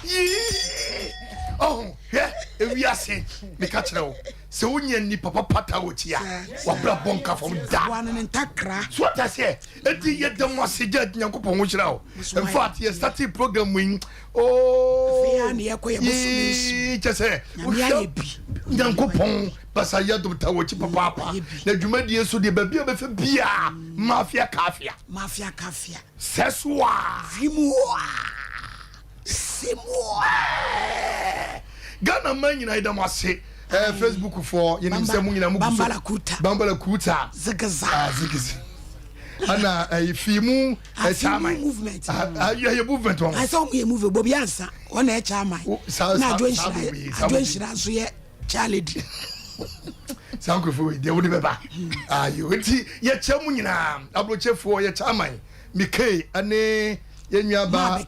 Yii! Ɔho, hwɛ, ewiase, meka kyerɛ wo, sɛ wonya nnipa papa taa w'akyi a, w'abrabɔ nka fam da. Boa no ne ntakra. So wate aseɛ? Enti yɛda mo ase, Judge, Nyankopɔn ho nhyira wo. In fact, yɛ startee program yi, oh, Afei ara na yɛkɔ yɛ bosome nson. yii, kyɛ sɛ, Nyame ayɛ bi. Nyankopɔn basa yɛ adom taa w'akyi papaapa. Wayɛ bi. Na dwumadie nso deɛ, baabi a wobɛfa biara, mafia kafia. Mafia kafia. Sɛ so a. Vim o a. Sim o a. Ghana man nyinaa yɛda mo ase. Eh, Facebook foɔ yɛnim sɛ mo nyinaa mo gu so. Bambala Kuta. Bambala Kuta. Zigiza. Ah, zigiza. Ana eh, fi mu eh, chairman. Movement. Ah, yɛ movement wɔn. Asɛ wɔn yɛ movement. Bobi ansa wɔn na yɛ chairman. Na adwo nhyira adwo nhyira nso yɛ chair lady. Saa nkurɔfoɔ wei deɛ wode bɛba. Ayo nti yɛkyɛ mu nyinaa aburokyefoɔ yɛ chairman. Mekay ne yɛn nua ba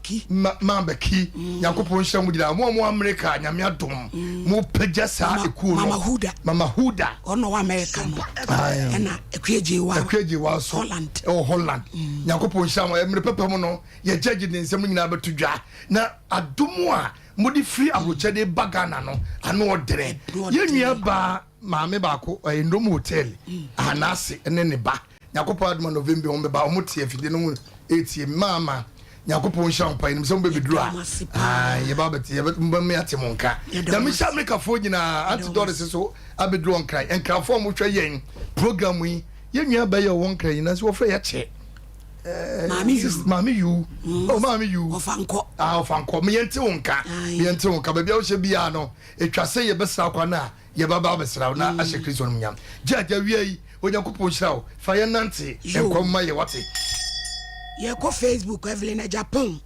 Maabɛki mm. Nyankopɔn nhyira mo nyinaa mo a mo Amerika Nyame adom mm. mo pagya saa ekuo no Mama Huda Mama Huda ɔno wɔ Amerika no ɛna Akuagyewa Akuagyewa so Holland ɛwɔ Holland mm. Nyankopɔn nhyira mo mmerɛ pɛpɛ mu no yɛ gyagye ne nsɛm nyinaa bɛto dwa na adom a mode firi aburokyɛ ba Ghana no ano ɔdene yɛn nua ba maame baako ɛyɛ Ndom Hotel ahanase ne ne ba Nyankopɔn adom a November wɔn bɛba, wɔn te afidie no ho etie me maama. Nyankopɔn nhyira wɔn paa, yɛnim sɛ wɔn bɛbɛduru a, ah, yɛba abɛte, yɛbɛ, mobɛma yɛate mo nka. Nyame nhyira Amerikafoɔ nyinaa, Auntie Doris nso abɛduru wɔn nkran, Nkranfoɔ a wɔhwɛ yɛn program yi, yɛn nua bɛyɛ ɔwɔ nkran nyinaa nso wɔfrɛ yɛkyɛ. Eh, Maame Yu. Maame Yu. Mm. Oh, Maame Yu. Ɔfankɔ. Ah, ɔfankɔ. Meyɛnte wo nka. Meyɛnte wo nka. Baabi a wohyɛ biara no, etwa sɛ yɛbɛsra kwan a Yɛbɛba abɛsra wo na ahyɛ Kristo animuonyam. Judge, awia yi, Onyankopɔn nhyira wo. Fa yɛn nante nkwa mu ma yɛn, wate? Yɛkɔ Facebook, Evelyn Agyapong,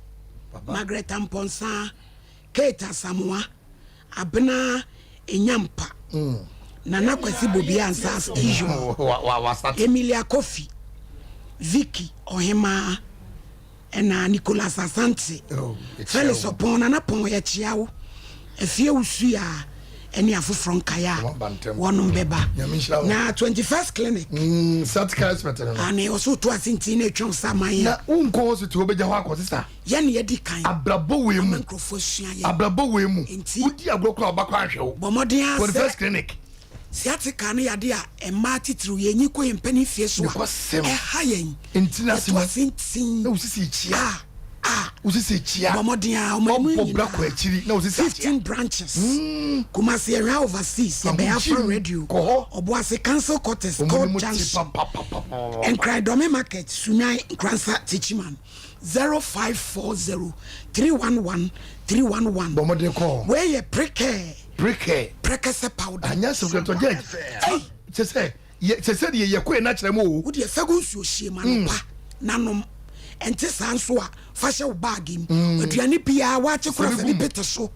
Margaret Amponsah, Kate Asamoah, Abena Enyampa, Nana Kwasi Bobie Ansah as usual, Emilia Kofi, Vicky Ohemaa, Ɛna Nicholas Asante, Felix Ɔpɔn, Nana Pɔn yɛkyea wo, Afie Wusu a ɛne afoforɔ nkaeɛ a wɔnom bɛba. Na 21st Clinic. Mm, sciatica expert no. Ane ɔso to ase nti na etwa wo man a. Na wonkɔ hospital wobɛgya hɔ akɔ sisa. Yɛ ne yɛdi kan. Abrabɔ wei mu. Ama nkurɔfoɔ asua yɛ. Abrabɔ wei mu. Nti. Wodi agorɔ koraa ɔba kɔ anhwɛ wo. Bɔ mmɔden ara sɛ. 21st Clinic. Sciatica no yɛ ade a mmaa titiriw yɛn nyi kɔ yɛn mpanin fie so a ɛha yɛn. Yɛto ase ntin a a bɔ mmɔden a wɔn anim nyinaa 15 branches Kumasi Ɛhwa Overseas yɛbɛn Afro Radio Ɔboase Council Quarters Court Junction Nkran Dɔme Market Sunyani Nkoransa Techiman 0540 311 311 Wei yɛ Precare. Prekɛ. Prɛkɛsɛ powder. Anyɛ asɛm ketewa judge. Ei. Kyɛ sɛ yɛ kyɛ sɛ deɛ yɛkɔ yɛ n'akyerɛ mu o. Wo deɛ fa gu nsuo hyeɛ mu anɔpa na nom. Ɛnte saa nso a, fa hyɛ wo baage mu. Aduane biara waakye koraa fa bi pete so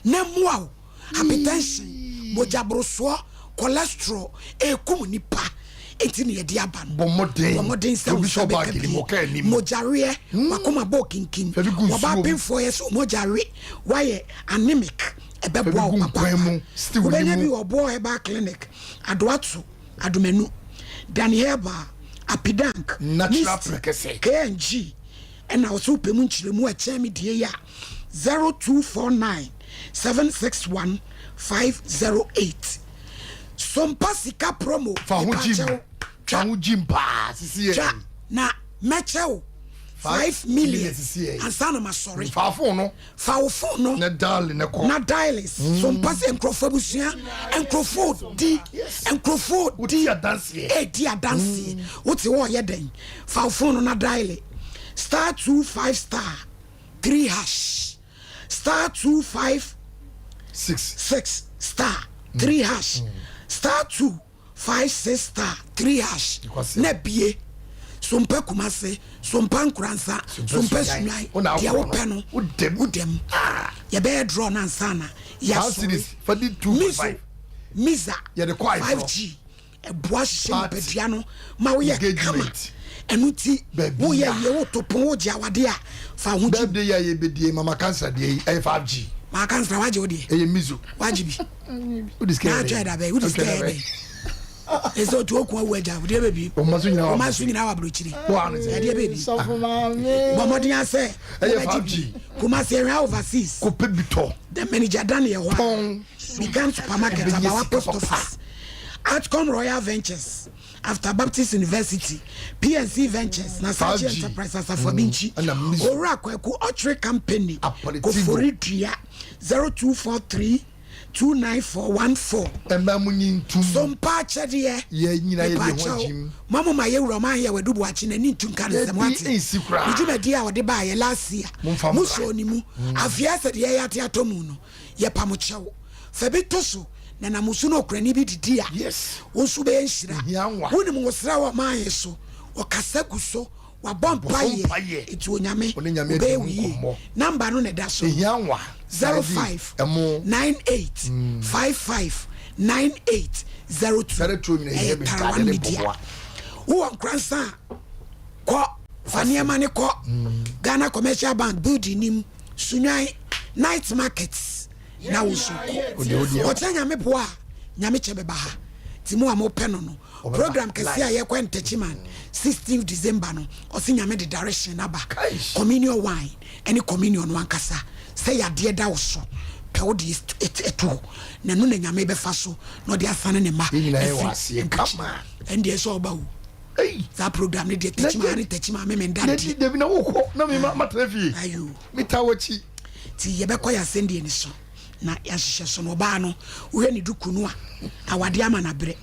na ɛmmoa wo. Hypertension, mogyaborosoɔ, cholesterol ɛrekum nnipa nti na yɛde aba no. Bɔ mmɔden. Bɔ mmɔden sɛ wo nsa bɛka bi. Mogyaweɛ, wakoma bɔ kinkin, wɔba apemfoɔ yɛ sɛ mogya we, woayɛ anemic. Ɛbɛboa wo papaapa. Wobɛnya bi wɔ Boɔ Herbal Clinic, Adoato, Adomanu, Dani Herbal, Apidank, Misty, KNG, ɛna wo sɛ wopɛ mu nkyerɛmu a ɛkyɛn me deɛ yi a, 0249 761 508. Sompa sika promo, mepakyɛw, twa, twa na mɛkyɛ wo 5 million ansa na masɔre. Fa phone no. Fa wo phone no na dial na kɔ. Na dial so mpa sɛ nkurɔfoɔ abusua nkurɔfoɔ di nkurɔfoɔ di adanseɛ edi adanseɛ mm. Wote hɔ ɔyɛ dɛn fa wo phone no na dial *25 *3 hash *25 6 6 *3 hash *2 56 *3 hash na bie Sompa Kumase, Sompa Nkoransa, Sompa Sunyani, deɛ wopɛ no wodam. Yɛbɛyɛ draw no ansa na yɛasɔre. Mizo, Miza, 5G ɛboa hyehyɛ nipadua no ma woyɛ kama. Ɛno nti woyɛ yie woto pon wogye awadeɛ a fa ho gye. Birthday yi a yɛbɛdie mama cancer deɛ yi ɛyɛ 5G. Mama cancer wagye wo deɛ. Ɛyɛ mizo. Wagye bi. Wodi sika yɛ dɛn? Na atwa ɛda bɛn? Wodi sika yɛ dɛn? Ɛsɛ otu okun awu agya deɛ bɛbi. Ɔma so nyinaa wɔ Ɔma so nyinaa wɔ aburokyiri. Ɛdeɛ bɛbi. Bɔ mmɔden asɛ. Ɛyɛ 5G. Kumasi ɛhwɛ overseas. Kɔpɛ bi tɔ. The manager Dan yɛ hɔ. Tɔn. Bigan supermarket Wobɛnya Abawa sika post papa. office. Atcom Royal Ventures after Baptist University PNC Ventures Nasachi 5G. Enterprise Asafo Abinkyi. Ɛna Mizu. Owura Kwaku Ɔkyere Company. Aperitivo. Koforidua 0243 29414. Ɛmma mo nyi ntum. Sompa akyɛdeɛ. Yɛ nyina yɛ de ho Mepakyɛw, agyim. mo mo ma yɛ wura ɔman yɛ wadu buakye n'ani ntu nka ne nsɛm Dabi, wate. ɛnsi koraa. Ne dwumadi a ɔde baa yɛ last year. Momfa Mo mmra. sɔɔ ne mu. Afei asɛ deɛ yɛate atɔ mu no, yɛpa mo kyɛw. Fa bi to so na nam so na okurani bi didi a. Yes. Wo nso bɛyɛ nhyira. Ehia nwa. Wonim wo sra wɔ ɔman yi so. Ɔkasa gu so. Wabɔ mpaeɛ. mpaeɛ. Nti Onyame, Ɔne Nyame adi ɔbɛyɛ ho wo yie. nkɔmmɔ. Number no na ɛda so no. Ehia nwa. 05 Ɛmo. 98 55 98 02 02 nyina ɛyɛ hia me Tarawa ntaade ne Media. mpaboa. Wowɔ Nkoransa a, kɔ fa nneɛma ne kɔ Ghana Commercial Bank building nim Sunyani Night Market na wo so kɔ. Ɔkyerɛ Nyame boa a, Nyame kyɛ bɛba ha. Nti mo a mopɛ no no, program kɛseɛ a yɛkɔ Ntakyiman 16 December no, ɔse Nyame de direction aba. Communion wine ɛne communion no ankasa sɛ yadeɛ da wo so pɛ wo de ɛto hɔ na ɛno na Nyame bɛfa so na ɔde asane ne ma afiri nkɔkyima. Ɛndeɛ sɛ ɔba o. Saa program no deɛ Takyima ne Takyima me menda nte. Dabi na wokɔ na me matena fie. Ayo. Meta w'akyi. Nti yɛbɛkɔ yɛ asɛndeɛ ni so na yɛahyehyɛ so no ɔbaa no wohwɛ ne duku no a awadeɛ ama no abrɛ.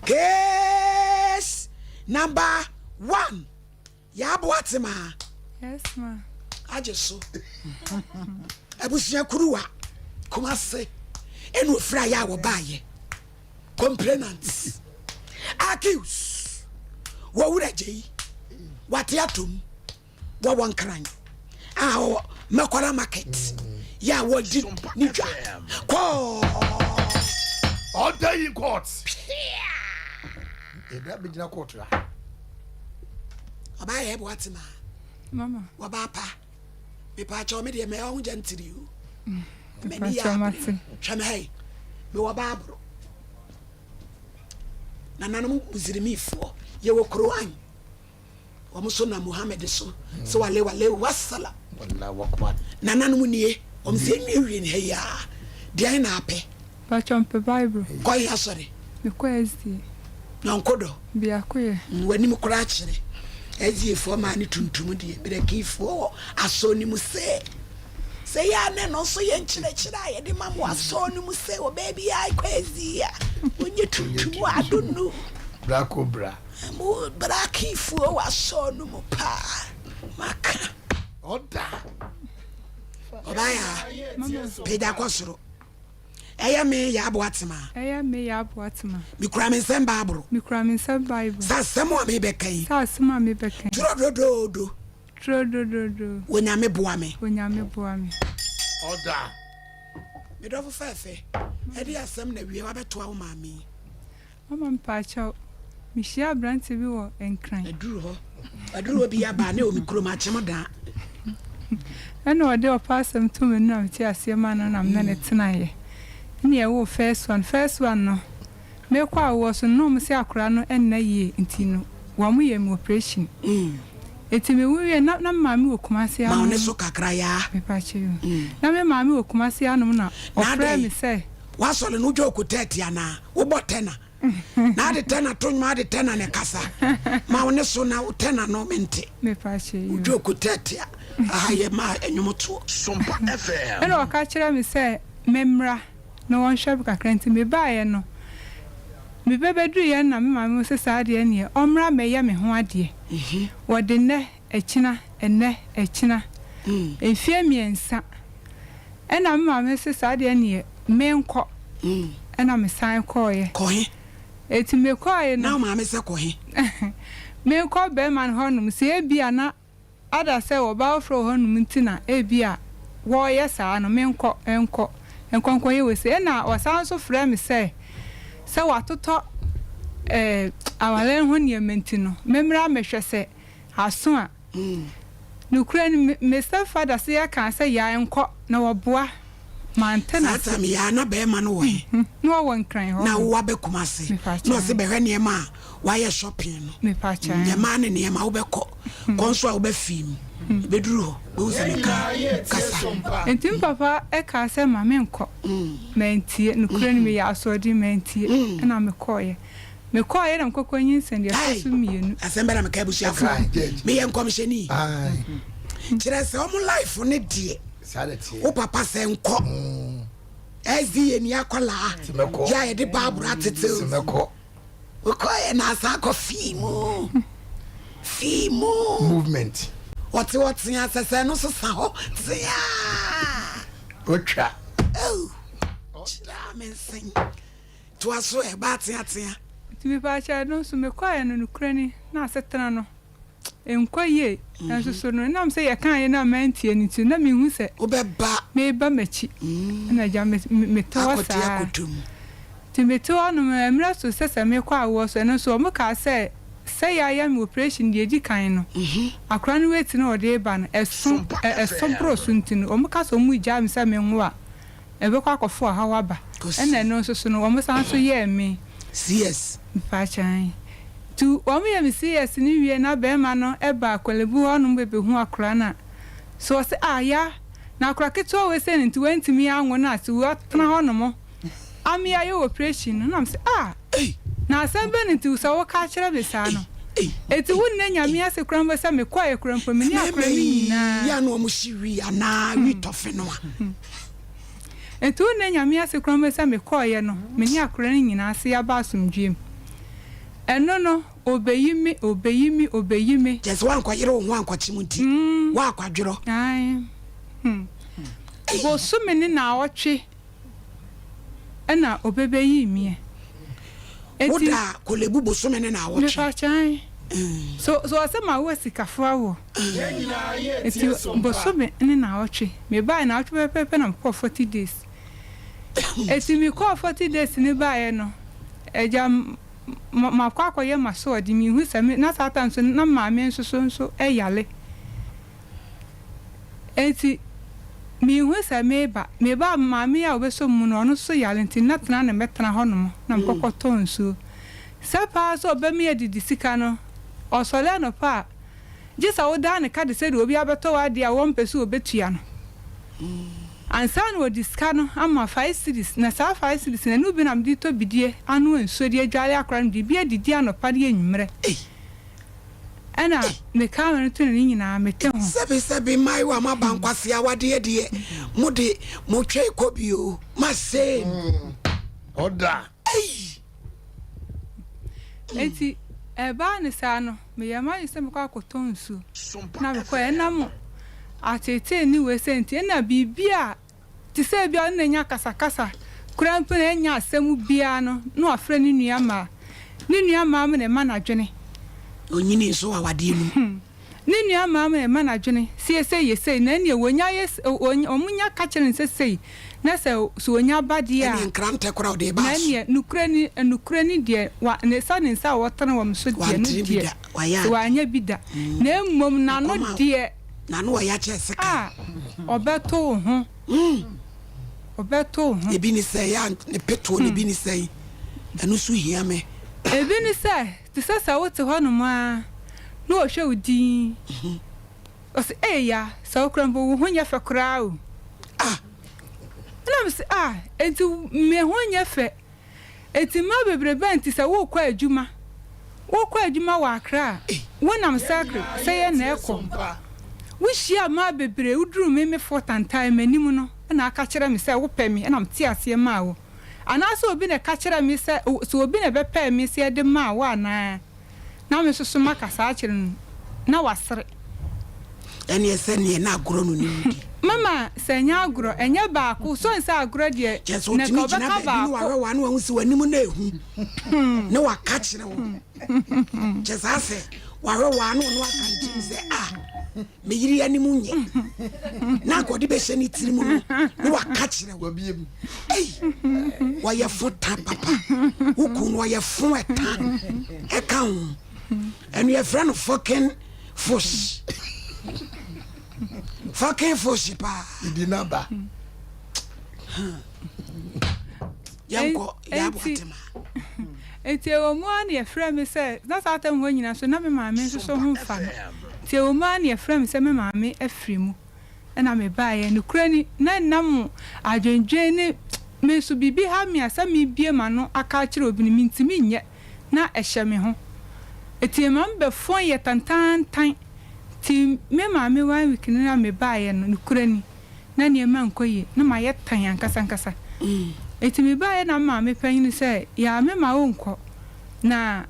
Case number one. Yaaboa Temaa. Yes ma. Agye so. Abusua kuruwa Kumase ɛna ofiri ayɛ a wɔbaayɛ. Complainant. Accused. Wɔwura gye yi. Wate atom. Wɔwɔ nkran. A ɔwɔ Makola market. Yɛ a wɔdi ne dwa. Kɔɔ. All day in court. Yɛda bɛgyina court ha. Ɔbaa yɛ ɛboa tema. Mama. Wɔbaa pa. Mepaakyɛw me deɛ mɛ ɔho gya ntiri o. M'ani yɛ abere. Hwɛ me ha yi. Mewɔ Baaboro. Nananom Muslimfoɔ yɛwɔ Quran. Wɔn so nam Muhammad so. Sɛ wale wale wasala. Nananom nie. Wɔn sɛ nwie wie ne ha yi a. Deɛn na apɛ? Pacho mpɛ Bible. Kɔ he asɔre? Mekɔ SDA. Nyɔnko dɔ. Biako yɛ. W'anim koraa kyerɛ. SDA foɔ maa ne tuntum deɛ. Brɛkifoɔ wɔ asɔre no mu sɛ. Sɛ yɛ a na ɛno nso yɛ nkyerɛkyerɛ a yɛde ma mo asɔre no mu sɛ ɔbaa biara kɔ SDA a ɔnyɛ tuntum I don't know. Bra kɔ bra. Mo brakifoɔ wɔ asɔre no mu paa. Maka. Ɔda. Ɔbaa yɛ a. Pagya kɔ soro. Ɛyɛ me yɛ aboa tema. Ɛyɛ me yɛ aboa tema. Mekura me nsɛm Bible. Mekura me nsɛm Bible. Sɛ asɛm a mebɛka yi. Sɛ asɛm a mebɛka yi. Twerɛ dodoodo. Twerɛ dodoodo. Onyame boa me. Onyame boa me. Ɔda. Me dɔfo fɛɛfɛ, ɛde asɛm na wie wabɛtoa wo maame yi. Mama mpaakyɛw, mehyia aberante bi wɔ Nkran. Aduru hɔ. Aduru hɔ bi aba ne wɔ me kurom akyem daa. Ɛna ɔde ɔpa asɛm to m'anim na mete aseɛ ma no na me ne no tenaeɛ. Ɛna yɛwoo first one. First one no, mekɔ awoɔ so no na wɔn se akwadaa no nna yie nti no wɔn yɛ me operation. Eti me wo wie na na me maame wɔ Kumasi Ma wo anom. ne so kakra yaa. Mepakyɛ yo. Na me maame wɔ Kumasi anom na Na ɔfrɛɛ adɛn? me sɛ. W'asɔre no wodwa okotɛɛte anaa? Wobɔ tɛna? Na ade tɛna to nnwom ade tɛna na ɛkasa. Ma wo ne so na wo tɛna no mente. Mepakyɛ yo. Wodwa okotɛɛte a, aha yɛ ma nnwom toɔ. Sompa FM. Ɛna ɔka kyerɛɛ me sɛ memmra na wɔnhwɛ me kakra nti mebaeɛ no, mebɛbɛduruiɛ no na me maame se saa deɛ neɛ ɔmmra mmɛyɛ me ho adeɛ. Wɔde nnɛ, ɛkyena, ɛnnɛ, ɛkyena, mfeɛ mmiɛnsa ɛna me maame se saa deɛ neɛ menkɔ ɛna mesan kɔeɛ. Kɔ he? Enti mekɔeɛ no. Na wo maame sɛ kɔ he? Menkɔ bɛrima no hɔnom sɛ ebia na Ada sɛ ɔbaa foforɔ wɔ hɔnom nti na ebia wɔreyɛ saa no, menkɔ, nkɔ, nkɔ nkɔyɛ wei sei. Ɛnna ɔsan nso frɛɛ me sɛ, sɛ watotɔ eh, awareɛ no ho nneɛma nti no, memmra mmɛhwɛ sɛ aso a. Nokorɛ no, me, me stepfather se yɛkaa sɛ, Yaa nkɔ, na wɔboa. Mante Saa n'ase. time yi ara na bɛɛma no wɔ he? Na ɔwɔ Nkran hɔ Na nom. wo aba Kumasi. Mepakyɛ Na ɔse ae. bɛhwɛ nneɛma a wayɛ shopping no. Mepakyɛ ae. Mmaa ne nneɛma wobɛkɔ. Kɔ nso a wobɛ fii mu. Bɛduru hɔ bɛhu sɛ meka kasa. Nti me papa kaa sɛ ma menkɔ. Mantie. Nokorɛ ni meyɛ asoɔden mantie. Ɛna mekɔeɛ. Mekɔeɛ na mekɔkɔ nyinsɛn deɛ ɛtɔ so mmienu. Asɛm bɛ na meka abusuafoɔ. Meyɛ nkɔmhyɛni. Kyerɛ sɛ ɔmo life no deɛ wo papa sɛ nkɔ SDA ni akɔlaa yɛ a yɛde Bible atete wokɔɛ na asan akɔ fii mu fii mu movement ɔte ɔtea sɛ sɛ no so sa hɔ tea otwa oh kyerɛ me nsen toa so ɛba ateatea. Nti mepaakyɛw no nso mekɔɛ no nokorɛ ni na asetena no Ɛnkɔ yie. Nanso so no, ɛnam sɛ yɛkaeɛ no a mantie no nti, na menhu sɛ Wobɛba. mereba m'akyi. Ɛna agya me, mete hɔ Akɔte saa. akɔto mu. Nti mete hɔ nom, mmerɛ so sɛ sɛ mekɔ awoɔ so, ɛno nso wɔkaa sɛ, sɛ yɛayɛ me operation deɛ ɛdi kan no, akwadaa no weight no a ɔde reba no, ɛso, ɛso boro so nti no, wɔka sɛ wɔregyaa me sɛ menwo a, Ɛbɛkɔ akɔfo ɔhaw aba. Ɛna ɛno nso so no wɔn san nso yɛɛ me. CS. Mpakyɛ ae. Nti wɔn yɛ me CS no wie na bɛɛma no ba Korlebu hɔ nom bɛbɛhu akora no a, so ɔse ah ya, na akora ketewa wei sei no nti wantumi anwo no a so watena hɔ nom ame ayɛ wo operation no? Na mese ah, na asɛm bɛn nti sɛ woka kyerɛ me saa no? Enti wo nnɛ Nyame ase koraa mpo sɛ mekɔeɛ koraa mpo me ne akora no nyinaa. Mɛmɛ yi yɛ a na wɔn hye wi anaa wi tɔfe no a. Enti wo nnɛ Nyame ase koraa mpo sɛ mekɔeɛ no me ne akora no nyinaa ase aba asomdwoeɛ mu. Ɛno no ɔbɛyi me, ɔbɛyi me, ɔbɛyi me. Kyerɛ sɛ woankɔyere wo ho ankɔkyem nti woakwadworɔ. Ae hmm. Bosome ne naawɔtwe ɛna ɔbɛbɛyii meɛ. Enti. Woda Korlebu bosome ne naawɔtwe. Mepakyɛw. So so ɔsɛ ma wo asikafo awo. Enti bosome ne naawɔtwe. Mebaeɛ naawɔtwe pɛpɛɛpɛ na mekɔɔ 40 days. Enti mekɔɔ 40 days no baeɛ no, agya makɔ akɔyɛ m'asoɔden. Mehu sɛ me na saa time nso na maame nso so nso yare. Enti minhu sɛ mereba. Meba a, maame a ɔbɛsɔ me mu no, ɔno nso yare nti na tena na mɛtena hɔnom na mekɔkɔtɔ nsuo. Sɛ paa sɛ ɔbɛma yɛadidi sika no, ɔsɔre anɔpa a, gye sɛ wodan no ka te sɛ deɛ obi abɛtɔ w'adeɛ a wɔmpɛ sɛ ɔbɛtua no ansa na ɔde sika no ama, 5 cedis. Na saa 5 cedis no, ɛno bi na mede tɔ bidie anoa nsuo de adware akora no de bi adidi anɔpa ne anwummerɛ. Ɛna mekaa me no to ne ne nyinaa mete ho. Sɛbi sɛbi mmaayewa mo aba nkwasea awadeɛ deɛ mo de mo twɛn kɔ bi o ma shame. Ɔda. Ei. Enti ɛbaa no saa no, meyɛɛ m'adwene sɛ mɛkɔ akɔtɔ nsuo. Na mekɔeɛ. Ɛnam ateetee ne wei sɛ nti, ɛna biribi a Te sɛ ebia ɔne no anya akasakasa koraa mpo na ɛnyɛ asɛm biara no, na wafrɛ ne nuammaa. Ne nuammaa mu na ɛma no adwene. Onyinii nso wɔ awadeɛ no mu. Ne nuammaa mu na ɛma no adwene sɛ yɛ sei, yɛ sei, na ɛnneɛ wɔnya yɛ, wɔnya ka kyerɛ no sɛ sei, na sɛ, sɛ wɔnya ba deɛ a. Ɛnneɛ nkrantɛ koraa ɔde reba Na so. ɛnneɛ, nokorɛ ni, nokorɛ ni deɛ, wa, ne sa ne nsa a wɔtene wɔ me so deɛ, no Wantene bi deɛ, da, wayɛ sɛ ade. wanyɛ bi da. Na mmom n'ano Ɛkɔm a. deɛ. N'ano wɔ ya kyɛn sekan. A, ɔbɛto wo ho. Ɔbɛto wo ho. Ebi ne sɛ, yɛ a ne petoɔ no ebi ne sɛn? Ɛno nso hia me. Ebi ne sɛ, te sɛ sɛ wote hɔnom ara na ɔhwɛ wo dinn. Ɔse, Ei ya, sɛ wo koraa mpo wo ho nyɛ fɛ koraa o. Ah! Ɛna mese, Ah, enti me ho nyɛ fɛ? Enti mmaa bebrebe a nti sɛ worekɔ adwuma, wokɔ adwuma wɔ Accra a, wonam circle sɛ yɛ na ɛkɔ. Wohyia mmaa bebree, woduruu me me fo tantae m'anim no na aka kyerɛ me sɛ wopɛ me na mete aseɛ maa wo. Anaasɛ obi na ɛka kyerɛɛ me sɛ, sɛ obi na ɛbɛpɛɛ me sɛ de maa wo anaa? Na me nso so maka saa akyerɛ no, na wasere. Ɛneɛ sɛ neɛ na agorɔ no ne wo di. Mama, sɛ ɛnyɛ agorɔ, ɛnyɛ baako, so nsɛ agorɔ deɛ, Kyerɛ sɛ na ɔtumi nka gyina ɔbɛka baabi ne baako. wahwɛ wo a na wahu sɛ w'anim no ɛhu ne waka kyerɛ wo. Kyerɛ saa sɛ wahwɛ wo a na ɔno aka ne tirim sɛ ah me yere anim nyɛ na anka ɔde bɛhyɛ ne tirim no na waka kyerɛ wo. Ei, wɔyɛ fo ta papa. Wo kun no ɔyɛ fo ɛta ɛka ho. Ɛno yɛfrɛ no fucking fush. Fucking fush paa. Idi naba. Yɛnkɔ yɛ aboatema. Enti ɛwɔ mu ara na yɛfrɛɛ me sɛ, na saa tam hɔ nyinaa nso na me maame nso so ho mfa no. Nti ɛwɔ mu ara na yɛfrɛɛ me sɛ me maame afiri mu. Ɛna mebaeɛ. Nokorɛ ni, na ɛnam adwendwen ne me nso biribi ha me a sɛ mebue m'ano aka akyerɛ obi no mentumi nyɛ. Na ɛhyɛ me ho. Enti ɛma mebɛfɔn yɛ tantaantan. Nti me maame one week no na mebaeɛ no, nokorɛ ni, na nneɛma nkɔ yie, na mayɛ tan ankasa ankasa. Enti mebaeɛ na me maame panyin sɛ, Yaa memma wonkɔ. Na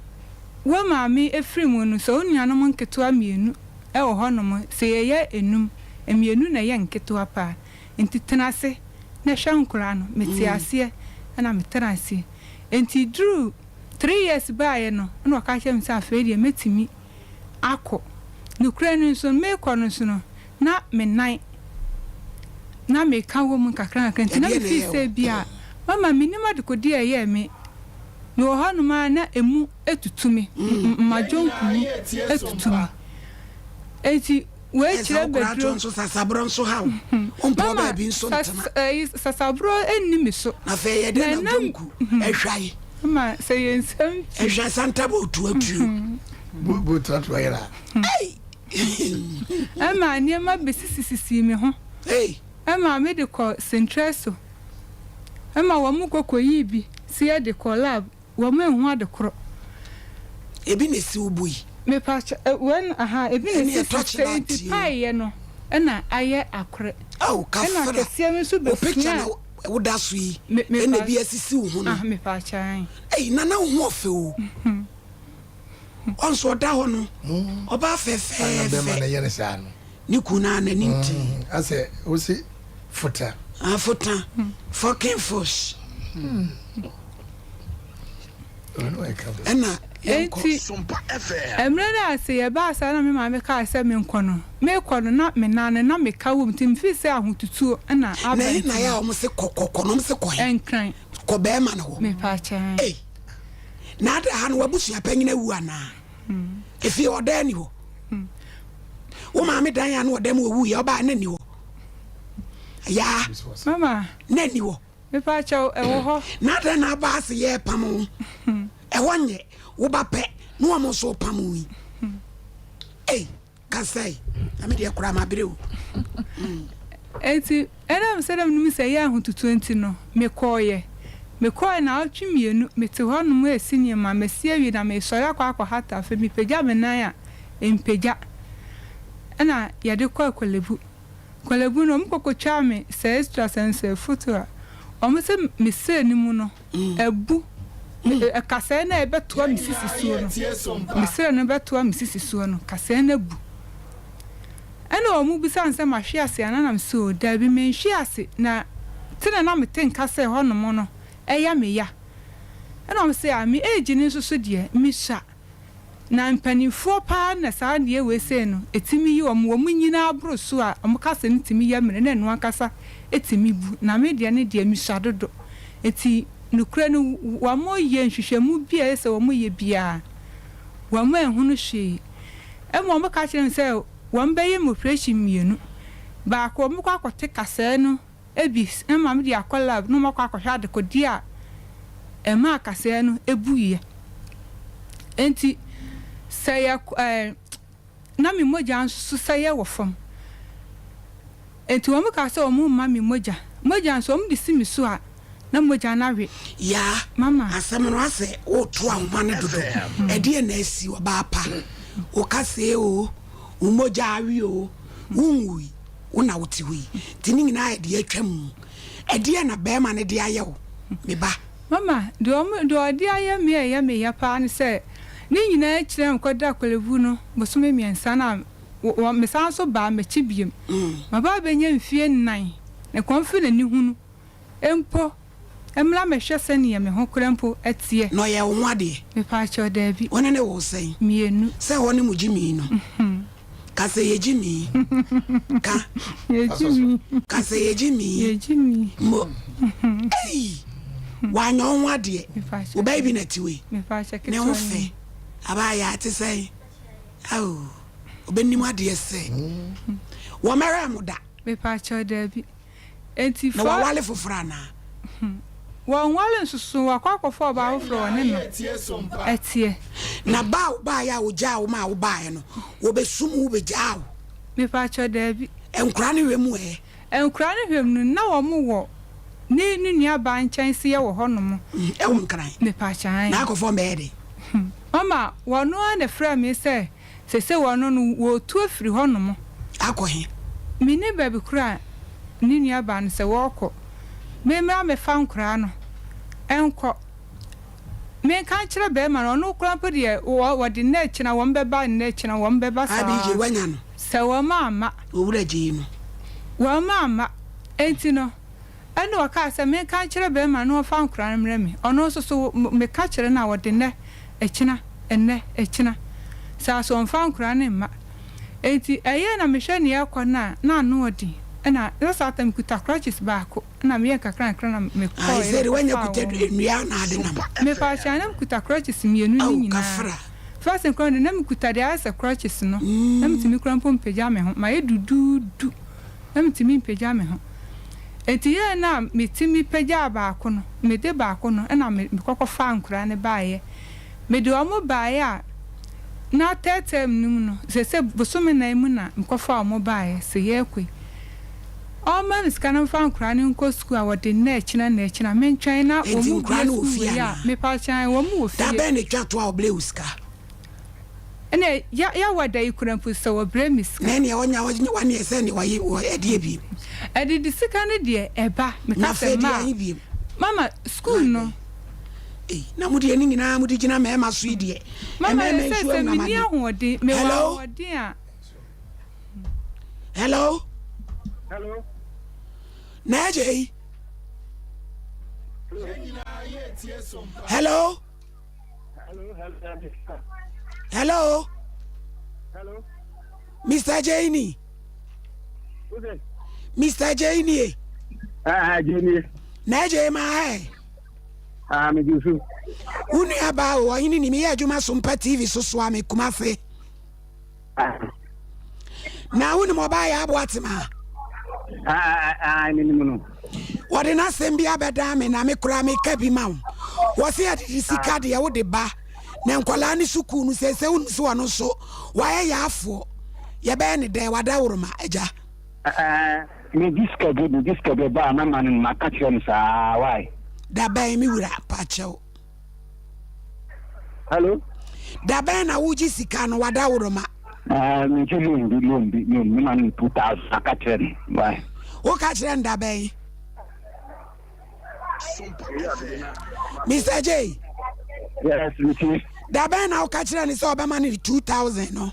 wo maame firi mu no, sɛ wo nuanom nketewa mmienu wɔ hɔnom, sɛ yɛyɛ nnum, mmienu na ɛyɛ nketewa paa. Enti tena ase na hwɛ nkwadaa no. Metee aseɛ na metenaa ase. Enti duruu three years baeɛ no, ɛna ɔka kyerɛɛ me sɛ afei deɛ mɛtumi akɔ. Nokorɛ no nso, merekɔ no nso no, na me nan na meka wɔ mu nkakrankakra nti na Ɛdeɛn na mefii ɛyɛɛ sɛ wo? bi a mama mennim adekodeɛ a ɛyɛɛ me. Mewɔ hɔnom ara na ɛmu atutu me, m'adwonku mu atutu me. Enti wei Ɛsɛ kyerɛ wo koraa to bɛduro. nso sasaborɔ nso ha wo. Wompɛ Mama baabi nso sas ntena. ɛyi sasaborɔ nni me so. Na afei ɛyɛ Na dɛn na ɛnam dwonku ɛhwae? Mama sɛ yɛ nsɛm pii. Ɛhwae santa bɔ otu atuo. Bo bo tratra yera. Ei! Ɛmaa nneɛma besisisisii me ho. Ei! Ɛmaa mede kɔ Centreso. Ɛma wɔn kɔ kɔyii bi sɛ yɛde kɔ lab, wɔn anhu ade korɔ. Ebi na esi wo bo yi. Mepakyɛ, ɛ, wei no, aha, ebi na Ɛne esisi ɛtɔ sɛ kyena nti tie o. paeɛ no ɛna ayɛ akorɛ. Ao, Ɛna kafra. kɛseɛ no nso Wo picture bɛsua. na woda so yi, Me, ɛna mepa, ebi asisi wo ho no. ah, mepakyɛ, ae. Ei, Nana wo ho ɔfɛ o. Ɔnso ɔda hɔ no, ɔbaa Ana bɛrima fɛfɛɛfɛ. no yɛ no saa no. Ne kun no ara n'ani ntee. Asɛ wosi fota. Ah fota, fucking fush. Ɛna yɛnkɔ. Enti, mmerɛ no a sɛ yɛbaa saa na me maame kaa sɛ menkɔ no, merekɔ no na me nan no na meka wɔ mu nti mefeel sɛ ahotutuo na aba Na ɛhe nti na yɛ no. a wɔn se kɔ kɔ kɔ no wɔn se kɔ he? Nkran. Kɔ bɛrima no hɔ. Mepaakyɛw. Ei. Na ada ha no w'abusua panyin awu anaa? Efie ɔdan ni hɔ. Wo maame dan a na ɔda mu owu yɛ ɔbaa na ni hɔ. Yaa. Mama. Na ni hɔ. Mepa kyɛw ɛwɔ hɔ. Na adɛn na aba ase yɛ pam wo. Ɛhɔ nyɛ wo ba pɛ na wɔn nso pam wo yi. Ei. Kasae, na me deɛ koraa mabrɛ o. Enti, ɛnam sɛ na menim sɛ ɛyɛ ahototoɔ nti no, mekɔeɛ. Mekɔeɛ nnawɔtwe mmienu, mete hɔnom resi nneɛma, masi awie na meresɔre akɔ akɔhata, afei mepagya me nan a, ɛmpagya. Ɛnna yɛde kɔɔ Korle-Bu. Korle-Bu no, wɔkɔ kɔtwaa me sɛ extra sɛ foto a, wɔse me srɛ no mu no, abu. Kasɛɛ no a ɛbɛtoa me sisi soɔ no, me serɛ no bɛtoa me sisi soɔ no, kasɛɛ no abu. Ɛna wɔn bisa me sɛ mahwe ase anaa na mese oo daabi menhwe ase na te na na mete nka sɛ hɔnom no ɛyɛ me ya. Ɛna wɔn se ah me age no nso so deɛ mesua. Na mpaninfoɔ paa na saa adeɛ wei sei no ɛtumi yi wɔn, wɔn nyini aboro so a wɔn kasa no tumi yɛ mmerɛ na ɛno ankasa tumi bu, na me deɛ no deɛ mesua dodo nti nokorɛ no wɔn yɛ nhwehwɛmu bi a ɛyɛ sɛ wɔn yɛ biara wɔn anhunu hwee, mmom wɔn ka kyerɛ me sɛ wɔn bɛyɛ me operation mmienu, baako wɔn bɛkɔ akɔte kasɛɛ no bi ma mede akɔ lab na wɔakɔ akɔhwɛ adekodeɛ a ɛmaa kaseɛ no buiɛ. Enti sɛ yɛ ɛɛ na me mogya nso so sɛ yɛ wɔ fam. Enti wɔn kaa sɛ wɔn mma me mogya. Mogya nso wɔn de si me so a na mogya no awe. Yaa, Mama. asɛm no asɛ woreto ahoma no dodo. Ɛdeɛn na asi ɔbaa pa? Wo kaseɛ oo, wo mogya awe oo, wonwui. Wo na wote hɔ yi, nti ne nyinaa yɛ deɛ atwa mu. Ɛdeɛn na barima no de ayɛ wo, me ba? Mama, deɛ ɔmo, deɛ ɔde ayɛ me a ɛyɛ me ya paa ne sɛ, ne nyinaa akyiri a mekɔdaa Korle-Bu no bosome mmiɛnsa no a, wɔ, wɔ, mesan nso baa m'akyi biom. Maba abɛnya mfie nnan, na kɔmfe na nihunu. Mpo, mmra mmɛhwɛ sɛdeɛ me ho koraa mpo teɛ. Na ɔyɛɛ wo ho adeɛ? Mepaakyɛw, daabi. Wo ne no woo sɛn? Mmienu. Sɛ hɔ ne mo gyimii no. Ka sɛ yɛ gyimii. Ka. Yɛ gyimii. Ka sɛ yɛ gyimii. Yɛ gyimii. Mo. Ei! Wanyɛ wo ho adeɛ. Mepaakyɛw. Wo ba yi bi na ɛte wei. Mepaakyɛw, Ne ho ketewa no. fɛ. Abaayaa te sɛn? Ao, ɔbɛnim adeɛ sɛ. Wɔmmɛhwɛɛ mo da. Mepaakyɛw, daabi. Enti Na fa. wawale foforɔ anaa? Wɔnwale nso so, wakɔ akɔfa ɔbaa foforɔ a ɔne no teɛ. Na ba a wobaeɛ a wɔgyaa wo maa wobaeɛ no, wɔbɛsum wo bɛgyaa wo? Mepakyɛw, daabi. Nkwadaa no hwɛ mu ɛ? Nkwadaa no hwɛ mu no, na wɔwɔ ne ne nuabaa nkyɛn seyɛ wɔ hɔnom. Ɛwɔ Nkran? Mepakyɛw, aane. Na akɔfa wɔn bɛyɛ dɛn? Mama, wɔno ara na ɛfrɛɛ me sɛ Seesei wɔno no, wɔretu afiri hɔnom. Akɔ he? Mennim baabi korɔ a ne nuabaa no sɛ wɔrekɔ. Memmra mmɛfa nkoraa no nkɔ. Menka nkyerɛ barima no, ɔno koraa mpo deɛ, wɔde nnɛ rekyena wɔn bɛba, nnɛ rekyena wɔn bɛba saa ara. Wanya no. Sɛ wɔn amma. Owura gyei no. Wɔn amma. Enti no. Ɛnna ɔkaa sɛ menka nkyerɛ barima no na ɔmfa nkwadaa no mmrɛ me. Ɔno nso so, meka kyerɛ no a, ɔde nnɛ, ɛkyena, ɛnnɛ, ɛkyena. Saa so ɔmfa nkwadaa no mma. Enti ɛyɛɛ na mehwɛ nea ɛrekɔ no a, na ano yɛ den. Ɛnna na saa tam mekuta crutches baako, ɛnna meyɛɛ nkakrankakra na mekɔeɛ na mekɔfaa wɔn. Mepaakyɛw, na mekuta crutches mmienu no nyinaa. First koraa no deɛ, na mekuta deɛ ayɛ sɛ crutches no, na metumi koraa mpo mpagya me ho. Mayɛ duduudu. na mintumi mpagya me ho. Enti yɛɛ no a metumi pagyaa baako no, mede baako no na mekɔ kɔfaa nkoraa no baeɛ. Mede wɔn baeɛ a, na third term no mu no, seesei bosome nan mu na mekɔfaa wɔn baeɛ, sɛ yɛrekɔ yi. Wɔmma me sika na memfa nkoraa no nkɔ sukuu a, wɔde nnɛ akyina nnɛ akyina, mentwɛn na wɔn Enti bue nkoraa no wɔ sukuu fie wei a, anaa? mepa kyɛw, wɔn wɔ Da fie. bɛn na etwa to a wɔbrɛɛ wo sika? Ɛna ya ya wɔ da yi kura mpo sɛ wɔbrɛ me sika. Na ɛneɛ ɔnya ɔnya waneɛ sɛ neɛ waye wɔ ɛdeɛ biem. Ɛdede sika no deɛ ɛba meka Na sɛ afei deɛ maa ahe biem. mama school Maa no. bɛn. Ei na mo deɛ ne nyinaa mode gyina mɛɛma so yi deɛ Mama ɛmɛɛma sɛ nso sɛ ahunu menni amane. ahoɔden mewɔ Hello. ahoɔden a. Hello. Hello. Na ɛgye yi. Hello. Hello. Hello. Mr. Janie. Mr. Janie. Ah, ah Janie. Na ɛgye ma ɛ. Ah, me ju so. Wo nua baa o, ɔhene ni meyɛ adwuma so mpa TV so soa me Kumase. Na wonim ɔbaa yɛ aboa tema? Menim no. Wɔde n'asɛm bi abɛdan me na me koraa meka bi ma wo. Wɔse adidi sika deɛ wode ba na nkwadaa ne sukuu no sɛ sɛ wonim sɛ ɔno nso wayɛ yaafoɔ yɛbɛyɛ ne dɛn wadaworoma agya. Megye sika bi megye sika bi ba a mɛma no maka kyerɛ no saa why. Da bɛn me wura pakyɛw. Hello. Da bɛn na wogye sika no wadaworoma. Ɛɛ megye loan bi loan bi loan mema no 2000 aka kyerɛ no why. Woka kyerɛ no da bɛn. Mr. J. Yes, Mr. Da bɛn na woka kyerɛ no sɛ ɔbɛma no 2000 no.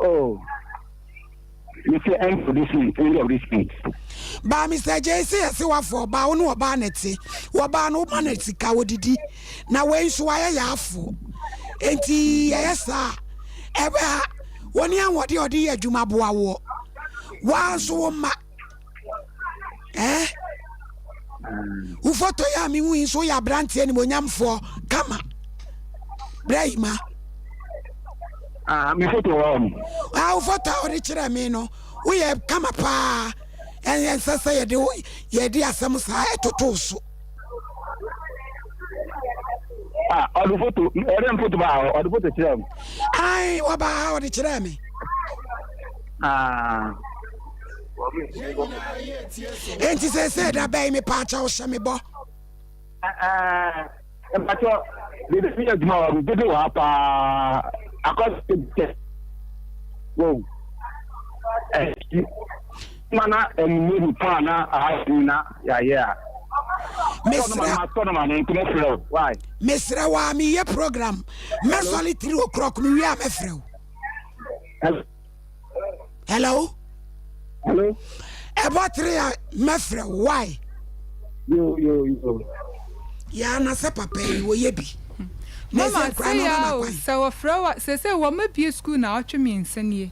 Oh. Mese end of this month, end of this month. Baa Mr. J se yɛse wafo ɔbaa wo ne ɔbaa na ɛte wɔbaa no woma no sika wɔdidi na wei nso wayɛ yɛafoɔ enti yɛyɛ saa ɛbɛ ha wɔne ahoɔden a ɔde yɛ adwuma boa woɔ waa nso wo mma eh wo foto yɛ a mehu yi nso woyɛ aberanteɛ nimonyamfoɔ kama berɛ yi ma Ah, me foto wɔ hɔ. Ah, wo foto a wɔde kyerɛ me no, woyɛ kama paa. Ɛnsɛ sɛ yɛde yɛde asɛm saa ɛtoto so. Ah, ɔde foto, ɔde foto ba hɔ, ɔde foto kyerɛ me. Ai, wɔba ha ɔde kyerɛ me. Ah. Enti sɛ sɛ da bɛn me paakyɛw hyɛ me bɔ. Ah. Mpatsɔ, dede mi yɛ adwuma wɔ dede wɔ ha paa. Akɔ sɛ wo. Ɛyi ma na ɛmu hu paa na aha yi na yɛayɛ a. Mesrɛ. Matɔ no ma no nti mɛfrɛ wo. Why? Mesrɛ wo a meyɛ program. Mɛsɔre 3 o'clock mewie a mɛfrɛ wo. Hello. Hello. Ɛbɔ tere a mɛfrɛ wo why? Yo yo yo. Yaa na sɛ papa yi wɔyɛ bi. Mama sɛ ya o sɛ wɔfrɛ wa sɛ sɛ wɔma bie sukuu na ɔtwe mmiɛnsa nie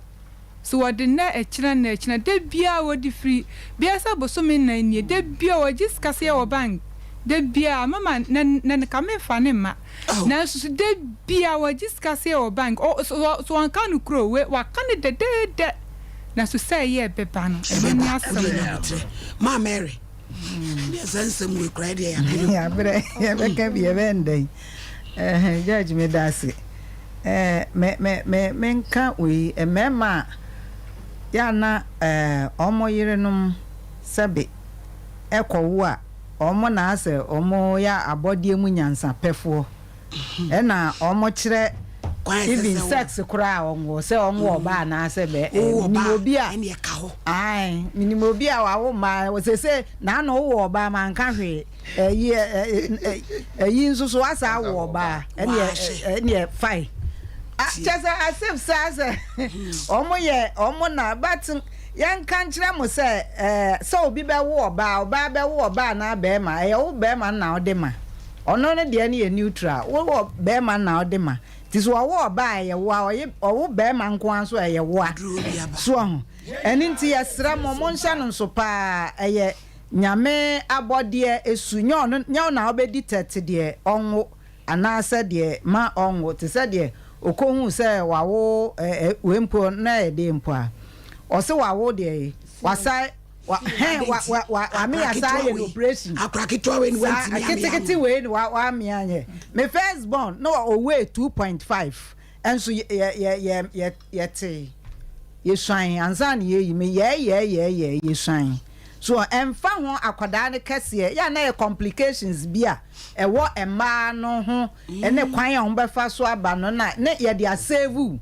so wɔde nnɛ ɛkyena nnɛ ɛkyena da biara wɔde firi bia sɛ bosome nnan nie da biara wɔgye sika sɛ yɛwɔ bank da biara mama na na ka memfa ne mma Nanso so da biara wɔgye sika sɛ wɔ bank? Ɔ, so, so wɔnka no kuro? We, waka no dɛdɛɛdɛ. Nanso sɛ ɛyɛ ɛbɛba no, ɛno ne Ɛbɛba, asɛm wodeɛ nya no. aboterɛ. Maa Mary, deɛ saa nsɛm wei koraa deɛ yɛabrɛ o. Yɛabrɛ, yɛbɛka bi, yɛbɛyɛ no dɛn? Eh, Judge, meda ase. Eh, me, me, me, menka wei, mmarima a yɛ a na eh, wɔn yerenom sɛbe ɛkɔwo a, wɔn na asɛ wɔn yɛ abɔdeɛ mu nyansapɛfoɔ. Ɛna wɔn kyerɛ Kwan a ɛsɛ even sɛ wo. sex koraa a wɔn wɔ, sɛ wɔn wɔ ɔbaa anaasɛ bɛ, eh, Wowɔ menim ɔbaa a, obi a, ɛnneɛ ka hɔ. ae, menim obi a wawo mmaa, sese n'ano wowɔ ɔbaa manka hwee. Ɛyi ɛ ɛyi nso so wasa awo ɔbaa ɛneɛ ɛneɛ fine kyɛ sɛ as if sɛ asɛ ɔmo yɛ ɔmo na but yɛnka nkyerɛ mo sɛ ɛɛ sɛ obi bɛwo ɔbaa ɔbaa bɛwo ɔbaa anaa bɛɛma ɛyɛ wo bɛɛma no na ɔde ma ɔno ne deɛ no yɛ neutral wowɔ bɛɛma no na ɔde ma nti sɛ ɔwo ɔbaa ɛyɛ woa ɔye ɔwo bɛɛma nkoa nso ɛyɛ woa so ɔho ɛno nti yɛsrɛ mo monhyɛ no nso paa ɛyɛ Nyame abɔdeɛ su, nyɛ ɔno, nyɛ wo na wobɛdi tɛte deɛ ɔnwo anaasɛ deɛ ma ɔnwo, te sɛ deɛ ɔkɔhuu sɛ wawo ɛ, ɛ, wei mpo na ɛyɛ deɛ mpo a, ɔse wawo deɛ yi, wasae, wa, hɛn, wa, wa, wa, wame Akora asaa ketewa ayɛ no wei, operation. akora ketewa wei ne Saa, wantumi amea ketekete no. wei ne wa, wamea anyɛ. Me first born, na ɔweigh 2.5, nso yɛ, yɛ, yɛ, yɛ, yɛ, yɛtee. Yɛsuan ansa na yɛyi me yɛɛyɛɛyɛɛyɛɛ yɛsuan so ɛmfa ho akwadaa no kɛseɛ yɛ a na yɛ complications bi a ɛwɔ mmaa no ho ne kwan a wɔbɛfa so aba no na ne yɛde asave wo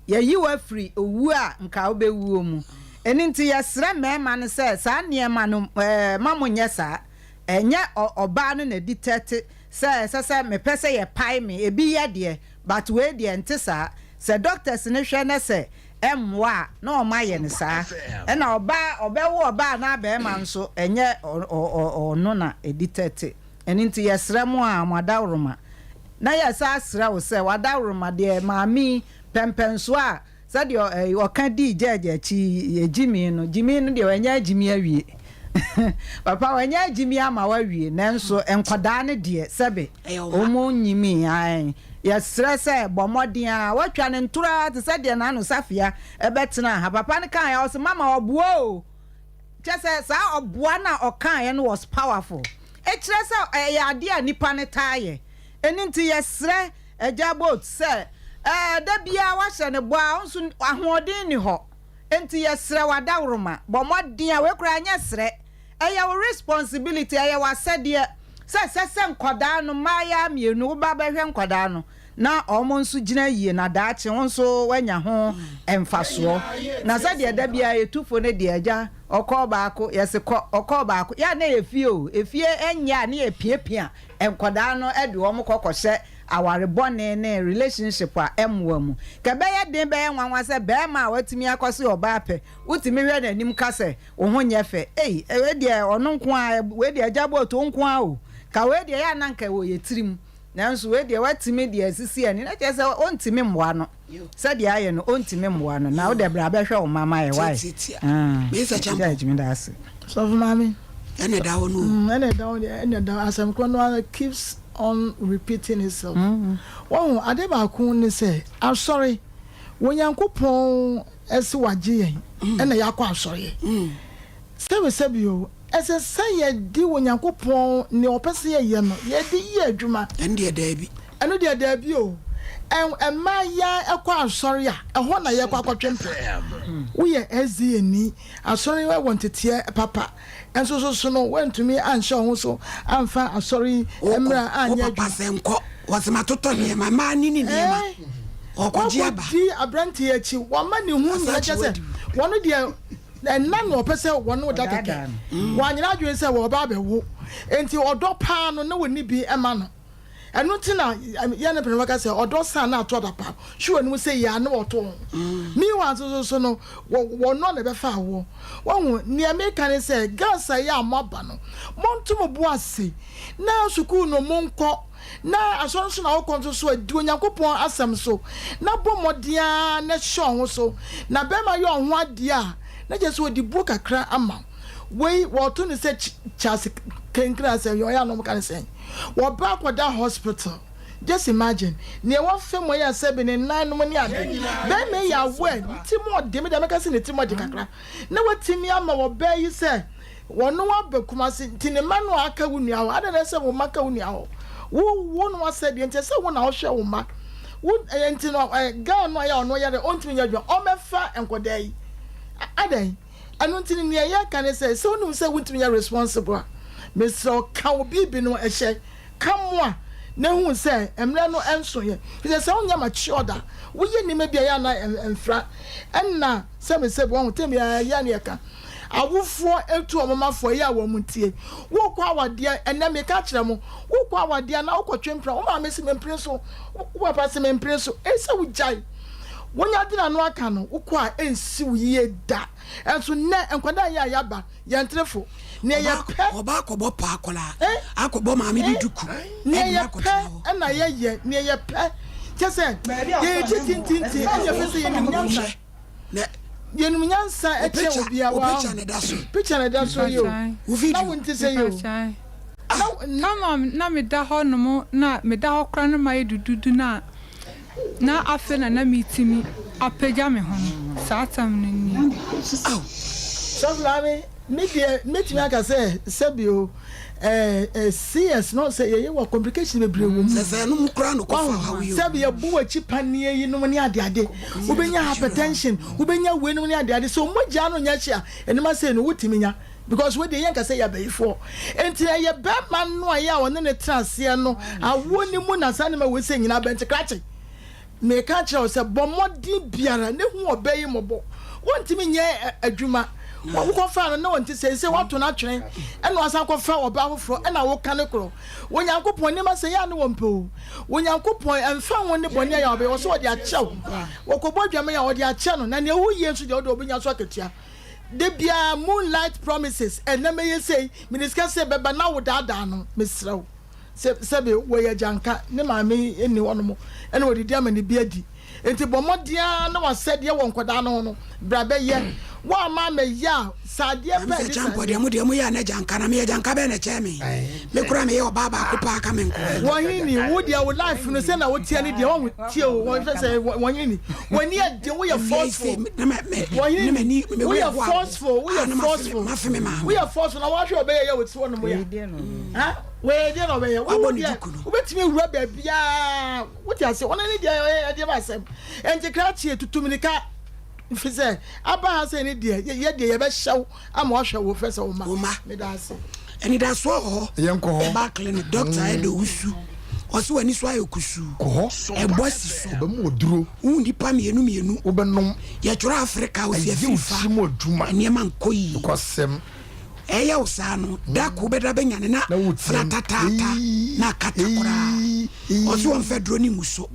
yɛyi wo afiri owuo a nka wobɛwuo mu ɛno nti yɛsrɛ mmarima no sɛ saa nneɛma no ɛɛ ma mo nyɛ saa ɛnyɛ ɔbaa no na ɛdi tɛte sɛ ɛsɛ sɛ mepɛ sɛ yɛpae me ebi yɛ deɛ but wei deɛ nte saa sɛ doctors no hwɛ ne sɛ ɛmmoa a na ɔmo ayɛ no saa ɛna ɔbaa ɔbɛwo ɔbaa na abɛɛma nso ɛnyɛ ɔno na ɛdi tɛte. Ɛno nti yɛsrɛ mo a mo adaworoma na yɛsa asrɛ wo sɛ wadaworoma deɛ maame yi pɛmpɛnsoɔ a sɛdeɛ ɔka dii gyɛɛgye akyi yɛ gyimi no gyimi no deɛ wanya agyimi awie papa wanya agyimi ama wawie nanso nkwadaa no deɛ sɛbe ɔmo nyimi ae yɛsrɛ sɛ bɔ mmɔden a watwa ne ntora te sɛ deɛ n'ano safia ɛbɛtena ha papa no kaa yɛ ɔsɛ mama ɔboa o kyɛ sɛ saa ɔboa no a ɔkaeɛ no was powerful ɛkyerɛ sɛ ɛyɛ adeɛ a nipa no taa yɛ. Ɛno nti yɛsrɛ agya boat sɛ ɛɛ da biara wahyɛ ne bɔ a nso ahoɔden ni hɔ nti yɛsrɛ wadaworoma bɔ mmɔden a wei koraa nyɛ srɛ ɛyɛ wo responsibility ɛyɛ w'asɛdeɛ sɛ sɛ sɛ nkwadaa no mmaayewa mmienu woba bɛhwɛ nkwadaa no na ɔmo nso gyina yie na daakye wo nso wanya ho mfasoɔ na sɛdeɛ da biara yɛtufo no deɛ agya ɔkɔɔ baako yɛse kɔ ɔkɔɔ baako yɛ na yɛ fie o efie ɛnyɛ a ne yɛ piapia nkwadaa no ɛde wɔn kɔ kɔhyɛ aware bɔne ne relationship a ɛmmoa mu kɛbɛyɛ den bɛyɛ nwanwa sɛ bɛrima a watumi akɔse ɔbaa pɛ wotumi hwɛ n'anim ka sɛ wo ho nyɛ fɛ ei wei deɛ ɔno nko a wei deɛ agya bɔɔto nko a o ka wei deɛ yɛ ananka wɔ yɛ tirim nanso wei deɛ watumi deɛ asisi ani na kyerɛ sɛ ɔntumi mmoa no sɛdeɛ ayɛ no ɔntumi mmoa no na wode bra bɛhwɛ wo mama yɛ wae. Judge da ase. Sɔfo maame. Ɛna ɛda hɔ no. Ɛna ɛda hɔ deɛ ɛna ɛda hɔ asɛm korɔ no ara keeps on repeating itself. Wɔn ade baako ne sɛ asɔre wɔ Nyankopɔn ɛsɛ wagye yɛn ɛna yɛakɔ asɔre sɛbi sɛbi o ɛsɛ sɛ yɛde wɔ Nyankopɔn nea ɔpɛ sɛ yɛyɛ no yɛde yɛ adwuma. Ɛno deɛ daabi. Ɛno deɛ daabi o mmaa yɛ ɛkɔ asɔre a ɛhɔ na yɛkɔ akɔtwe mpa woyɛ SDA ni asɔre wɔ nteteɛ papa nso so so no wɔntumi anhyɛ wɔn so amfa asɔre mmerɛ anyɛ adwuma. Papa sɛ nkɔ wɔsɛ ma totɔ nneɛma mmaa ni ne nneɛma ɔkɔgye aba. Wɔkɔdi aberanteɛ akyi wɔma ne ho nyina kyɛ sɛ wɔn deɛ ɛnna na ɔpɛ sɛ wɔn da kɛkɛ wɔanyina adwene sɛ wɔba abɛwo nti ɔdɔ paa no na wɔni bi ɛma no ɛno nti na yɛn ne pɛrɛ waka sɛ ɔdɔ san na ato adapa hwɛ wɔn anim sɛ yia ne wɔto ho meanwhile nso so so no wɔn no na ɛbɛfa awoɔ wɔn nea meka ne sɛ girls a yɛ a mo aba no monto mo bo ase na sukuu no mo nkɔ na asɔre nso na wokɔ nso so adi Onyankopɔn asɛm so na bɔ mmɔden ara na hyɛ ɔho so na bɛrima yɛ ɔho adeɛ a na kyerɛ sɛ ɔde buo kakra ama wei wɔto no sɛ Charles Kenkra sɛ ɔyɛ anom ka ne sɛn wɔba akɔda hospital. Just imagine nea wafa mu ayɛ sɛbe ne nan nom ne ade. Bɛrima yi yɛ aware, ne ti mu ɔde, me deɛ mɛka sɛ ne ti mu ɔde kakra. Na watumi ama ɔbaa yi sɛ ɔno aba Kumasi nti ne mma no a aka wo nua hɔ. Adɛn na ɛsɛ sɛ wo mma ka wo nua hɔ? Wo wo no asɛdeɛ nti ɛsɛ sɛ wo na wohwɛ wo mma. Wo ɛyɛ nti no ɛ girl no a ɛyɛ a ɔno yare ɔntumi nyɛ adwuma ɔmmɛfa nkwadaa yi. Adɛn? Ɛno nti no nea yɛka ne sɛ, sɛ wonim sɛ wontumi nyɛ responsible a, mesrɛ wo ka wo biribi no hyɛ. Ka mmoa na hu sɛ mmerɛ no nsoeɛ. Efisɛ sɛ wonyɛ matured a, woyɛ nneɛma bi a ɛyɛ a na ɛmfra. Ɛna sɛbesɛbe, wahu, tɛm biara ɛyɛ a na yɛka. Awofoɔ tu wɔn mma fo, ɛyɛ a wɔn ntie. Wokɔ awadeɛ, ɛnnɛ meka akyerɛ mo, wokɔ awadeɛ anaa wokɔtwe mpena, wo maame se mempene so, wo papa se mempene so, ɛsɛ sɛ wogyae. Wonya de n'ano aka no, wokɔ a ɛnsi wo yie da. Ɛnso nnɛ, nkwadaa yi a yɛaba, Yɛn terefo, nea yɛpɛ. Ɔba akɔbɔ paa akwadaa, akɔbɔ maame bi duku. Nea yɛpɛ ɛna yɛyɛ, nea yɛpɛ. Kyɛ sɛ, yɛyɛ ti tintintin, ɛna yɛpɛ sɛ yɛnim nyansa. Yɛnim nyansa ɛkyɛn obiara. Wo picture na ɛda so. Picture na ɛda so yi o. Na wo nti sɛ yi o. Kama na meda hɔ nom na meda hɔ koraa na mayɛ dududu na na afei na na metumi apagya me ho no, saa tam no nie. Ao! Sɔfo Maame, me deɛ mɛtumi aka sɛ sɛbi o, eh, eh, CS no sɛ yɛyɛ wɔ complication bebree wɔ mu. Sɛ sɛ ɛno mu koraa na ɔkɔfa haw yi o. Sɛbi yɛbɔ w'akyi paneɛ yi nom ne adeade, wobɛnya hypertension, wobɛnya wei nom ne adeade, sɛ mogya no nyɛ hye a, ɛnima sei no wotumi nya. Because wei deɛ yɛnka sɛ yɛ abayifoɔ. Enti ɛyɛ bɛrima no a yɛ a ɔne no tena aseɛ no awoɔ no mu na saa nneɛma wei sɛ nyinaa bɛnte krakye. Meka kyerɛ wo sɛ bɔ mmɔden biara ne hu ɔbɛ yi mmɔbɔ. Wontumi nyɛ adwuma. Wokɔfaa no na ɔnte sɛ sɛ woato no atwene ɛna wasan kɔfa ɔbaa foforɔ ɛna woka ne korɔ. Onyankopɔn nneɛma sɛ yɛ a ne wɔmpɛ o. Onyankopɔn ɛmfa ho ne bɔne a yɛ a ɔbɛyɛ ɔsɛ ɔde akyɛ wo. Wɔkɔbɔ adwaman a ɔde akyɛ no na nea woyie nso deɛ wode ɔbɛnya so akatua. Da biara moonlight promises ɛnɛ mɛyɛ sei, mede sika sei bɛba na wo daadaa no, mesrɛ wo. Sɛ sɛbe wɔyɛ agyanka, ne maame nni hɔ nom ɛna wɔdidi ama ne bi adi. Nti bɔ mmɔden ara na w'asɛdeɛ wɔ nkwadaa no ho no, bra bɛyɛ. Woamma ammɛyɛ a, sɛ adeɛ Maame pɛ sɛ ɛde saa Kyampɔ deɛ mo deɛ mo yɛ a na agyanka na meyɛ agyanka bɛn na ɛkyɛn me? Me koraa meyɛ ɔbaa baako paa ka me nko. Wɔn ni wo deɛ wo life no sɛ na wo teɛ ne deɛ wɔn tie o wɔn fɛ sɛ wɔn ni wɔn ni ɛde wo yɛ forceful wɔn ni wo yɛ forceful wo yɛ forceful wo yɛ forceful na wɔn ahwɛ ɔbɛyɛ yɛ wɔ ti hɔ nom yɛ ha wɔyɛ deɛ na ɔbɛyɛ wo deɛ wobɛtumi awura baabiara wote ase wɔn ani deɛ ɔyɛ ɛdeɛ ba asɛm ɛnti krakye tutu mirika fi sɛ aba ha sɛ ne deɛ yɛ deɛ yɛbɛhyɛw ama wahwɛ wo fɛ sɛ wo mma. Wo mma. Meda ase. Anidasoɔ wɔ hɔ. Yɛn kɔ hɔ. Herbal clinic doctor ɛdɔ wusu. Ɔse w'ani so ayɛ kusuu. Kɔ hɔ. Ɛbɔ si so. Ɔbɛma ɔduro. Wohu nipa mmienu mmienu. Wobɛnom. Yɛtwerɛ Africa ɔsi Ɛyɛ wo afiri fa. tirim adwuma. Nneɛma nkɔ yie. Nokwasɛm. Ɛyɛ wo saa no da ko wobɛda bɛnyane na Na woteam. flatataata Eii. na akata koraa. Eii. Eii. Ɔse wɔmfa duro no ngu so.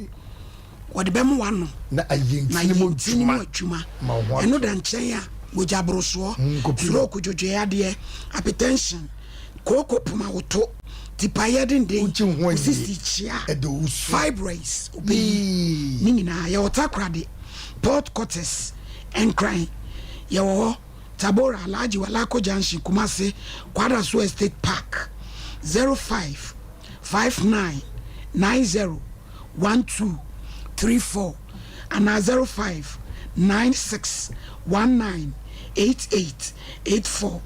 Wɔde bɛma w'ano Na ayɛ na ntini mu ayɛ ntini mu adwuma adwuma. ma wo ho Ɛno atɔ. da nkyɛn a, mogyaborosoɔ, Nkopi. stroke, dwodwoeɛ hypertension, kooko poma woto, tipaeɛ denden, Wogye wo ho wo adie. sisi kyea, Ɛde wo su. fibroids, wobɛyi Yee. ne nyinaa. Yɛwɔ Takoradi, Port Curtis, Nkran, yɛwɔ hɔ, Tabora, Alhaji Walako Junction, Kumasi, Kwadaso Estate Park, 05 59 90 12 34 anaa 05 96 19 88 84.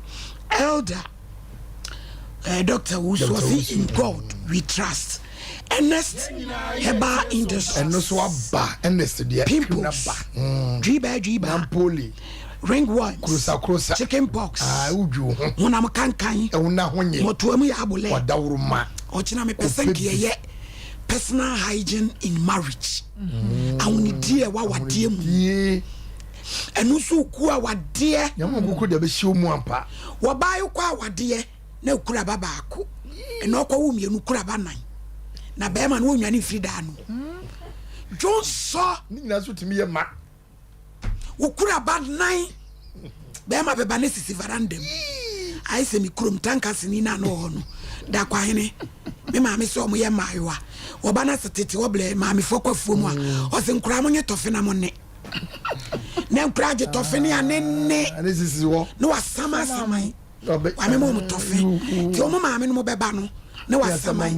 Elder eh, Doctor Wusu Dr. ɔse Wusu. in God we trust. Ernest Herbal Industries. Ɛno so aba Ernest deɛ cream na Pimples, ba. Mm. dwibaa dwibaa, Nampoli. ringworms, Krosa krosa. chicken pox, Ah, wodwi wo ho. honam kankan, Ɛwo na ho nye. mmɔtoa mu yɛ abolɛ. Wadaworo ma. Ɔkyena mepɛ sɛ Kɔpɛ nka bi. yɛyɛ personal hygiene in marriage. Ahonidie a ɛwɔ awadeɛ mu. Ahonidie. Ɛno nso ku awadeɛ. Nyame nkoko deɛ bɛhyɛ wo mu ampa. Wɔbaa yi kɔ awadeɛ na okura ba baako. Ɛna ɔkɔ wo mmienu kura ba nan. Na bɛrima no wɔnwane mfiri daa no. Dwonsɔ. Ne nyinaa nso tumi yɛ ma. Wokura ba nan. Bɛrima bɛba ne sisi varanda mu. Ayɛ sɛ me kurom tankasini no a na ɔwɔ hɔ no. Dakwahene. Me maame sɛ ɔmo yɛ mmaayewa. Wɔba no ase tete hɔ blɛ maamefoɔ kɔ afuo mu a ɔse nkoraa mo nye tɔfe na mo ne. Na nkoraa gye tɔfe ne ane ne. Ane sisi hɔ. Na wasama asaman. Wamema ɔmo tɔfe. Nti ɔmo maame no mo bɛba no na wasaman.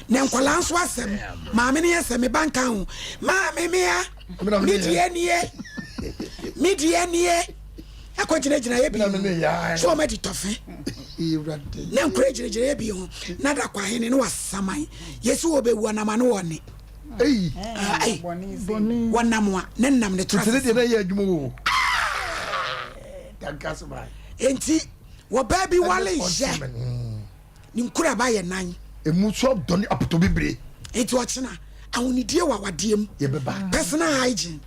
Na nkwadaa nso asɛm, maame no yɛ sɛ me ba nka ho. Maame mea, me deɛ nie, me deɛ nie. Akɔ gyinagyina yɛ bi ho, so wɔn adi tɔfe. Na nkura gyinagyina yɛ bi ho, na da kɔ ahene no wasaman. Yɛsi wɔ bɛwu anam ano wɔ ne. Wɔnam a ne nam ne tra. Enti wɔbaa bi wale yɛ. Ne nkuraba yɛ nan. Emu nso dɔ ne apotobibire. Enti ɔkyena, ahonidie wɔ awadeɛ mu. Yɛbɛba. Personal hygiene.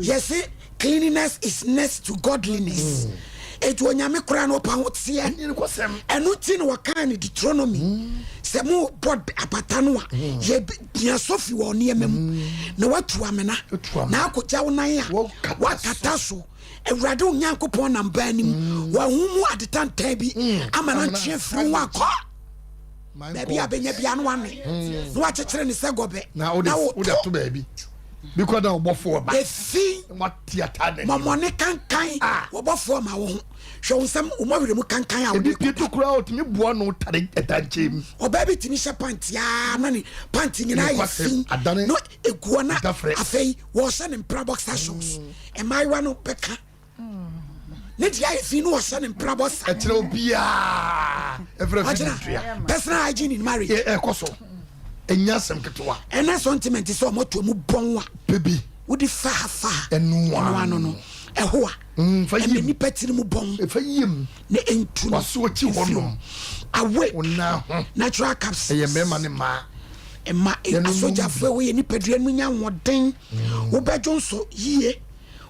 Yɛse cleanliness is next to godliness. Enti Onyame koraa no ɔpɛ ahoteɛ. Ɛno nti na wɔkaa no Deuteronomy sɛ mobɔ apata no a, yɛ pia sofi wɔ nneɛma mu na watu amena na akɔgya wo nan a wakata so. Awurade wo Nyankopɔn nam baa anim mm. wɔ ahum mu ade tantan bi mm. ama no ntwe afiri ho akɔ baabi a bɛnya bia no wane mm. na wakyekyere ne sɛ gɔbɛ na woto baabi bi kɔ da wɔbɔfoɔ ba efi mɔmɔne kankan ah. wɔbɔfoɔ ma wo ho hwɛ wo nsɛm wo mɔwerɛ mu kankan a wode pie to koraa ɔtumi boa no tare ɛdankyɛn mu ɔbaa bi tumi hyɛ panti aa na ne panti nyinaa yɛ fi na eguɔ na afei wɔhyɛ ne mpra boxer shorts mmaayewa no bɛka ne deɛ ayɛ fi no wɔhyɛ ne mpra boxer ɛkyerɛ obiara ɛfrɛ fi ne dua personal hygiene in marriage ɛkɔ so ɛnya asɛm ketewa ɛnɛ sentiment sɛ ɔmɔtoa mu bɔn a pebi wode faha faha ɛnoa ano no ɛho a mm, ɛmɛ nipa tiri mu bɔn ɛfa yiem na ɛntu no waso akyi hɔ nom awake ho natural capsules ɛyɛ mmarima ne mmaa Ɛma asogyafo a wɔyɛ nipadua no nya ahoɔden. Wobɛdwo nso yie.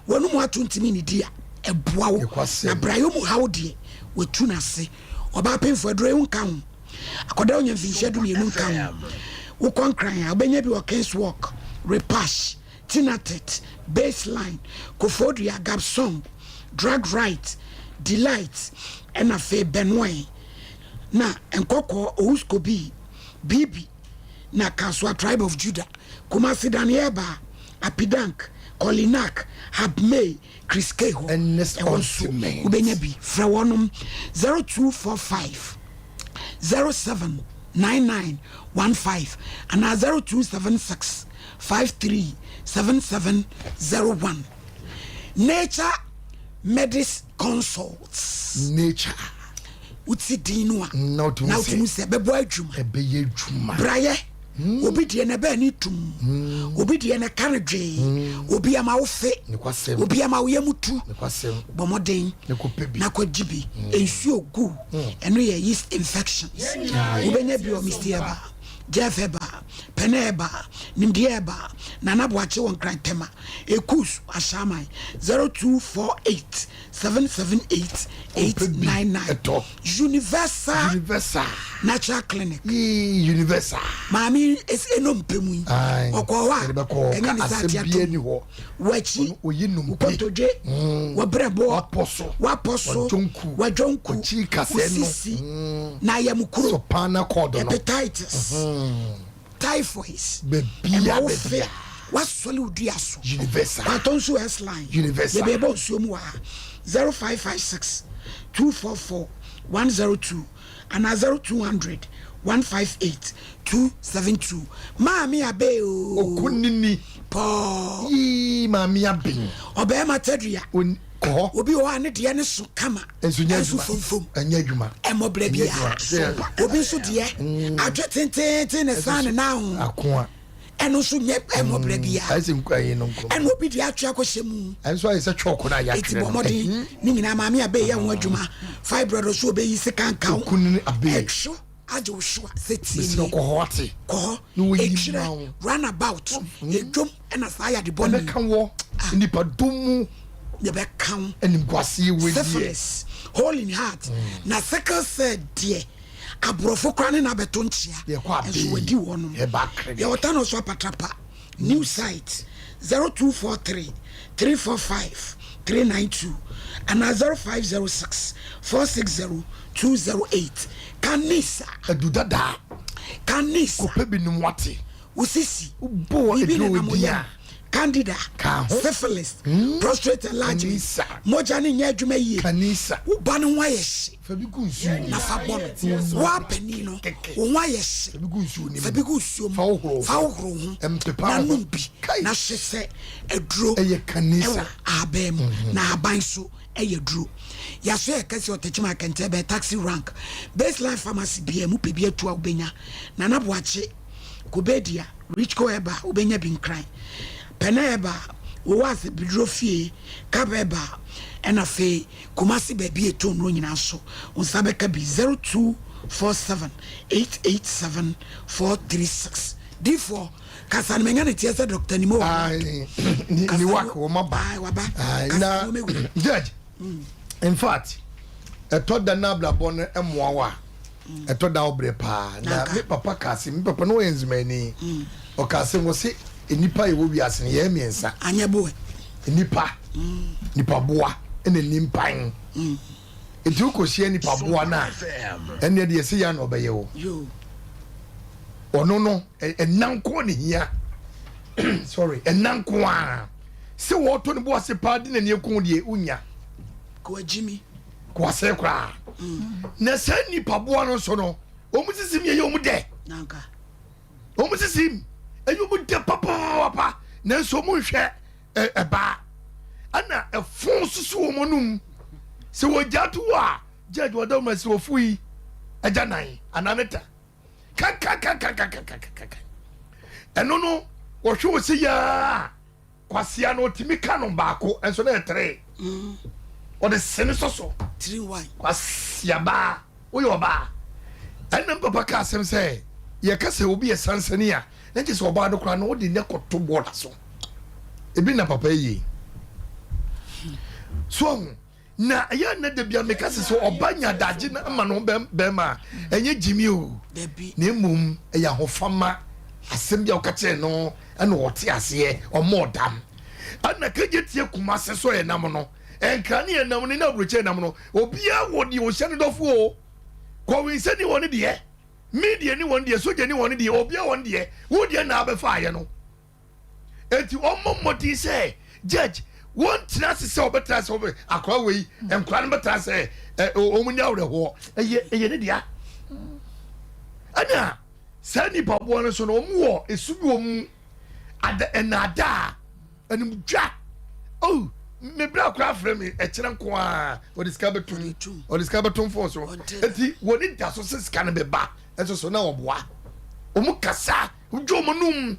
W'anum ato ntumi nnidi a, ɛboa wo. Na brayɔ mu haw deɛ, watu no ase. Ɔbaa pemfo aduro yi nka ho. Akwadaa onya mfinhyia 12 nka ho. Wokɔ Nkran a, wobɛnya bi wɔ Kings Walk, Repash, Tinatet, Baseline, Koforidua, Gabsong, Drug Right, Delight, ɛna afei Benue. Na Nkɔkɔɔ, Owuskobii, Bibi na Kasoa Tribe of Judah, Kumasi Daniel Ba, Apidank, Kolinak, Habmei, Chris K hɔ. Ernest Ɛhɔ nso Ointment. wobɛnya bi. Frɛ wɔnom 0245 07 9915 anaa 0276 53 7701. Nature Medis Consults. Nature. Wote din no a, na wotumi sɛ ɛbɛbɔ adwuma. Ɛbɛyɛ adwuma. Brayɛ. Hmm. Obi deɛ na ɛbɛn ne tum. Hmm. Obi deɛ na ɛka no dwee. Hmm. Obi ama wo fe. Obi ama wo yam tu. Bɔ mmɔden na kɔgye bi. Nsuo gu. Ɛno yɛ yeast infections. Wobɛnya bi wɔ Misty Herbal, Jeff Herbal, Pɛnɛ Herbal, Nimdeɛ Herbal, Nana Boakye wɔ Nkran Tema, Ekus, Ashaiman, 0248 778 899 Universal Universal Natural Clinic. Yee Universal. Maame enompe mu yi. Ɔkɔ hɔ a ɛnyɛ ne sɛ ate atom. W'akyi, wokotodwe, mm. w'abrɛboɔ, w'apɔ so, w'adwonku, wosisi, mm. na ayamukuro, hepatitis. Mm-hmm. Typhoid, Baabiara, ɛma wo fe, baabiara. wasɔle wo dua so. Universal. Kwatɔ nso S line. Universal. Yɛbɛbɔ nsuo mu wɔ ha. 0556 244 102 anaa 0200 158 272. Maame Abe oo. Okunini. Pɔɔ. Yii maame Abe. Ɔbɛrima tadua. On, kɔ hɔ. Obi wɔ hɔ a ne deɛ ne so kama. Nso nyɛ Ɛnso adwuma. fomfom. Ɛnyɛ adwuma. Ɛmmɔ brɛ Ɛnyɛ biara. adwuma. Obi nso deɛ, atwe tenteenten na ɛsan ne nan ho. Akoa. Ɛno nso nyɛ ɛmmɔ brɛ biara. Ayɛ sɛ nku ayi no nko. Ɛna obi deɛ atwe akɔhyɛ mu. Ɛnso ayɛ sɛ chalk no a Eti yɛatwerɛ bɔ no. mmɔden ne nyinaa maame abɛ yɛ ho adwuma. Fibroid nso obeyi sika nka ho. Okunini abe. Ɛtwo agye wo so a sɛ tie Mesrɛ nie. kɔ hɔ ate. Kɔ hɔ. Na wɔyi Etwerɛ ma wo. runabout. Edwom ɛna saa yade bɔne yi. Ɛbɛka wɔ nipadɔm mu. Yɛbɛka wo. Animguaseɛ wɔ deɛ. Syphilis, hole in heart, na sickle cell deɛ aborɔfo koraa ne no abɛto nkyea. Yɛkɔ abe. Nso wadi wɔnom. Yɛba akere. Yɛwɔ Tano so apatrapa. New site 0243 345 392 anaa 0506 460 208. Kanisa. Adu dadaa. Kanisa. Kɔpɛ bi nom wate. Wo sisi. Wobɔ Biribi aduro nenam wo di yam. a. Candida, Ka ho. syphilis, prostate enlargement, Kanisa. mogya no nyɛ adwuma yie, Kanisa. wo ba no ho ayɛ hye Fa bi gu nsuo mu. na fa bɔ no. Wo ara panin no, Kɛkɛ. wo ho ayɛ hye, Fa bi gu nsuo no mu. fa bi gu nsuo mu, Fa hohoro wo fa ho. hohoro wo ho Mpepa na wo ho. nom bi Kai. na hwɛ sɛ aduro Ɛyɛ kanisa. ɛwɔ ahaban mu na ahaban so yɛ duro. Yɛaso yɛ kɛse Ɔtɛkyem Akɛntɛ bɛn taxi rank, Baseline pharmacy bia mu pɛ bi atu a wobɛnya. Nana Boakye, Kobedia, Richco Herbal wobɛnya bi Nkran, Pɛnɛ Herbal, Wowase Biduro Fie, Cab Herbal ɛna afei Kumasi baabi a ɛtɔ nnuro nyinaa nso wo nsa bɛka bi 0247 887 436. Difoɔ, kasa no manya ne teɛ sɛ Doctor Nimo wɔ hɔ. Niwak wɔn aba. Aye, waba. Aye, Kasa na no mɛwura. Judge, in fact, ɛtɔ da na abrabɔ no mmoa wo a, ɛtɔ da wobrɛ paa. Na me papa ka asɛm, me papa no ɔyɛ nzemani. Ɔka asɛm wɔ se nnipa yɛwɔ wiase no yɛyɛ mmiɛnsa. Anyɛ boɛ. Nnipa, nipa boa ɛna nimpan. Nti wokɔhyia nipa boa no a, ɛnneɛ deɛ ɛsɛ yɛ na ɔbɛyɛ wo. Ɔno no, ɛna nko ne hia. Sorry, ɛna nko a. Sɛ wɔtɔ ne bo ase paa de n'ani aku deɛ wonya. Kɔagyimi. Kɔasɛe koraa. Na saa nipa boa no nso no, wɔn sisi mi ɛyɛ wɔn dɛ. Wɔn sisi mi ɛyɛ wɔn dɛ papaapa. Nanso wɔn nhwɛ ɛbaa. Ɛna ɛfon soso wɔn anum. Sɛ wɔgya to wɔ a, judge wɔda wɔn asi wɔfo yi agya nan anaa ne ta. Kakakakakakakaka. Ɛno no wɔhwɛ wɔ sɛ yaa kwasea no ɔtumi ka no baako nso na ɛtere. Ɔde sene sɔ so. Kwasea baa woyɛ ɔbaa. Ɛna papa ka asɛm sɛ yɛka sɛ obi yɛ sansani a na kyerɛ sɛ ɔbaa no koraa no wode ne kɔto bɔɔla so. Ebi na papa yie. So ɔho na ɛyɛ na da bia meka sɛ sɛ ɔba nya adagye na ama no bɛrima a ɛnyɛ gyimi o. Na mmom ɛyɛ ahofama asɛm bi a woka kyerɛ no ɛna ɔte aseɛ ɔma ɔdam. Ɛna kagye tie Kumase so ɛnam no ɛnkra ne ɛnam no ne aburokyɛ ɛnam no obiara wɔ deɛ ɔhyɛ no dɔfo o. Kɔwinsɛ ni wɔ ne deɛ, media ni wɔn deɛ, sogya ni wɔn deɛ, obiara wɔn deɛ, wo deɛ na abɛfa ayɛ no. Eti wɔmmɔ mmɔden sɛ judge wɔntena ase sɛ wɔbɛtena ase wɔbɛ akora wei nkora no bɛtena sɛ ɛ wɔn ni awerɛhoɔ ɛyɛ ɛyɛ ne dea. Ɛna saa nipa boɔ no so no wɔn wɔ esu bi wɔn mu ada ɛnaadaa animdwa oh me bra koraa frɛ me ɛkyerɛ nko a wɔde sika bɛtum wɔde sika bɛtum fon so eti wɔn da so sɛ sika no bɛba ɛnso so na wɔboa wɔn kasa dwo wɔn num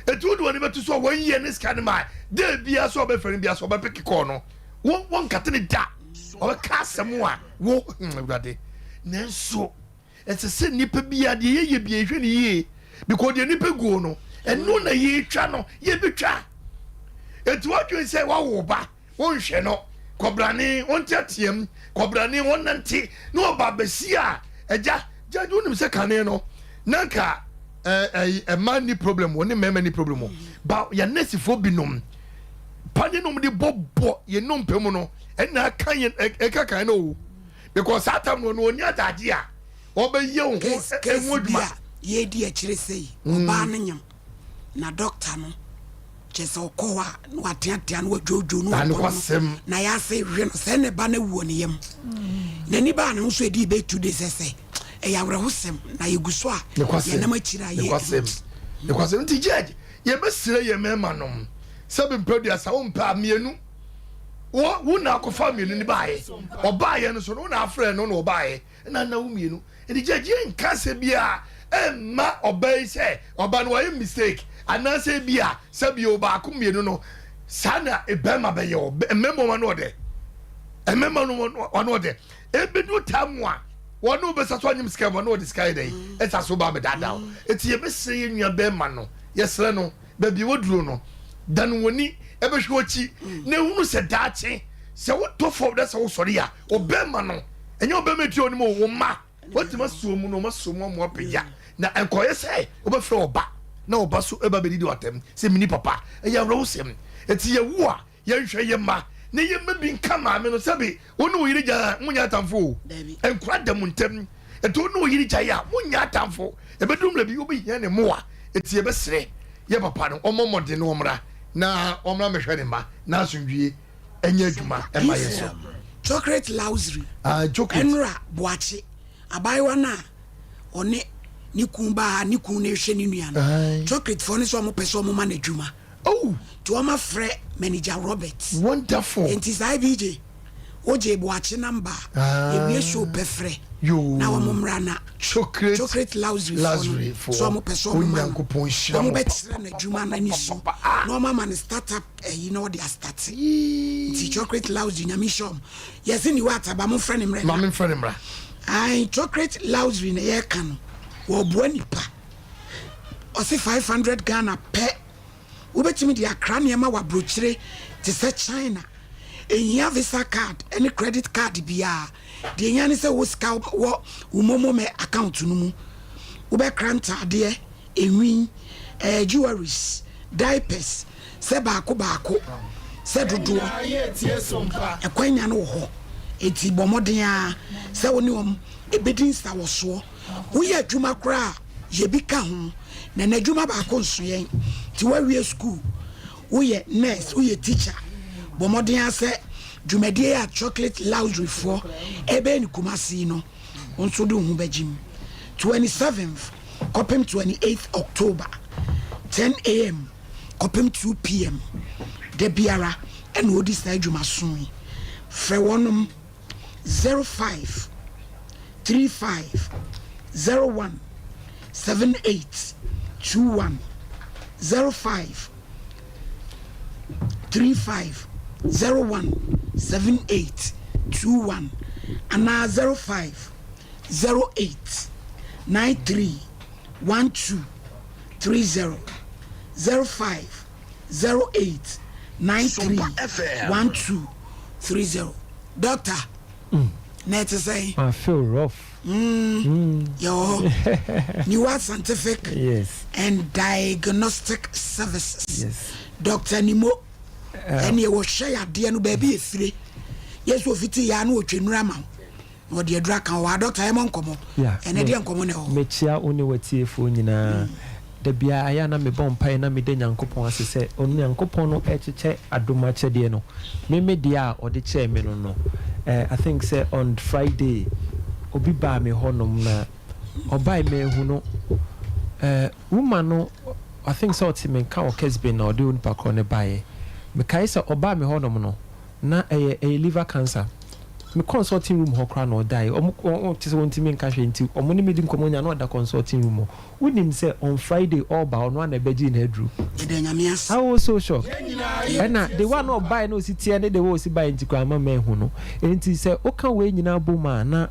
eti wode wɔn bɛto so a wɔn yɛ ne sika no ma de bia so ɔbɛfrɛ no bia so ɔbɛpeke kɔɔ no wɔn wɔn nkate ne da ɔbɛka asɛm a wo awurade nanso Ɛsɛ sɛ nnipa biara deɛ yɛyɛ biara yɛhwɛ no yie because deɛ nnipa guo no ɛno na yɛtwa no yɛbɛtwa. Eti wadwene sɛ wawo ba wonhwɛ no kɔbrane wɔnteateam kɔbrane wɔnante na ɔba bɛsi a agya gyagye wonim sɛ kane no na nka ɛma ni problem wɔ ne mmarima ni problem wɔ ba yɛn nɛsifoɔ binom pane nom de bɔbɔ yɛn nnompe mu no ɛna aka yɛn ɛka kan no o. Because saa tam no no ɔni adagye a ɔbɛyɛ wo ho ɛho adwuma. Case bi a yɛredi akyire sei, ɔbaa no nyem na doctor no kyerɛ sɛ ɔkɔ hɔ a na wateatea na wadwoodwoo na wabɔ no na yɛase hwe no sɛ ne ba no awu wɔ ne yam. N'ani baa ne ho so ɛdii bɛyɛ 2 days sɛ ɛyɛ awerɛhosɛm na yɛgu so a yɛnam akyire a yɛ. Nokwasɛm nti judge yɛbɛsrɛ yɛn mmarima nom sɛ bempɛ aduasa wompɛ a mmienu Wo wo na akɔfa mmienu no baeɛ. Ɔbaeɛ no so no wo na afrɛ no na ɔbaeɛ na na wo mmienu. Nti gyagye nka asɛm biara ɛmma ɔbaa yi sɛ ɔba no wayɛ mistake anaasɛ ebi a sɛbi o baako mmienu no saa na bɛrima bɛyɛ o mmarima wɔn ano ɔdɛ mmarima no wɔn ano ɔdɛ ebedu taa mu a wɔn no bɛsa so anyim sika wɔn no wɔde sika yɛ dɛ ɛsa so ba abɛdaadaa o eti yɛbɛsrɛ yɛn nua bɛrima no yɛsrɛ no. Baabi a waduro no, dane w'ani bɛhwɛ w'akyi na hunu sɛ daakye sɛ wotɔ fam na sɛ wosɔre a, ɔbɛrima no, ɛnyɛ ɔbɛrima etua onim o, wo mma, watumi asuo mu na wɔn asuo mu ama apagya. Na nkɔyɛ sɛ wobɛfrɛ ɔba na ɔba so ɛba bɛdidi w'atɛm sɛ mini papa. Ɛyɛ awerɛhosɛm. Eti yɛwo a, yɛnhwɛ yɛn mma na yɛn mma bi nka maame no sɛbe wo ne wo yere gyae a monyɛ atamfo o. Nkora da mo ntam. Enti wo ne wo yere gyae a monyɛ atamfo. Ɛbɛduru mmerɛ bi wobɛhia ne mmoa. Enti yɛbɛsrɛ yɛn papa no ɔmmɔ mmɔden na ɔmmra na ɔmmra mmɛhwɛ ne mma na asomdwie ɛnyɛ adwuma ɛma yɛ so. Chocolate Luxury, Ah, chocolate. Ɛnora Boakye, abaayewa no a ɔne ne kun baa ha, ne kun no rehwɛ ne nua no. Aye. Chocolate foɔ no sɛ ɔmo pɛ sɛ ɔmo ma no adwuma. Oh! Nti wɔn afrɛ manager Robert. Wonderful. Nti saa BJ, wogye Boakye number a, Ah. yɛwie show pɛ frɛ. Yoo. Na wɔn mmra na. Chocolate Chocolate Luxury foɔ no Luxury foɔ. sɛ ɔmo pɛ sɛ ɔmo ma no. Onyankopɔn nhyira Ɔmo mo bɛkyerɛ no adwuma no ani so. Na ɔmo ama no start up ɛyi na ɔde astate. Nti Chocolate Luxury Nyame nhyira ɔmo. Yɛse Niwa Ataba mo mfrɛ no mmerɛ Ma na. me mfrɛ no mmra. Ae Chocolate Luxury na yɛka no. Wɔboa nipa. Ɔse 500 Ghana pɛ. Wobɛtumi de akra nneɛma wɔ abrokyire te sɛ China. Ɛnhia visa card ne credit card biara. Deɛ ɛhia ne sɛ wowɔ sika wɔ wo momo me account no mu. Wobɛkra ntaadeɛ, nhwi, ɛɛ jewelries, diapers, sɛ baako baako, sɛ dodoɔ. Ɛkwanya no wɔ hɔ. Enti bɔ mmɔden ara sɛ wo ne wɔn bɛdi nsawɔsoɔ. Woyɛ adwuma koraa a, yɛ bi ka ho. Na n'adwuma baako nso yɛn. Nti woawie sukuu, woyɛ nurse, woyɛ teacher, bɔ mmɔden ara sɛ dwumadie a Chocolate Luxury foɔ ɛrebɛyɛ no Kumasi yi no, wo nso wode wo ho bɛgye mu. 27th kɔpem 28th October, 10am kɔpem 2pm, da biara ɛna wɔdi saa adwumaso yi. Frɛ wɔnom. 05 35 01 78 21 05 35 01 78 21 anaa 05 08 93 12 30 05 08 93 12 30 Doctor, na ɛte sɛn? Ma feel rough. Mm, yɛwɔ hɔ. Niwa Scientific yes. and Diagnostic Services. Yes. Doctor Nimo, ɛne ɛwɔ hwɛ yadeɛ no baabi efire. Yesu ofiti ya na otwe nura ma wo. Na ɔde aduru aka wo. Waa doctor yɛmmɔ nkɔmmɔ. Yeah, Ɛnɛ deɛ nkɔmmɔ na ɛwɔ hɔ. Mekyia wo ne w'atiefoɔ nyinaa. Da biara ayɛ a na mebɔ mpaeɛ na meda Nyankopɔn ase sɛ Onyankopɔn no rekyekyɛ adom akyɛdeɛ no. Me me deɛ a ɔde kyɛɛ me no no, eh, I think sɛ on Friday obi baa me hɔ nom na ɔbae manhu no. Eh, woman no, I think sɛ ɔte me nka wɔ Kesben na ɔde onipa korɔ no baeɛ. Mekae sɛ ɔbaa me hɔ nom no, na ɛyɛ, ɛyɛ liver cancer. Me consulting room hɔ koraa na ɔdaeɛ. Ɔmo, ɔmo, kyerɛ sɛ ɔntumi nka hwee nti ɔmo ne me di nkɔmmɔ nyinaa na ɔda consulting room hɔ. Wonim sɛ on Friday ɔreba ɔno ara na ɛbɛgyee n'aduro. Yɛda Nyame ase. I was so shocked. Ɛna the way a na ɔbaeɛ na ɔsi teɛ ne the way ɔsi baeɛ nti koraa ama manhu no. Enti sɛ woka wei nyinaa bom a na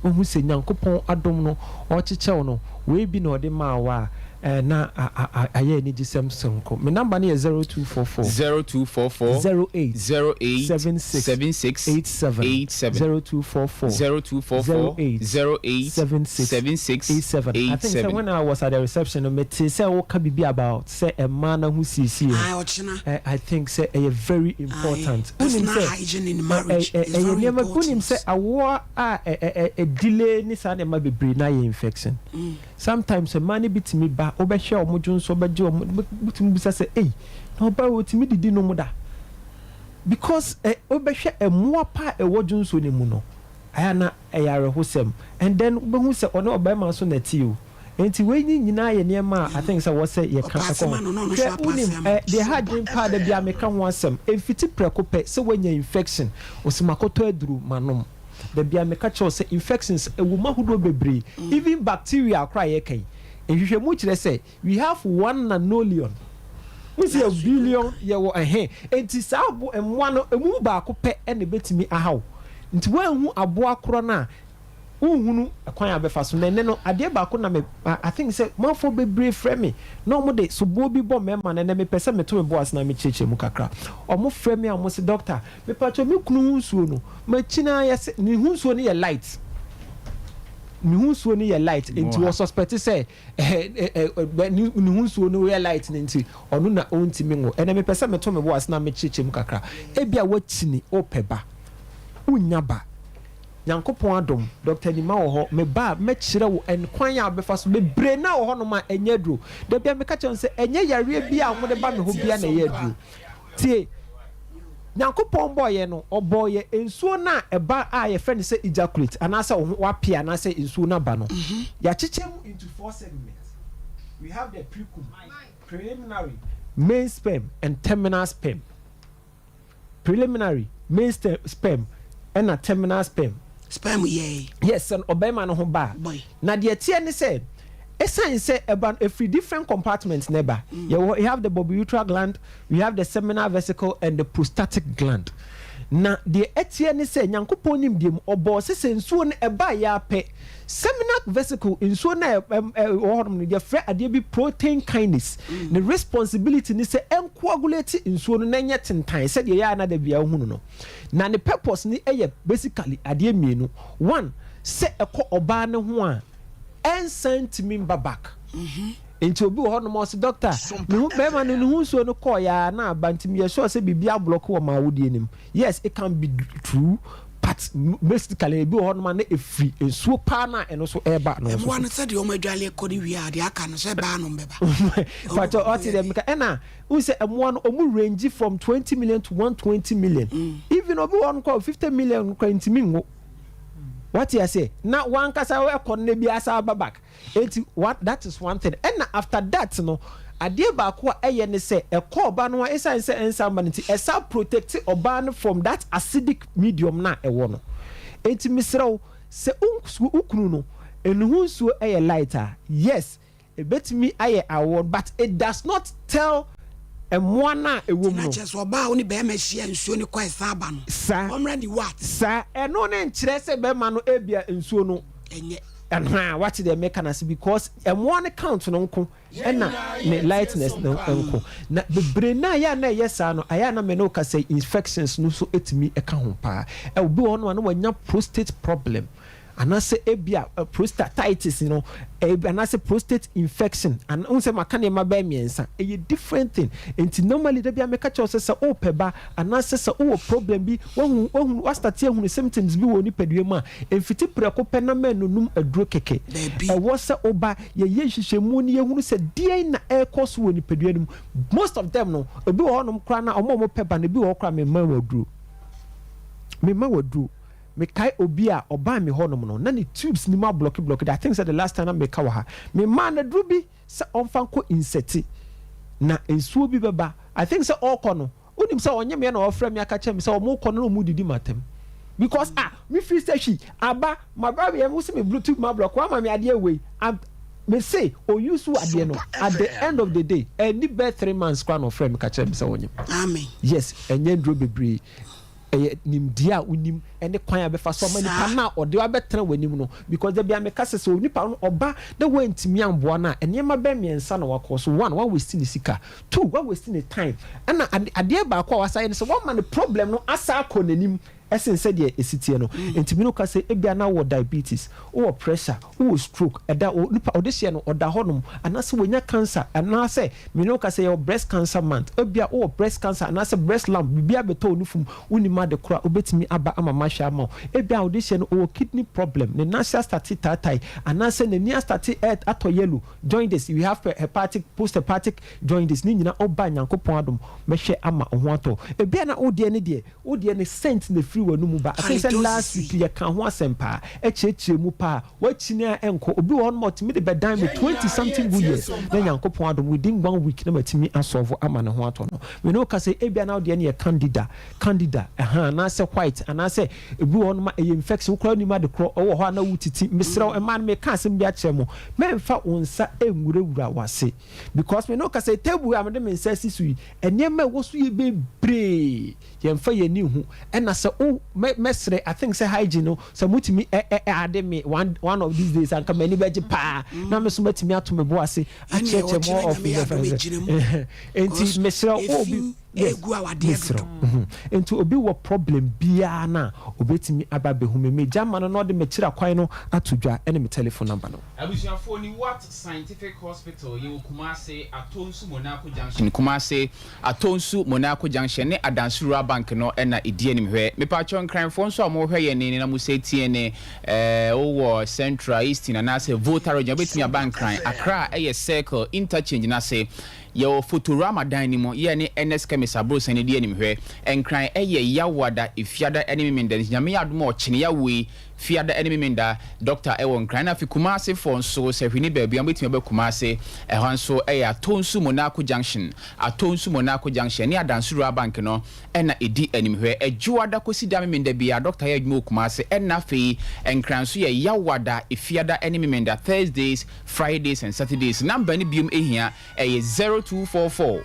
wohu sɛ Nyankopɔn adom no ɔrekyekyɛ wo no wei bi na ɔde maa wo a Eh, na ayɛ anigyesɛm soronko. Me number no yɛ 0244. 0244. 08. 08. 76. 76. 87. 87. 0244. 0244. 08. 08. 76. 76. 87. I think sɛ 87. when I was at the reception no, metee sɛ woka biribi about sɛ mmaa no ahosiesie Aye, ho. ɔkyena. Eh, I think sɛ ɛyɛ very important. Aye, Wonim personal sɛ hygiene in ɛ- marriage ɛ- is ɛyɛ very nneɛma wonim important. sɛ awoɔ a ɛ- ɛ- ɛ- ɛdelay ne saa nneɛma bebree no ayɛ infection. Sometimes mmaa no bi tumi ba, wobɛhwɛ wɔn dwonsɔ bɛgye wɔn, wotumi bisa sɛ, ei, na ɔbaa yi ɔtumi didi nom da? Because ɛ wobɛhwɛ mmoa pa a ɛwɔ dwonsɔ no mu no, ayɛ a na ɛyɛ awerɛhosɛm. And then wobɛhu sɛ ɔne ɔbarima nso na ɛte o. Nti wei ne nyinaa yɛ nneɛma a I think sɛ wɔ sɛ yɛka Ɔpaase ɛkɔ ma ho. no na ɔno nso Hwɛ, apaase wonim ama ɛ no. deɛ ɛha adwene paa da biara meka ho asɛm, ɛmfiti prɛko pɛ sɛ woanya infection, ɔsɛ makɔtɔ aduro manom. Da biara meka kyerɛ wo sɛ infections ɛwɔ mu ahodoɔ bebree, even bacteria koraa a yɛka yi, nhwehwɛmu kyerɛ sɛ we have one nanolion, wohu sɛ yɛwɔ billion, yɛwɔ ɛhe, enti saa abo mmoa no ɛmu mu baako pɛ na ɛbɛtumi aha wo, nti woanhu aboa korɔ no a wonhunu kwan a bɛfa so. Na ɛnɛ no adeɛ baako na me I think sɛ manfoɔ bebree frɛ me na wɔn de soboɔ bi bɔ mmarima no, ɛnɛ mepɛ sɛ meto me bo ase na mekyerɛkyerɛ mu kakra. Wɔn frɛ me a wɔn se doctor Mepakyɛw me kunu ho nsuo no makyi no ara yɛse ne ho nsuo no yɛ light ne ho nsuo no yɛ light nti wɔ suspect sɛ ne ho nsuo no yɛ light no nti ɔno na ɔntumi nwo. Ɛnɛ mepɛ sɛ meto me bo ase na mekyerɛkyerɛ mu kakra. Ebia woakyini wopɛ ba, wonnya ba. Nyankopɔn adom, Doctor Nima wɔ hɔ, me ba a, mɛkyerɛ wo kwan a wobɛfa so. Bebree no a wɔ hɔnom a, ɛnyɛ aduro. Da biara meka kyerɛ wɔn sɛ, ɛnyɛ yareɛ biara a wɔde ba me hɔ biara na ɛyɛ aduro. Tie, Nyankopɔn bɔɔ yɛn no, ɔbɔɔ yɛn nsuo no a ɛba a yɛfrɛ no sɛ ejaculate, anaasɛ wo ho wapee anaasɛ nsuo no aba no, yɛakyekyɛ mu into four segments. We have the precum, preliminary, main sperm and terminal sperm. Preliminary, main sperm ɛna terminal sperm. Sperm yɛe. Yes, sɛ ɔbarima no ho ba a. Boy. Na deɛ ɛteɛ ne sɛ, ɛsiane sɛ ɛba no, ɛfiri different compartments na ɛba. Yɛwɔ, we have the bulbourethral gland, we have the seminal vesicle and the prostatic gland. Na deɛ ɛteɛ ne sɛ, Nyankopɔn nimdeɛ mu, ɔbɔɔ sɛ sɛ nsuo no ɛbaeɛ ara pɛ, Seminal vesicle, nsuo no a ɛwɔ hɔnom no, yɛfrɛ adeɛ bi protein kinase. Ne responsibility ne sɛ ɛncoagulate nsuo no na ɛnyɛ tentan sɛdeɛ ɛyɛ a na da biara wohunu no. Na ne purpose no yɛ basically adeɛ mmienu. One, sɛ ɛkɔ ɔbaa no ho a, ɛnsan ntumi mba back. Nti obi wɔ hɔnom a ɔse doctor, me ho bɛrima no ne ho nsuo no kɔɔeɛ a na aba nti meyɛ sure sɛ biribi ablɔke wɔ m'awodeɛ no mu. Yes, it can be true but basically ebi wɔ hɔnom a na efiri nsuo paa na ɛno nso ɛreba no nso. Mmoa no sɛdeɛ wɔn adwale kɔ no wie a deɛ aka no sɛ baa no mbɛba. Patɔ ɔte deɛ meka ɛna n sɛ mmoa no wɔn range from 20 million to 120 million. Even obi wɔ hɔ no kɔ 50 million kora ntumi nwo. Wate aseɛ na wankasa ɛkɔ no na ebi asa aba back. Enti one that is one thing. Ɛna after that no, adeɛ baako a ɛyɛ ne sɛ ɛkɔ ɔbaa no ho a ɛsiane sɛ ɛnsan ba no nti, ɛsan protect ɔbaa no from that acidic medium no a ɛwɔ no. Enti mesrɛ wo, sɛ wo kunu no ne ho nsuo yɛ light a, yes, ɛbɛtumi ayɛ awoɔ but it does not tell mmoa no a ɛwɔ mu no. Na kyerɛ sɛ ɔbaa a wo ne barima hyia nsuo no kɔ ɛsan aba no, Saa. ɔmmra ne what? Saa. Ɛno no nkyerɛ sɛ barima no ebia nsuo no. Ɛnyɛ. Ɛhaa, wate deɛ meka no ase because mmoa no count no nko ɛna ne lightness no nko. Na bebree no a ɛyɛ a na ɛyɛ saa no, ɛyɛ a na me ne wo kasa yi infections no nso tumi ka ho paa. Obi wɔ hɔnom a na wanya prostate problem. Anaasɛ ebia prostatitis no, anaasɛ prostate infection, ana, wohu sɛ maka nneɛma bɛyɛ mmiɛnsa, ɛyɛ different thing. Nti normally da biara meka kyerɛ wo sɛ sɛ wopɛ ba, anaasɛ sɛ wowɔ problem bi, wahu, wahu, wastate ahunu symptoms bi wɔ wo nipadua mu a, mfiti prɛko pɛ na mɛnonum aduro kɛkɛ. Dabi. Ɛwɔ sɛ woba, yɛyɛ nhwehwɛmu na yɛhunu sɛ deɛn na ɛrekɔ so wɔ nipadua no mu. Most of them no, ebi wɔ hɔnom koraa no a, wɔn a wɔpɛ ba no, ebi wɔ hɔ koraa a memma wɔn aduro. Memma wɔn aduro. Mekae obi a ɔbaa me hɔnom no, na ne tubes no mu ablɔke blɔke de, I think sɛ the last time na meka wɔ ha. Memaa no aduro bi sɛ ɔmfa nkɔ insɛte na nsuo bi bɛba. I think sɛ ɔrekɔ no, wonim sɛ ɔnye meɛ na ɔrefrɛ me aka kyerɛ me sɛ wɔrekɔ no na wɔredidi m'atɛm. Because ah, me firi sɛ hwi, aba, maba yɛ, wo se me tube mu ablɔke, woama me adeɛ wei. I'm, me se o use adeɛ no, at the end of the day, ɛnni bɛyɛ 3 months koraa na ɔfrɛ me ka kyerɛ me sɛ ɔnyem. Amen. Yes, ɛnyɛ nnuro bebree. Ɛyɛ nimdeɛ a wonim ne kwan a bɛfa so ama nipa no a ɔde wo abɛtena w'anim no. Because da biara meka sɛ, sɛ onipa no ɔba na woantumi amboa no a, nneɛma bɛyɛ mmiɛnsa na wakɔ so. One, woawaste ne sika. Two, woawaste ne time. Ɛna ade adeɛ baako a wasan ayɛ ne sɛ, woama ne problem no asan akɔ n'anim sen sɛdeɛ ɛsi teɛ no. Nti me ne wo ka sɛ, ebia na wowɔ diabetes, wowɔ pressure, wowɔ stroke, ɛda o nipa ɔdehyeɛ no ɔda hɔnom, anaasɛ wanya cancer, anaasɛ me ne wo ka sɛ yɛwɔ breast cancer month, ebia wowɔ breast cancer anaasɛ breast lump, biribi abɛtɔ wo nufu mu, wonnim ade korɔ a, wobɛtumi aba ama mahwɛ ama wo. Ebia ɔdehyeɛ no ɔwɔ kidney problem, ne nan ase astate taatae, anaasɛ n'ani astate ɛ atɔ yellow, jaundice, we have hepatic, post hepatic jaundice, ne nyinaa woba a Nyankopɔn adom mɛhwɛ ama wo ho atɔ wo. Ebia na wo deɛ ne deɛ, Wo deɛ ne scent na ɛfiri w'anomu ba. I think sɛ last week yɛkaa ho asɛm paa, ɛkyerɛkyerɛ mu paa. W'akyini a ɛnkɔ. Obi wɔ hɔnom a ɔtumi de bɛdan me 20 something good years na Nyankopɔn adom within one week na matumi asɔlvo ama ne ho atɔ no. Me ne wo kasa yi ebia na wo deɛ no yɛ candida, candida, ɛhaa, anaasɛ white, anaasɛ ebi wɔ hɔnom a ɛyɛ infection, wo koraa wonnim ade korɔ, ɛwɔ hɔ a na wotiti. Mesrɛ wo mmaa no meka asɛm bi akyerɛ mo, mɛmfa wo nsa nwurawura w'ase because me ne wo kasa yi table a mede me nsa asi so yi, Nneɛma a ɛwɔ so yɛ bebree, yɛnfa yɛn ani nhu. Ɛna sɛ wo, mɛ, mɛsrɛ, I think sɛ hygiene no, sɛ motumi ɛ, ɛ, ɛ ade me one, one of these days, anka m'ani bɛgye paa, na me nso matumi ato me bo ase Ɛnneɛ akyerɛkyerɛ ɔkyena more of Nyame the adom ɛgyina mu. Enti Because mesrɛ wo, obi. efi. Yes, Ɛgu awadeɛ mesrɛ dodo. wo. Mhm. Nti obi wɔ problem biara no a, obetumi aba abɛhu me. Megya ma no na ɔde m'akyiri akwan no ato dwa ɛne me telephone number no. Abusuafoɔ Niwat Scientific Hospital yɛwɔ Kumase, Atonsu Monaco Junction, Kumase, Atonsu Monaco Junction ne Adansi Rural Bank no na ɛdi anim hwɛ. Mepaakyɛw Nkranfoɔ nso a mohwɛ yɛn ne na mosɛ tie ne eh, wowɔ Central, Eastern anaasɛ Volta Region wobɛtumi aba Nkran, Accra ɛyɛ Circle Interchange no ase. Yɛwɔ Fotorama dan no mu, yɛ ne Ernest Chemist aborosan no di anim hwɛ. Nkran ɛyɛ Yawoada, Efiada ɛne Memenda nti Nyame yɛ adom a ɔkyene Yawoe, Fiada ɛne Memenda, Doctor ɛwɔ Nkran. Ɛna afei Kumase foɔ nso sɛ hwene baabi a mobɛtumi aba Kumase, ɛhɔ nso ɛyɛ Atonsu Monaco Junction, Atonsu Monaco Junction ɛne Adansi Rural Bank no ɛna ɛdi anim hwɛ. Ɛdwoada kɔsi da Memenda biara Doctor yɛ adwuma wɔ Kumase. Ɛna afei Nkran nso yɛ Yawoada, Efiada ɛne Memenda, Thursdays, Fridays and Saturdays. Number no biom ehia ɛyɛ 0244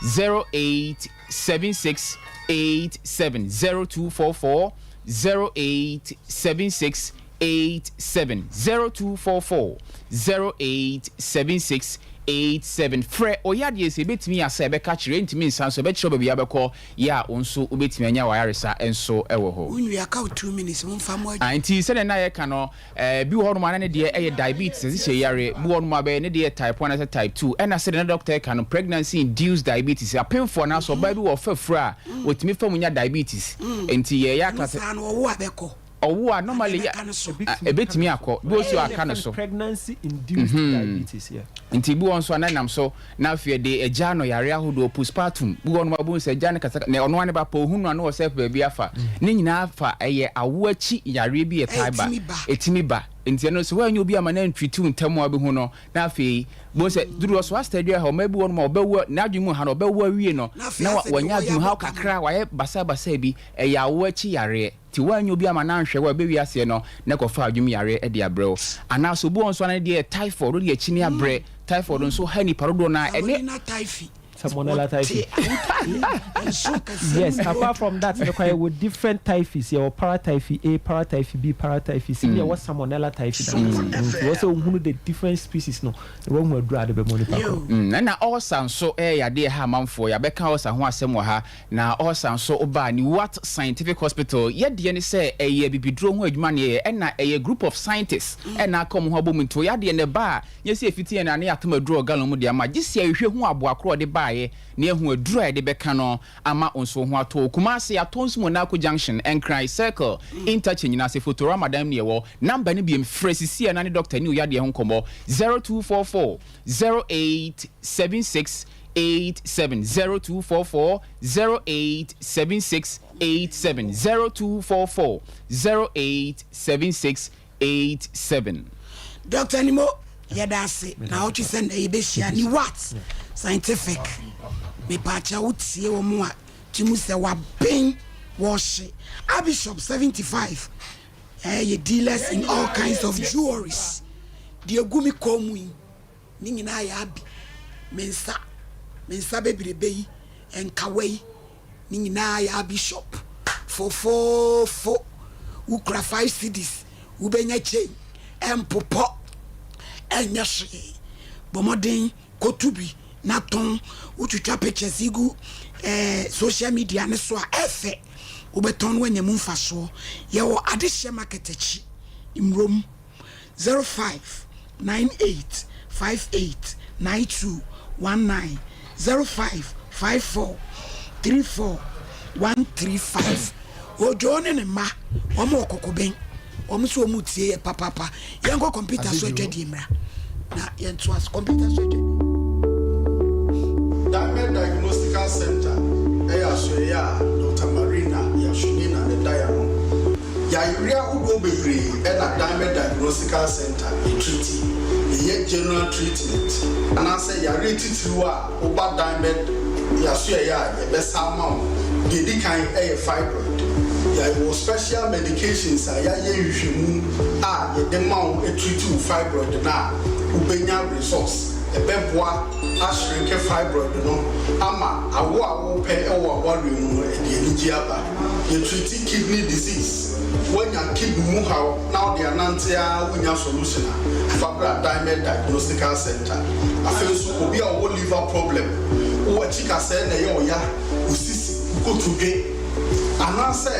0876 87 0244 0876 87 0244 0876 87 Frɛ ɔyadeɛ sɛ ɛbɛtumi asa ɛbɛka kyerɛ ɛntumi nsa nso ɛbɛkyerɛ wo baabi a wobɛkɔ yɛ a wo nso wobɛtumi anya w'ayaresa nso wɔ hɔ. Wo nwie aka wo 2 minutes mo nfa mo adwuma. Ah nti sɛdeɛ na yɛka no Eh, bi wɔ hɔnom a na ne deɛ ɛyɛ diabetes, asikyire yareɛ. Bi wɔ hɔnom a bɛyɛ ne deɛ yɛ type 1 anaasɛ type 2. Ɛna sɛdeɛ na dɔkta reka no, pregnancy induced diabetes. Apemfoɔ anaasɛ ɔbaa bi wɔ ɔfa furu a, ɔtumi fa mu nya diabetes. Nti yɛyɛ Ɛno aka sɛ. saa no, ɔwo a bɛkɔ? Ɔwo a, Anaa normally yɛ, ɛbɛka no so? ah, ɛbɛtumi akɔ. Bi wɔ nso a aka no so. Pregnancy induced diabetes, yeah. Nti bi wɔ hɔ nso a na ɛnam so, na afei ɛde agya no yareɛ ahodoɔ, postpartum. Bi wɔ hɔnom a wobɛhu sɛ agya no kasa, na ɔno ara ne ba pɛ, ɔhu no a na ɔsɛ pɛ baabi afa. Ne nyinaa fa, ɛyɛ awoɔ akyi yareɛ bi a ɛtaa ba. Ɛtumi ba. Ɛtumi ba. Nti ɛno sɛ woannya obi amma no antreat wo ntɛm a wobɛhu no, na afei wobɛhu sɛ duru hɔ so asɛ dua ha, ɔmaa bi wɔ hɔnom a ɔbɛwo a, n'adwene mu ha no, ɔbɛwo awie no, Na afei na asɛ deɛ wanya wɔyɛ adwene mu haw abɔ ka no. kakra, wayɛ basabasa bi. Ɛyɛ awoɔ akyi yareɛ. Nti woannya obi amma no anhwɛ wo a, ɛbɛwie aseɛ no, na ɛkɔfa adwene mu yareɛ de abrɛ wo. Anaa sɛ obi wɔ hɔ nso a na ne deɛ yɛ typhoid, wode akyini abrɛ. Typhoid nso ha nnipa dodoɔ no ara, ɛne. Salmonella typhi. Salmonella typhi. Wɔte awudie nso kɛseɛ Yes, mu apart from that no koraa yɛwɔ different typhis, yɛwɔ paratyphi A, paratyphi B, paratyphi C, ne yɛwɔ salmonella typhi nankasa. Nti ɛwɔ sɛ wohunu the different species no na woahu aduro a wode bɛma onipa korɔ. Ɛna ulcer nso yɛ yadeɛ a ɛha amanfoɔ, yɛabɛka ulcer ho asɛm wɔ ha. Na ɔsa nso wobaa Newat Scientific Hospital. Yɛ deɛ ne sɛ ɛyɛ abibiduro ho adwuma na yɛyɛ ɛna ɛyɛ group of scientists ɛna aka wɔn ho abom nti ɔyɛ adeɛ na ɛba a nyɛ sɛ ɛfiti yɛn na ne yɛatom aduro wɔ gallon mu de ama gye sɛ yɛhwɛ hu aboa korɔ a ɔde baeɛ na yɛahu aduro a yɛde bɛka no ama wo nso wo ho atɔ wo. Kumasi, Atonsu Monaco Junction, Nkran Circle, Interchange no ase, Fotorama dan mu na yɛwɔ. Number no biom, frɛ sisi a na ne doctor ne wo yadeɛ ho nkɔmmɔ, 0244 0876 87 0244 08 76 87 0244 08 76 87. Doctor Nimo yɛda ase naawɔtwe sɛ nnɛ yɛbɛhyia ne what scientific mepaakyɛ wo tie wɔn a ti mu sɛ waben wɔhye Abishop 75 ɛyɛ dealers in all kinds of jewelries deɛ gu me kɔn mu yi Ne nyinaa yɛ abi. Me nsa, me nsa bebrebe yi, nkawa yi, ne nyinaa yɛ abi shop. Fofoofo, wokura 5 cedis, wobɛnya chain, ɛmpopɔ, ɛnyɛ hwee. Bɔ mmɔden kɔtu bi na tɔn. Wotwitwa pictures yi gu social media ne so a, ɛfɛ. Wobɛtɔn no woanya mu mfasoɔ. Yɛwɔ Adehyeɛ Market akyi, Mmrom. 0598 58 92 19 0554 34 135. Odwo ne ne mma wɔn wɔ kɔkɔbɛn wɔn nso wɔn tie yɛ papaapa. Yɛnkɔ kɔmputa so adwadie mmra na yɛntoa so kɔmputa so adwadie. Diamond Diagnostical Center yɛ asoɛeɛ a Dɔkta Marina Yashunina da ano. Yareɛ ahodoɔ bebree na Diamond Diagnostical Center treati. Yɛyɛ general treatment anaasɛ yareɛ titiriw a woba Diamond asoɛeɛ a yɛbɛsa ama wo. Deɛ ɛdi kan yɛ fibroid. Yɛwɔ special medications a yɛayɛ nhwehwɛmu a yɛde ma wo treati wo fibroid no a wobɛnya results. Ɛbɛboa ashrink fibroid no ama awo a wopɛ wɔ awareɛ mu no ɛde anigye aba. Yɛtreati kidney disease. Woanya kidney mu haw na wode anante ara wonnya solution a, fa bra Diamond Diagnostical Center. Afei nso obi a ɔwɔ liver problem, wowɔ akyi kasɛɛ na ɛyɛ wo ya. kotodwe, anaasɛ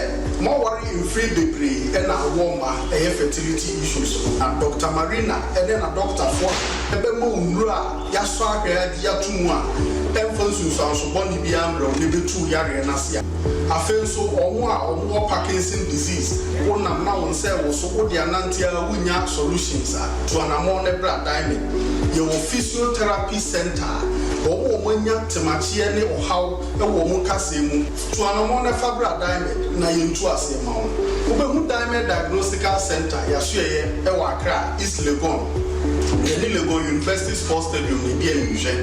moaware mfiri bebree na awɔ mma, ɛyɛ fertility issues no, na Dɔkta Marina ne n'adɔktafoɔ bɛma wo nnuro a yɛasɔ ahwɛ agye ato mu a ɛmfa nsunsuanso bɔne biara mmerɛ wo na ɛbɛtu wo yareɛ no ase. Afei nso wɔn a wɔwɔ Parkinson disease, wonam na wo nsa rewoso, wode anante ara wonnya solutions a, tu anamɔn na bra Diamond. Yɛwɔ physiotherapy centre a wɔn a wɔanya temakyeɛ ne ɔhaw wɔ wɔn kasɛɛ mu. Tu anamɔn na fa bra Diamond na yɛntu aseɛ ma wo. Wobɛhu Diamond Diagnostical Centre, yɛasoɛeɛ wɔ Accra, East Legon. Yɛne Legon University Sports Stadium na ɛdi animhwɛ.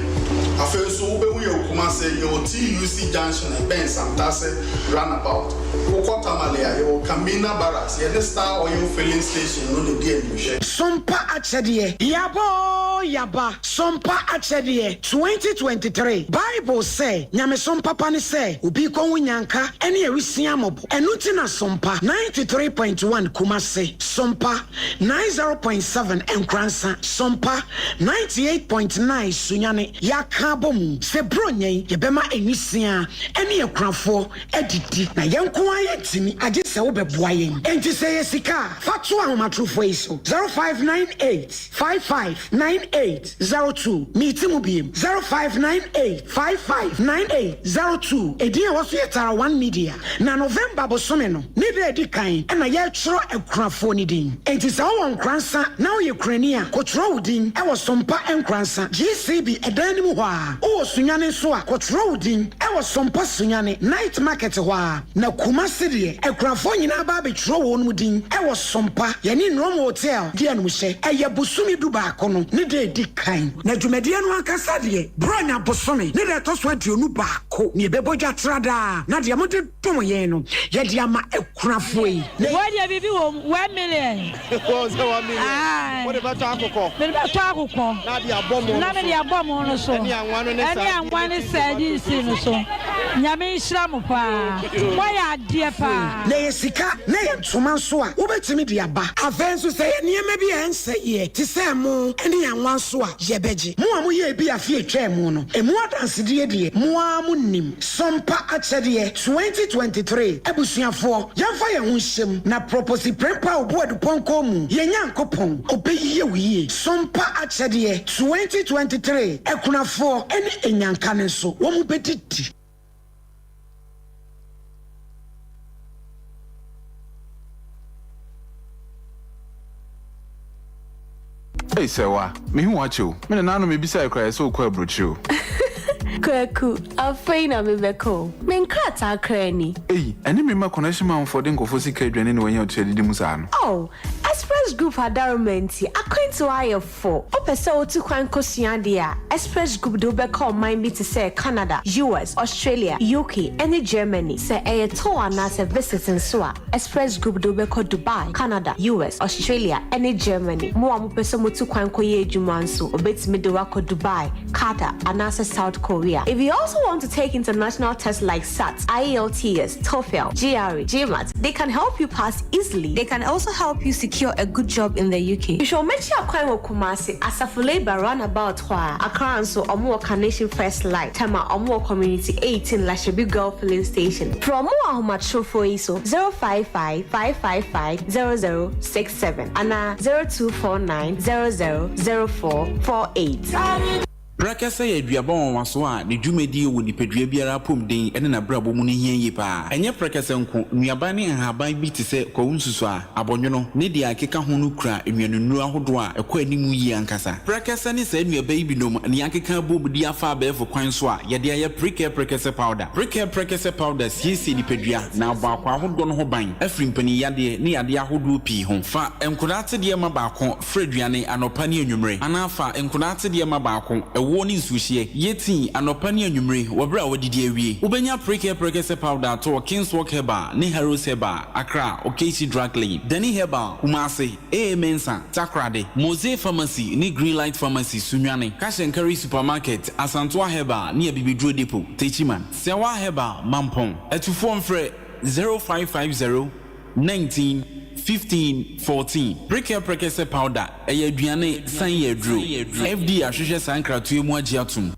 Afei nso wobɛhu yɛn wɔ Kumase, yɛwɔ TUC Junction a ɛbɛn Santase Runabout. Wokɔ Tamale a, yɛwɔ Kamina Barracks, yɛne Star Oil Filling Station no na ɛdi animhwɛ. Sompa akyɛdeɛ, Yaba oo yaba, Sompa akyɛdeɛ, 2023 Bible sɛ nyamesom papa ne sɛ obi kɔhu nyanka ne awisia mmɔbɔ. Ɛno nti na Sompa 93.1 Kumase, Sompa 90.7 Nkoransa, Sompa 98.9 Sunyani yɛaka abɔ mu sɛ Buronya yi yɛbɛma nwisiaa ne akunafoɔ adidi na yɛn nko ara yɛntumi agye sɛ wobɛboa yɛn. Enti sɛ ɛyɛ sika a, fa to ahomatorofoɔ yi so, 0598 55 9802. Mete mu biem, 0598 55 9802. Edin a ɛwɔ so yɛ Tara One Media. Na November bosome no ne da a ɛdi kan na yɛretwerɛ akunafoɔ no din. Enti sɛ wowɔ Nkoransa na woyɛ kunani a, kɔtwerɛ wo din wɔ Sompa Nkoransa, GCB ɛdan no mu hɔ ara. Wowɔ Sunyani nso a, kɔtwerɛ wo din wɔ Sompa Sunyani, Night Market hɔ ara. Na Kumasi deɛ, akunafoɔ nyinaa ba abɛtwerɛ wɔn din wɔ Sompa, yɛne Nrom Hotel di animhyɛ. Ɛyɛ bosome dubaako no ne da a ɛdi kan. Na dwumadie no ankasa deɛ, Buronya bosome ne da a ɛtɔ so 21 na yɛbɛbɔ dwa tra daa, na deɛ mode dom yɛn no, yɛde ama akunafoɔ yi. Na. Wei deɛ biribi wɔ mu, 1 million. Wɔn sɛ 1 million. Aye. Wode bɛtɔ akokɔ. Mede bɛtɔ akokɔ. Na de abɔ mo Na no mede so. abɔ mo no so. Ɛne anwa no ne Ɛne sardine anwa ne sardine si no so. Nyame nhyira mo paa. Moayɛ adeɛ paa. Na ɛyɛ sika na ɛyɛ ntoma nso a, wobɛtumi de aba. Afei nso, sɛ ɛyɛ nneɛma bi a ɛnsɛeɛ te sɛ ɛmo ne anwa nso a, yɛbɛgye. Mo a moyɛɛ bi afe a ɛtwaa mu no, ɛmu adansedie deɛ, mo ara monim. Sompa Akyɛdeɛ 2023 Abusuafoɔ, yɛmfa yɛn ho nhyɛ mu na Proposi Prempeh Obuadu Pɔnkɔ mu, yɛn Nyankopɔn, ɔbɛyie wo yie. Sompa Akyɛdeɛ 2023 Akunafoɔ ne Anyanka no nso, wɔn bɛdidi. Ei Sɛwa, mehu wo akyɛ o. Me nana ano mebisae koraa yɛsɛ wokɔ aburokyire o. Kwaku, afei na mebɛkɔ o. Me nkrataa koraa ni. Ei, ɛne me mma connection manfoɔ de nkurɔfoɔ sika adwane na wanya ɔtiri adidi mu saa no. Oh, Express Group adaroma nti, akwantuo ayɛ fo. Wopɛ sɛ wotu kwan kɔsua adeɛ a, Express Group de wo bɛkɔ ɔman bi te sɛ Canada, US, Australia, UK, ne Germany. Sɛ ɛyɛ tour anaasɛ visit nso a, Express Group de wo bɛkɔ Dubai, Canada, US, Australia, ne Germany. Mo a mopɛ sɛ motu kwan kɔyɛ adwuma nso, wɔbɛtumi de wo akɔ Dubai, Qatar, anaasɛ South Korea. If you also want to take international tests like SAT, IELTS, TOEFL, GRE, GMAT, they can help you pass easily. They can also help you secure a good job in the UK. Hwehwɛ wɔn akyi akwan wɔ Kumasi, Asafo Labour Runabout hɔ a. Accra nso, wɔn wɔ Carnation First Light, Tema, wɔn wɔ Community 18 Lashibi Girl Filling Station. Frɛ wɔn wɔ ahomatrofoɔ yi so, 055 555 0067 anaa 0249 00 0448. Prɛkɛsɛ yɛ aduaba nwanwaso a ne dwumadie wɔ nipadua biara apɔmuden ne n'abrabɔ mu no hia yie pa ara. Ɛnyɛ prɛkɛsɛ nko, nnuaba ne nhaban bi te sɛ kwawu nsusuaa, abɔnwono, ne deɛ ɛkeka ho no kura nnuanennuro ahodoɔ a ɛkɔ anim yie ankasa. Prɛkɛsɛ ne saa nnuaba yi binom na yɛakeka abom de afa abɛɛfo kwan so a yɛde ayɛ Prekɛ Prɛkɛsɛ Powder. Prekɛ Prɛkɛsɛ Powder siesie nipadua na abɔ akwaa ahodoɔ no ho ban afiri mpaninyadeɛ ne yadeɛ ahodoɔ pii ho. Fa nkodaa atedeɛ ma baako Fra aduane anɔpa ne anwummere, anaa fa nkwadaa atedeɛ ma baako, ɛwoɔ ne nsuohyeɛ. Yɛ tii anɔpa ne anwummere wɔ berɛ a woadidi awie. Wobɛnya Prekɛ Prɛkɛsɛ Powder atɔ wɔ Kingswalk Herbal ne Harrows Herbal, Accra, Okaishie Drug Lane, Dani Herbal, Kumasi, AA Mensah, Takoradi, Mosey Pharmacy ne Greenlight Pharmacy, Sunyani, Cash and Carry Supermarket, Asantoa Herbal ne Abibiduro Depot, Techiman. Sɛwa Herbal, Mampong. Atufoɔ mfrɛ 0550 19 15 14 Prekɛ Prɛkɛsɛ Powder ɛyɛ aduane san yɛ aduro. FDA ahwehwɛ saa nkratoɔ yi mu agye atom.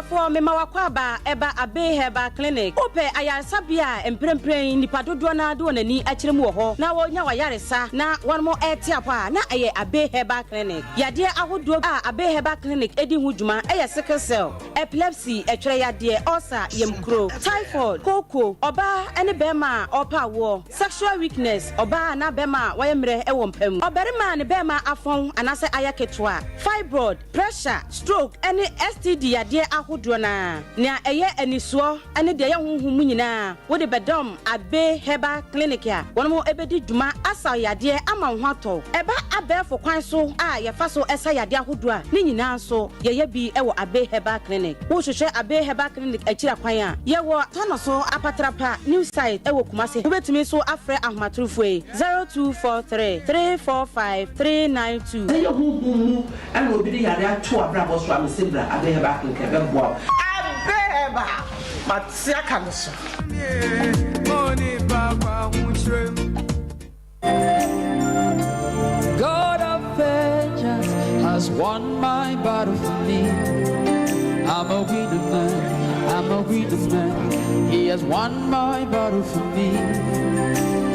Ɔdɔfoɔ, mema w'akwaaba ɛba Abbey Herbal Clinic. Wopɛ ayaresabea a mprempren nnipa dodoɔ no ara de wɔn ani akyerɛ mu wɔ hɔ na wɔnya w'ayaresa na wɔnom rete apɔ a, na ɛyɛ Abbey Herbal Clinic. Yadeɛ ahodoɔ a Abbey Herbal Clinic di ho dwuma yɛ sickle cell, epilepsy, ɛtwerɛ yadeɛ, ulcer, yamkuro, typhoid, kooko, ɔbaa ne barima a ɔrepɛ awoɔ, sexual weakness, ɔbaa anaa barima a wayɛ mmerɛ wɔ mpa mu, ɔbarima a ne barima afɔn anaasɛ ayɛ ketewa, fibroid, pressure, stroke, ne STD yadeɛ ahodoɔ no ara. Nea ɛyɛ anisoɔ ne deɛ ɛyɛ honhom mu nyinaa, wode bɛdɔm Abbey Herbal Clinic a wɔn bɛdi dwuma asa wo yadeɛ ama wo ho atɔ wo. Ɛba abɛɛfo kwan so a yɛfa so sa yadeɛ ahodoɔ a, ne nyinaa nso yɛyɛ bi wɔ Abbey Herbal Clinic. Wohwehwɛ Abbey Herbal Clinic akyiri akwan a, yɛwɔ Tanoso Apatrapa New Site wɔ Kumasi. Wobɛtumi nso afrɛ ahomatorofoɔ yi, 0243 345 392. Sɛ yɛ honhom mu na obi de yare ato w'abrabɔ so a, mese bra Abbey Herbal Clinic ɛbɛboa wo. Abbey Herbal, mate aka no so. God of vengeance has won my battle for me. I'm a winner man, I'm a winner man. He has won my battle for me.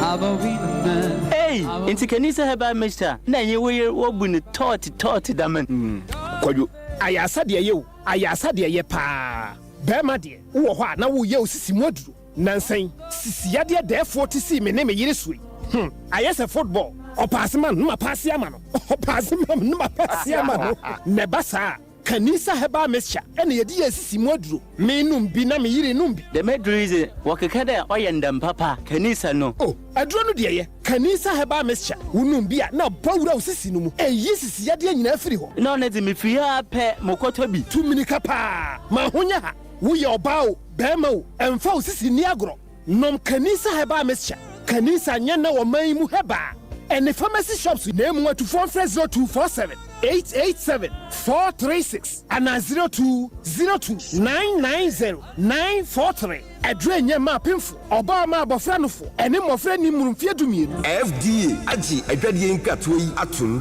I'm a winner man. Ei, ntsi Kanisa Herbal Mixture na enye wo yer wobu no tɔɔt tɔɔt dɛm n'. Kwadwo, ayarsa deɛ yɛ o, ayarsa deɛ yɛ paa. Bɛɛma deɛ, wowɔ hɔ a na woreyɛ wo sisi mu aduro. Nansa yi, sisi yadeɛ dɛɛfoɔ te sii me ne me yere soɔ yi. Hmm, ayɛ sɛ football. Ɔpaase ma no, na mapaase ama no. Ɔpaase ma me, na mapaase ama no. Na ɛba saa a, Kanisa Herbal Mixture na yɛde yɛ sisi mu aduro. Menom bi na me yere nom bi. Dɛm edur yi dze, wɔkeka dɛ ɔyɛ ndam papa, Kanisa no. Oh, aduro no deɛ yɛ. Kanisa Herbal Mixture, wonom bi a na abɔ wura wo sisi no mu. Ɛyi sisi yadeɛ nyinaa firi hɔ. Nna ɔno dze, mifir ha ara pɛ, mokɔtɔ bi. Tu mirika paa, ma ho nyɛ ha. Woyɛ ɔbaa o, barima o, ɛmfa wo sisi nni agorɔ. Nom Kanisa Herbal Mixture. Kanisa nyɛ nnɛ wɔ man yi mu herbal ɛne pharmacy shops na emu atufoɔ mfrɛ 0247 887 436 anaa 0202 990 943. Aduro nyɛ mma apemfoɔ, ɔbaa mma abɔfra nofo, ɛne mmɔfra nni mmoro mfeɛ dumienu. FDA agye adwadie nkratoɔ yi atom.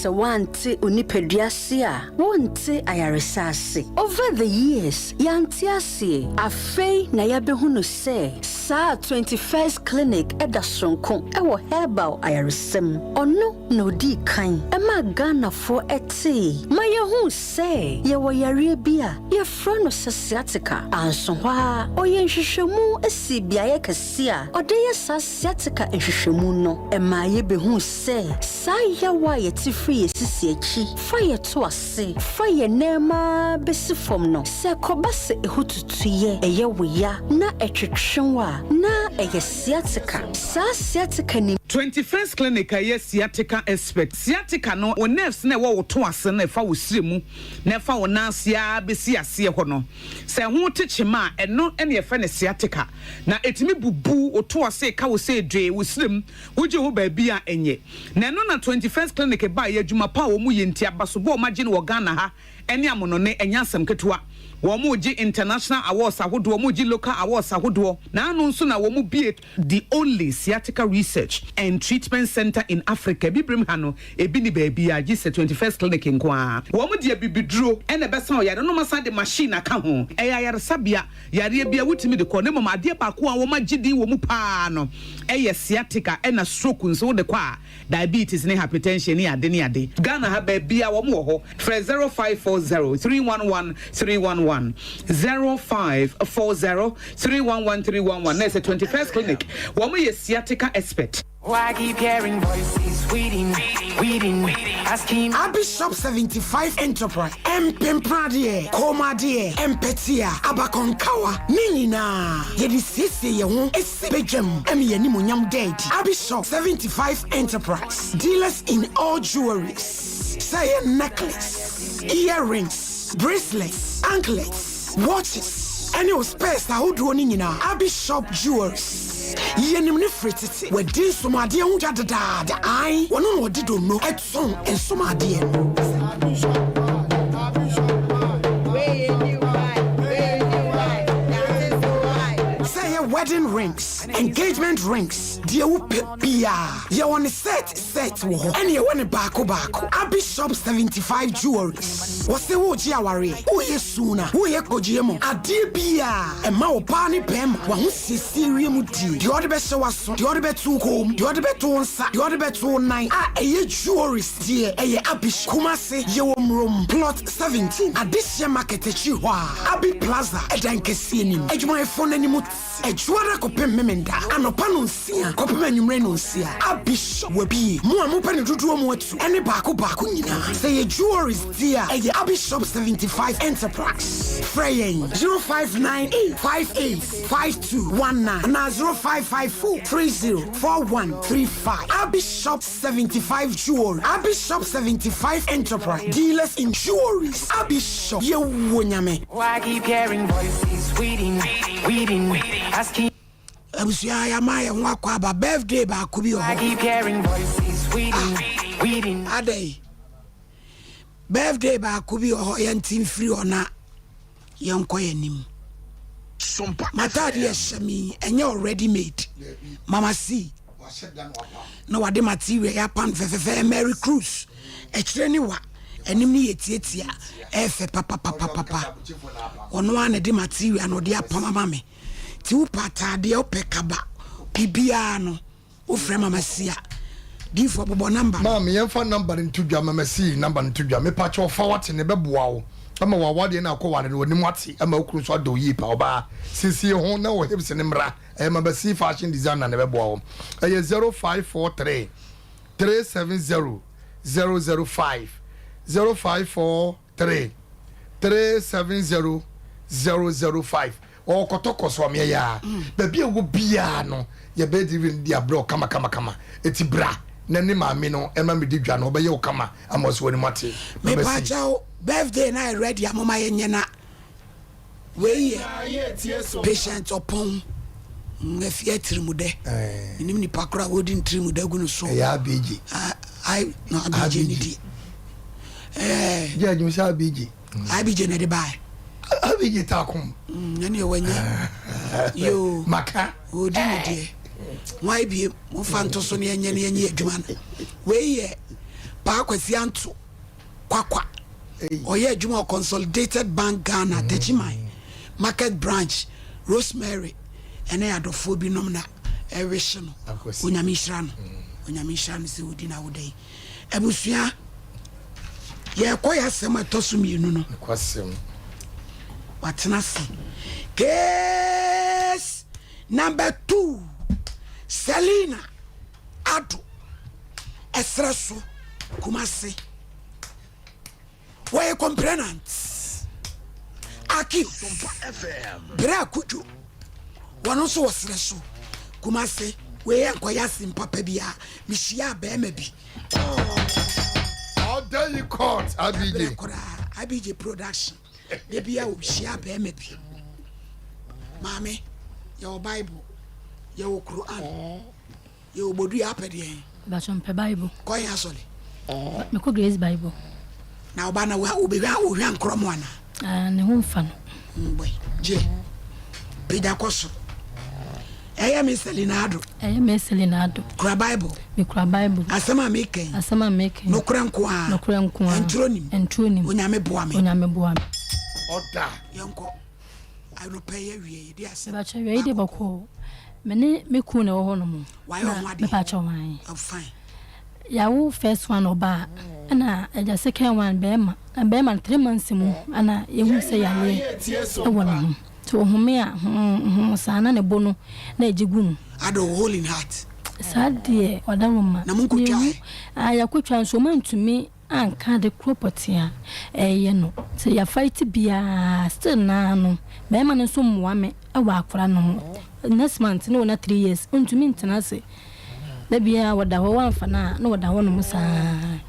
Sɛ woante onipadua ase a, wonte ayaresa ase. Over the years, yɛante aseɛ. Afei na yɛabɛhunu sɛ saa 21st Clinic da soronko wɔ herbal ayaresa mu. Ɔno na ɔdii kan maa Ghanafoɔ tee ma yɛhuu sɛ yɛwɔ yareɛ bi a yɛfrɛ no sɛ sciatica. Anso hɔ ara, ɔyɛɛ nhwehwɛmu sii beaeɛ kɛse a ɔde yɛ saa sciatica nhwehwɛmu no. Ɛmaa yɛbɛhuu sɛ saa yaw a yɛte firi yɛn sisi akyi fa yɛn to ase fa yɛn nan mu ara bɛsi fam no, sɛ ɛkɔba sɛ ɛho tutu yɛ, ɛyɛ wo ya na ɛtwetwe wo a, na ɛyɛ sciatica. Saa sciatica nim. 21st Clinic a ɛyɛ sciatica expert. Sciatica no, wo nerves no a ɛwɔ wo to ase no a ɛfa wo srɛ mu na ɛfa wo nan ase ara bɛsi aseɛ hɔ no, sɛ ɛho te kyema a, ɛno na yɛfrɛ no sciatica. Na ɛtumi bubu wo to ase, ka wo sɛ dwee, wo srɛ mu, wogye ho baabi a ɛnyɛ. Na ɛno na 21st Clinic baeɛ, adwuma pa a wɔyɛ nti, abasobɔ a wɔagye no wɔ Ghana ha ne amonone, ɛnyɛ asɛm ketewa. Wɔregye international awards ahodoɔ, wɔregye local awards ahodoɔ, na ano nso na wɔbue The only sciatica research and treatment centre in Africa, Abibirem ha no, ebi nni baabiara gye sɛ 21st Clinic nko ara. Wɔn de abibiduro na ɛbɛsa ɔyare no na wɔasan de machine aka ho. Ɛyɛ ayaresabea, yareɛ biara wotumi de kɔ, na mmom adeɛ baako a wɔagye din wɔ mu pa ara no yɛ sciatica ɛna stroke nso wode kɔ a, diabetes ne hypertension ne ade ne ade. Ghana ha baabiara wɔn wɔ hɔ. Frɛ 0540 311 311, 0540 311 311 na ɛsɛ 21st Clinic. Wɔn yɛ sciatica expert. Why keep hearing voices weeding, weeding, asking. Abishop 75 Enterprise, Mpempradeɛ, kɔnmuadeɛ, mpɛtea, abakɔnkawa, ne nyinaa yɛde siesie yɛn ho si badwam ma yɛn animuonyam da adi. Abishop 75 Enterprise, dealers in all jewelries, sɛ ɛyɛ necklace, earrings, bracelets, anklets, watches, ɛne wo spares ahodoɔ no nyinaa. Abishop Jewelries, yɛnim no firi tete. Wadi nsomadeɛ ho dwa dedaada. Ae, ɔno na ɔde donno tɔn nsomadeɛ no. Sɛ ɛyɛ wedding rings. Engagement rings, deɛ wopɛ biara, yɛwɔ ne set set wɔ hɔ, ɛne yɛwɔ ne baako baako. Abi Shop 75 Jewelries, wɔse woregye awareɛ, woreyɛ suna, woreyɛ kogyeɛ mu, adeɛ biara ɛma ɔbaa ne barima w'ahosiesie wie mu die, deɛ ɔde bɛhyɛ w'aso, deɛ ɔde bɛto wo kɔn mu, deɛ ɔde bɛto wo nsa, deɛ ɔde bɛto wo nan a ɛyɛ jewelries deɛ ɛyɛ Abi Shop. Kumasi, yɛwɔ Murom, Plot 17, Adehyeɛ Market akyiri hɔ a, Abi Plaza ɛdan kɛseɛ no mu, adwumayɛfoɔ no anim Ɛdwoada kɔpem Memenda anɔpa nonsia kɔpem anwummere nonsia. Abi shop wabie. Mo a mopɛ no dodoɔ mu atu ɛne baako baako nyinaa. Sɛ ɛyɛ jewelries deɛ a, ɛyɛ Abi shop 75 Enterprise. Frɛ yɛn 0598 58 5219 anaa 0554 30 4135. Abi shop 75 Jewelry, Abi Shop 75 Enterprise, dealers in jewelries. Abi Shop, yɛwɔ Nyame. I keep hearing voices waiting, waiting, asking. Abusua yɛama yɛn ho akɔ aba birthday baako bi wɔ I hɔ. keep hearing voices waiting, waiting. Adɛn? Birthday baako bi wɔ hɔ yɛnte mfiri hɔ na yɛnkɔ yɛn anim. M'ataade ɛhyɛ me yi ɛnyɛ already made. Mama C na wade material yɛ apam fɛfɛfɛ Mary Cruz ɛkyerɛ ne wa anim ne yɛ tietia ɛfɛ papapapapa ɔno ara na ɛde material na ɔde apam ama me ti wopɛ ataadeɛ wopɛ kaba biribiara no Wofrɛ Mama Si a, diifoɔ bobɔ number no. Maame yɛnfa number no nto dwa Mama Si number no nto dwa mepakyɛw fa wate no ɛbɛboa wo ama wawadeɛ no akɔ ware no wanim ate ama wo kunu nso adɔ wo yie paa ɔbaa siesie ho na wɔ hips no mmra ɛyɛ Mama Si fashion designer na ɛbɛboa wo ɛyɛ 0543 370 005 054 3 3 7 0 0 0 5 Ɔwɔ kɔtɔkɔ so ɔmeɛ yaa baabi a ɛwɔ biaa no yɛbɛyɛ delivery no de abrɛ wo kama kama kama eti bra na ne maame no ɛma me di dwa no ɔbɛyɛ wo kama ama ɔso w'anim ate na ɔbɛsi. Mepakyɛw birthday no ayɛ ready a moma yɛnyɛ na wei yɛ patient ɔpɔn afie atirimudɛ menim nipa koro a wɔdi ntirimudɛ gu no so ɛyɛ abg ai no abg ne di ɛɛ judge mi sɛ abg abg na ɛde bae abg takom ɛne ɛwɔ nyɛ yoo maka ɔdi ne deɛ wɔn ayɛ bie mofa nto so ne ɛnyɛ ne ɛnyɛ adwuma no wei yɛ paa kwasi anto kwakwa ɔyɛ adwuma wɔ consolidated bank ghana mm. techiman market branch rosemary ɛne adɔfoɔ binom na ɛwehye no onyame nhyira no mm. onyame nhyira no sɛ ɔdi na woda yi abusua yɛkɔ yɛ asɛm a ɛtɔ so mmienu no watena ase case number two selina ado ɛserɛ so kumase wɔyɛ complainant accused berɛ a kudwo wɔno nso wɔ serɛ so kumase wei yɛ nkɔyɛ asem papa bi a mehyia bɛrima bi ɔda yi court abj koraa abj production da bi a wɔhyia bɛrima bi maame yɛwɔ bible yɛwɔ quran Yɛ obodua apɛ deɛn? Mpakyɛ mpɛ bible. Kɔ yɛn asɔre. Mekɔ Grace Bible. Na ɔba na wobɛhwa ohwa nkorɔ mu anaa? Ah, ne ho mfa no. Mbɔi, gye. Pagya kɔ soro. Ɛyɛ me Selina Ado. Ɛyɛ me Selina Ado. Kura Bible. Mekura Bible. Asɛm a meka yi. Asɛm a meka yi. Nokorɛ nko ara. Nokorɛ nko ara. Ɛnturo nim. Ɛnturo nim. Onyame boa me. Onyame boa me. Ɔda. Yɛnkɔ. Anɔpa yi awia yi de asɛm. Mepakyɛ awia yi de bɔkɔɔ. Me ne me kun na ɛwɔ hɔ nom. Wayɛ ɔho adeɛ. Mepakyɛ wan. Oh fine. Yawo first one ɔbaa ɛna agya second one bɛɛma na bɛɛma no 3 months mu ɛna yɛhu sɛ yareɛ ɛwɔ ne ho nti ɔhome a hoo hoo saa na ne bo no na ɛgye gu mu. Ada ɔwɔ hole in heart. Saa deɛ ɔdaroma. Na mo nkotwa ɛ. Ah yɛakotwa nso ɔma ntumi anka ade korɔ pɔtee a ɛreyɛ no. Sɛ yɛ fight biaa still naa no bɛɛma no nso mmoa me wɔ akora no ho. Next month na wɔnya 3 years ɔntumi ntena ase. Da biaa wɔda hɔ wamfa no a na wɔda hɔ nom saa.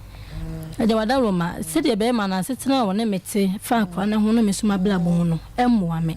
Agya Wadaroma sɛdeɛ bɛɛma no asetena a ɔne me te fa akora no ho ne me nso m'abrabɔ ho no ɛmmoa me.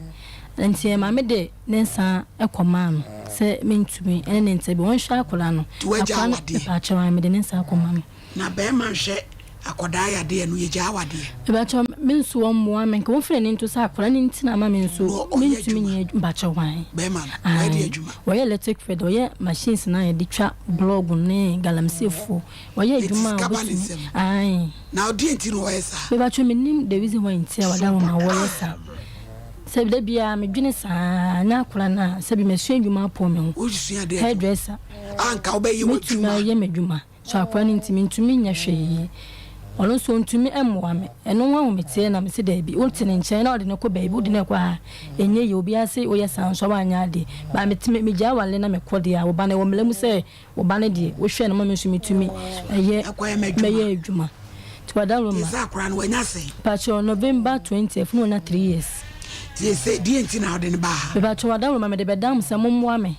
Nti ɛma me de ne nsa kɔmaa no sɛ mentumi ne no ntra bio ɔnhwɛ akora no. Nti wagya Akora no awadeɛ? mepaakyɛw ae mede ne nsa akɔma no. Na bɛɛma nhwɛ akɔdaa yadeɛ no yɛgyaa awadeɛ. Mepakyɛw. Me nso wɔmmoa me, nka wɔmfiri ani nto sɛ akwadaa no nti na ama me nso mentumi nyɛ adwuma. Mpakyɛ hwan? Bɛrima no, ɔyɛ deɛ adwuma? Wɔyɛ electric fitter, ɔyɛ machines no a yɛde twa blɔɔgo ne galamseyfoɔ. Ɔyɛ adwuma a ɔbɛtumi. Ae. Na ɔdeɛ nti na ɔyɛ saa? Mepakyɛ mennim the reason why nti a wada hɔ ma wɔyɛ saa. Sɛbi da biara medwene saa nyɛ akwadaa no a sɛbi masua adwuma apɔn me ho. Wosua deɛ? Hairdresser. Anka wobɛyɛ w'adwuma. Mɛtumi ayɛ m'adwuma. So akora no nti mentumi nyɛ hwee? Ɔno nso ɔntumi mmoa me. Ɛno ho ahometeɛ na mese daabi. Wote ne nkyɛn na wode no kɔ baabi, wode no rekɔ ha a, ɛnyɛ yie. Obiara se woyɛ saa nso a woanyɛ adeɛ. But metumi, megyae aware na mekɔ deɛ a, wo ba no, ɛwɔ mmara mu sɛ wo ba no deɛ, wohwɛ no ma me nso metumi yɛ, mɛyɛ adwuma. Nti wadaworo ma. Sɛ akora no wanya sɛn? Pakyɛ November 20th na wanya 3 years. Nti sɛ deɛ nti na wode no baa ha? Mepakyɛ wadaworo ma mede bɛda mo sɛ mommoa me.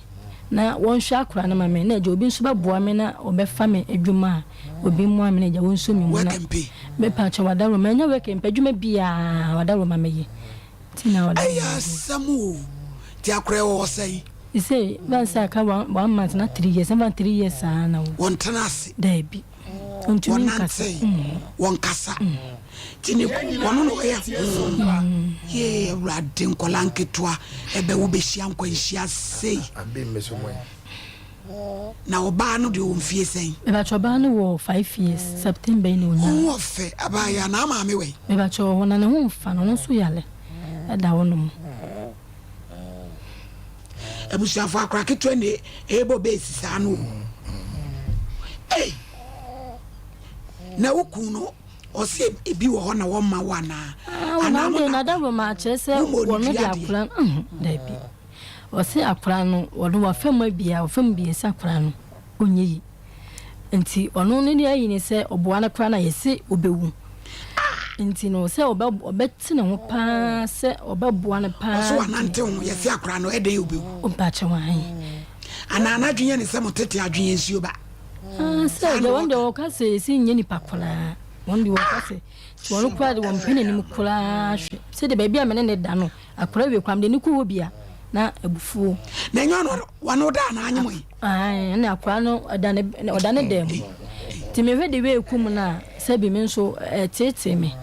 Na wɔnhwɛ akora no ma me na agya obi nso bɛboa me na ɔbɛfa me adwuma a obi mmoa me na agya wɔnso me mu na mepa kyɛ wadaworo ma ɛnyɛ work mpɛ adwuma biaa wadaworo ma meyɛ ti na wadaworo ɛyɛ asɛm o ti akora ɛwɔ hɔ sɛn sɛ ban sɛ aka one month na 3 years ɛmfa 3 years saa na wo wɔntena ase daabi ɔntumi nkasa wɔnkasa nti ne wɔno na ɔyɛ hmm. yee awurade nkɔla nketewa ɛbɛ wobɛhyia nkwanhyia sei na ɔbaa no deɛ ɔmfie sɛn mebakyɛ ɔbaa no wɔ 5 years September yi na ɔnya ho ɔfɛ abaayɛ anaa maame wɛn mebakyɛ ɔwɔ na ne ho mfa no ɔno nso yale ɛda hɔ nom abusuafo akora ketewa ne ɛbɔ bɛɛsi saa no o ei na wo kun no ɔsɛ ebi wɔ hɔ na wɔmma wo anaa ah, anaa mo na dawuro ma akyerɛ sɛ wɔn de akora no dabi ɔsɛ akora no wɔde wɔfɛ mu abia wɔfɛ mu biesa akora no ɔnyɛ yi nti ɔno ne deɛ ayi ne sɛ ɔboa no koraa na yɛse ɔbɛwu nti no sɛ ɔbɛte ne ho paa sɛ ɔbɛboa no paa ɔsɛ wanante ho yɛse akora no ɛdɛn ɔbɛwu mpakyɛ wan anaa n'adwene yɛ ne sɛ mo tete adwene yɛ nsuo ba ah, sɛ deɛ wɔn deɛ wɔka sɛ yɛsi nyɛ nipa koraa wɔn deɛ wɔka sɛ wɔn koraa de wɔn mpɛ n'anim koraa hwɛ sɛ deɛ baabi a mene ne da no Akora wie koraa mede no kɔ hɔ bi a na abufuo. Na ɛnyɛ ɔno wɔne da anaa anyem yi. Ae ɛna akora no ɔda ne ɔda ne dan mu nti mehwɛ de wei kum no a sɛbi me nso ɛteetee me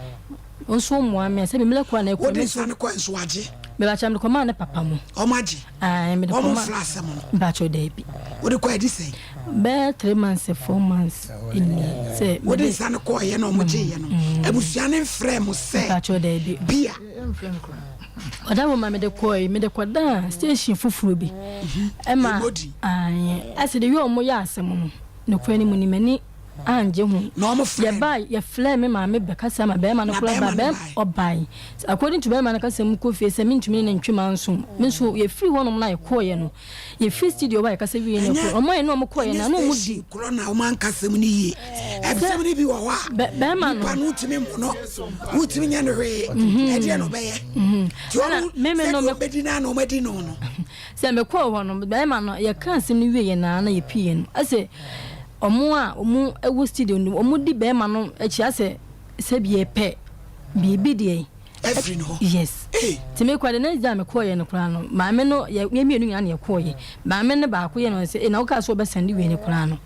nso mmoa me a sɛbi mele kora na ɛkɔ me nso. Wode nsa no kɔ nso agye. Mebakyɛ mede kɔmaa ne papa mu. Ɔmo agye. Ae mede kɔmaa. Ɔmo mfra asɛm no. Mebakyɛ daabi. Wode kɔ adi sɛn. Bɛyɛ 3 months 4 months nie sɛ. Wode nsa no kɔɔyɛ na ɔmo gyeeɛ no abusua no mfrɛ mo sɛ. Mebakyɛ daabi. Bia. Ɔda hɔ ma mede kɔe, mede kɔdaa station foforɔ bi. Ɛma ɛsɛ de yɛ ɔmo yɛ asɛm no, nokorɛ no mu ni, m'ani angye ho. Yɛbae, yɛfrɛɛ me maame bɛkasa ma bɛrima no koraa baa, bɛrima ɔbae. According to bɛrima no kasa mu kɔ fie sɛ mentumi ne no ntwe manso. Me nso yɛfiri hɔnom na yɛkɔeɛ no, Yɛfiri studio hɔ a yɛkasa wieɛ no kɔ ɔmo a yɛne ɔmo kɔeɛ no na ɔmo di. Korɔ na ɔmo anka asɛm no yie. Ɛsɛm no bi wɔ hɔ a bɛrima no nipa no wotumi mmo no wotumi nyɛ no hwee ɛdeɛ na ɔbɛyɛ nti ɔmo sɛdeɛ ɔbɛdi no a na ɔmo adi no no. Sɛ mekɔɔ hɔ no bɛrima no yɛka asɛm no wieɛ na na yɛpieɛ no ɛsɛ ɔmo a ɔmo ɛwɔ studio no ɔmo di bɛrima no akyi asɛ sɛbi yɛpɛ biribi deɛ. Afiri ne hɔ. Yes. Nti me kora the next day a me kɔɔ yɛ no koraa no maame no yɛ yɛ mmienu nyinaa na yɛ kɔɔ yɛ maame no baako yɛ no sɛ ee na wokaa sɛ wɔbɛsɛnde wei no koraa no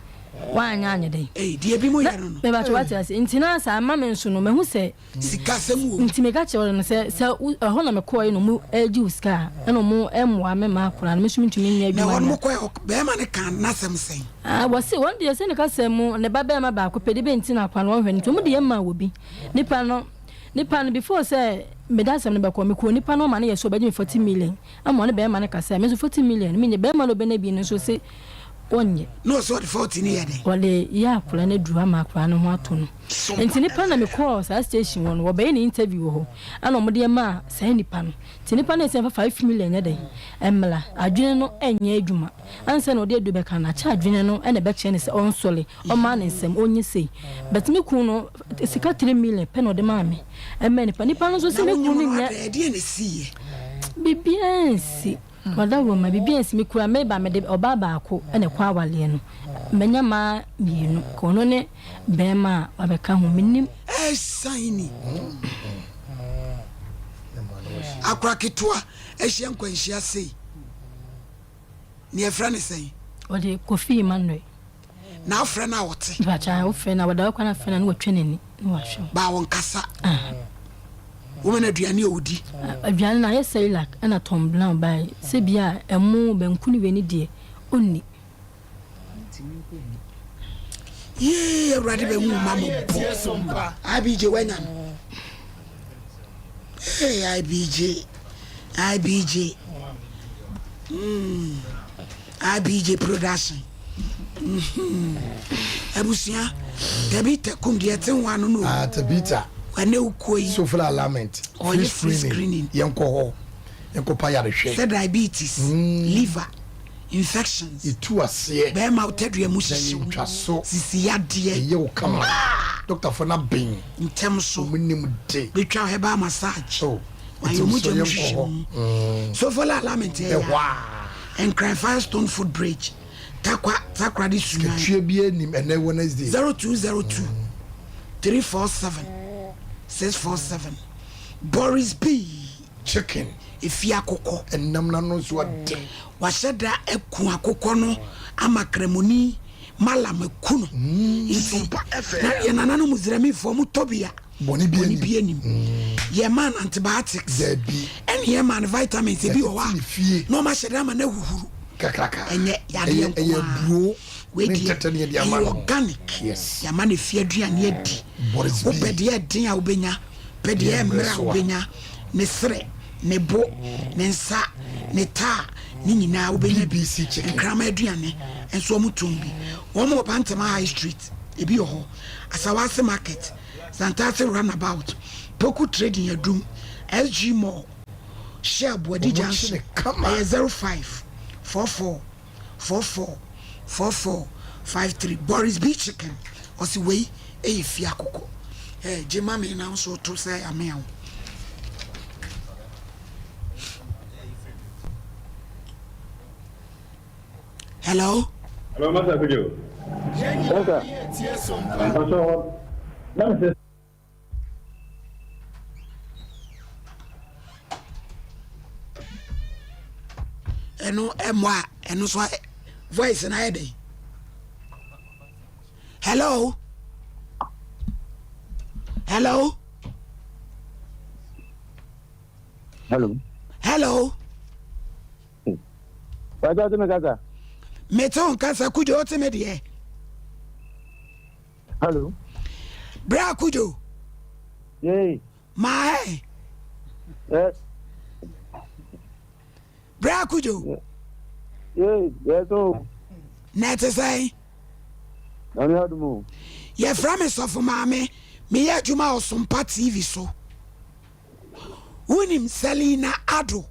woanyɛ anyɛ dɛn. Ee deɛ ebi mo yɛ no no. Mɛ bàtɛ wate ase nti na saa ama me nso no mahu sɛ. Sika sɛm wɔ mu. Nti meka kyerɛ no sɛ sɛ ɛhɔ na me kɔɔ yɛ na ɔmo ɛgye wo sika a ɛna ɔmo ɛmoa me maa koraa no me nso mentumi nyɛ adwuma. Na ɛhɔ no mo kɔɛ bɛrima no kaa n'asɛm sɛn. Ah wɔse wɔn deɛ sɛ ne kasa mu ne ba bɛrima baako pɛ de bɛ nti na akora no wɔnhwɛ no nti ɔmo de yɛ maa wɔ bi nipa no. Nipa no before sɛ mede asɛm no bɛkɔ, mekɔɔ nipa no ɔma no yɛ sɛ ɔbɛgye me 40 million ama ɔne bɛɛma no kasaɛ, me nso 40 million no menyɛ, bɛɛma no ɔbɛnya bi no nso se ɔnyɛ. Na ɔse ɔde 40 no yɛ dɛn? Ɔde yɛ akwadaa no aduru ama akwadaa no ho atɔ no. Nti nipa no na mekɔɔ saa station hɔ no, wɔbɛyɛ no interview wɔ hɔ, ɛna wɔde yɛ maa saa nipa no. Nti nipa no yɛ sɛ mfa 5 million nyɛ dɛn mmra, adwene no nyɛ adwuma. Ansa na ɔde aduru bɛka no, akyɛ adwene no na ɛbɛkyerɛ no sɛ ɔnsɔre, ɔmma ne nsam, ɔnyɛ sei. But me kunu no, sika 3 million pɛ na ɔde maa me. Ɛma nipa. Nipa no nso sɛ me kunu no nyɛ. Ɛdeɛn na ɛsiiɛ? Biribiara ansi. Ɔdawuroma, biribiara ansi. Me kura me ba, mede ɔbaa baako na ɛkɔ awaleɛ no. Manya mmaa mmienu. Ka ɔno ne barima a wabɛka ho. Mennim. Ɛsan ni. Akora ketewa ahyia nkwanhyia sei. Nea yɛfrɛ no sɛn? Ɔde Kofi Emmanuel. Na wofrɛ no a ɔte? Mpakyɛ, wofrɛ no a wɔda hɔ koraa na afrɛ no a na watwa n'ani na wahwɛ wo. Baa wɔnkasa. Woma no aduane a ɔdi. Aduane no ayɛ Cerelac ɛna Tom Brown bae sɛ bi a ɛmo, banku ne wei ne deɛ ɔnni. Yee Awurade bɛhu wo ma mɔbɔ. IBJ wanya no. Hey IBJ, IBJ. Mm. IBJ production. Mm-hmm. Abusua, Tabitha kum deɛ ɛte ho ano no. Ah, Tabitha. Ɛnɛ okuo yi. Sofla alignment. Ɔyɛ free screening. Yɛnkɔ hɔ. Yɛnkɔ pa yarehwɛ. Sɛ diabetes, mm. liver, infections. Yɛtu aseɛ. Bɛrima wo tadua mu hyehye wo. Yɛntwa so. Sisi yadeɛ. Ɛyɛ wo kama. Ah! Dɔktafo no aben. Ntɛm so. Ɔmo nim de. Betwa herbal massage. Oh. Ayɛ ɔmo gya mu hyehye mu. Sofola alignment ɛyɛ. Ɛhɔ a. Nkran Firestone Foot Bridge, Tarkwa, Takoradi Sunyani. Sikatua biara nnim ɛnɛ Wednesday. 0202 347 647 Boris B. Chicken. Efi akokɔ. Ɛnam n'ano nso ade. Wahyɛ da aku akokɔ no ama Kramoni Mallam aku no. Nti na yɛn nananom Misraimfoɔ mo tɔ bi a. Bɔne bi anim. Yɛmaa no antibiotics. Ɛne yɛmaa no vitamins. Ebi wɔ hɔ a na ɔma hyɛ dɛ ama no ahuhuru. Ɛnyɛ yadeɛ nko ara. Wei deɛ ɛyɛ organic. Yɛama no fie aduane adi. Wopɛ deɛ ɛden a wobɛnya, pɛ deɛ ɛmmerɛ a wobɛnya. Ne serɛ, ne bo, ne nsa, ne taa, ne nyinaa wobɛnya bi. Nkraman aduane nso wɔtɔn bi. Wɔn wɔ Bantama High Street, ebi wɔ hɔ. Asawase Market. Santase Runabout, Poku Trading Adum, SG Mall, Shell Boadi Junction, ɛyɛ 05 44 44 44 53. Boris B Chicken, ɔse wei ɛyɛ fie akokɔ. Eh, gye ma me na nso to sɛ amea wo. Hello. Hello, Master Kujo. Sasa. Mpatsɔ, na mi sɛ. Ɛno ɛmɔ a ɛno so voice na ayɛ dɛn. Hello. Hello. Hello. Hello. Wàá tí mi kasa. Mete wo nkasa Kudjo wote me deɛ. Hello. Bra Kudjo. Yay. Maa ɛ. Yes. Bra Kudjo. Yay, yes o. Na ɛte sɛn? Nyame adom o. Yɛfrɛ me Sɔfo Maame, meyɛ adwuma wɔ Sompa TV so. Wonim Selina Addo?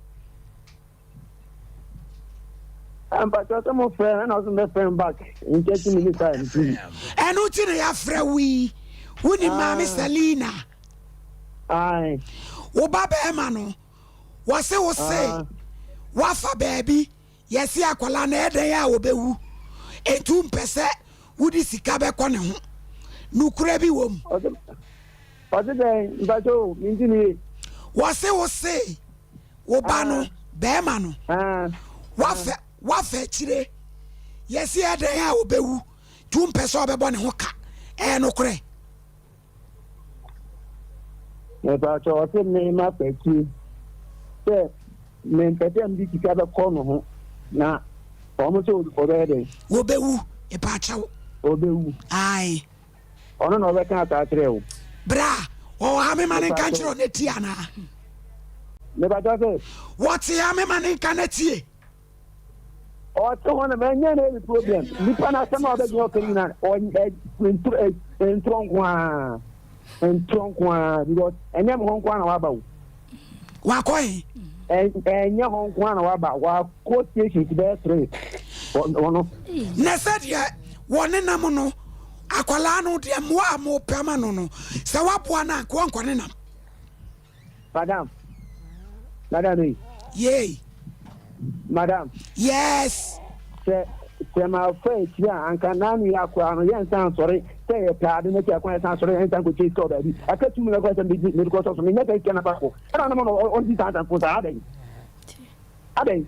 Mpakyɛ sɛ mo frɛ ɛna ɔsɛ mbɛ frɛ back in 30 minutes time nti. Ɛno ti na yɛafrɛ wo yi. Wonim maame Selina? Ae. Wo ba bɛrima no, wɔse wo se wafa baabi yɛse akwadaa no ɛdɛn a wɔbɛwu enti wompɛ sɛ wode sika bɛkɔ ne ho. Nokorɛ bi wɔ mu? Ɔse dɛn? Mpakyɛ o, mente ne yie. Wɔse wo se wo ba no, bɛɛma no, wafa wafa akyire, yɛse ɛdɛn a ɔbɛwu, nti wompɛ sɛ ɔbɛbɔ ne ho ka, ɛyɛ nokorɛ? Mepakyɛ ɔse me mafa akyire sɛ mempɛ sɛ mede sika bɛkɔ no ho na ɔmo sɛ ɔbɛyɛ dɛn? Wɔbɛwu, mepakyɛw. Ɔbɛwu. Ae. Ɔno na ɔbɛka asa akyerɛ wo. Bra, ɔwɔ ha mema ne nka nkyerɛ wo na tie anaa? Mepakyɛw sɛ. Wɔte ha mema ne nka na tie. Ɔte hɔ na mɛnyɛ na ɛyɛ problem. Nipa no asɛm a ɔbɛgyina ɔka nyina ntorɔ nko ara. Ntorɔ nko ara because ɛnyɛ me hɔ nko ara na waba o. Wakɔ he? Ɛnyɛ hɔ nko ara na waba. Wakɔ stations bɛyɛ tere. Ɔno. Na sɛdeɛ wɔnenam no, akwadaa no deɛ mmoa a mopɛ ama no no, sɛ woaboa no a, nka ɔnkɔ nenam. Madam. Madam ei. Yei. Madam. Yes. Sɛ sɛ ma fa akyiri a anka n'ano yɛ akora no yɛnsan nsɔre sɛ yɛpɛ ade no akyi akwan yɛsan sɔre yɛnsan kɔkyɛ sika wɔ baabi aka tumi no kɔ sɛ mede mede kɔsɔ so menyɛ sɛ sika no baako ɛna no ma no ɔnti saa nsamfo saa adɛn adɛn.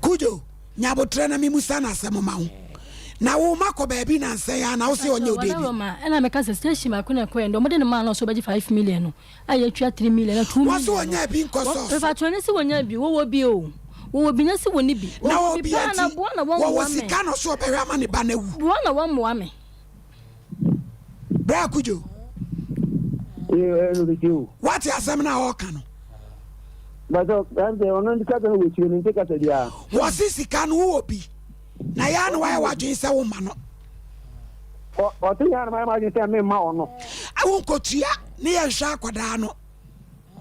Kujo, nya abotrɛ na memusa no asɛm ma wo. Na wo ma kɔ baabi nansa yi a na wo se ɔnyɛ ode bi. Ɛna meka sɛ station baako na ɛkɔɛ ndɛ ɔmo de ne maa na ɔsɛ ɔbɛgye 5 million no a yɛtua 3 million na 2 million. Wɔse ɔnyaa bi nkɔ sɔɔso. Mepakyɛw nyɛ sɛ wɔnyaa bi wɔwɔ bi o wɔwɔ bi nyɛ sɛ wɔnni bi. Na Wɔwɔ bi wɔwɔ bi paa na nti boa na wɔwɔ wɔmmoa me. sika na ɔsɛ ɔbɛhwɛ ama ne ba no awu. Boa na wɔmmoa me. Bra Kudjo. Wate asɛm no a ɔreka no. Wɔse sika no wowɔ bi na yɛ a na wayɛ w'adwene sɛ woma no. Ɔse yɛ a na mayɛ m'adwene sɛ memma ɔno. Wonkɔtua ne yɛnhwɛ akwadaa no.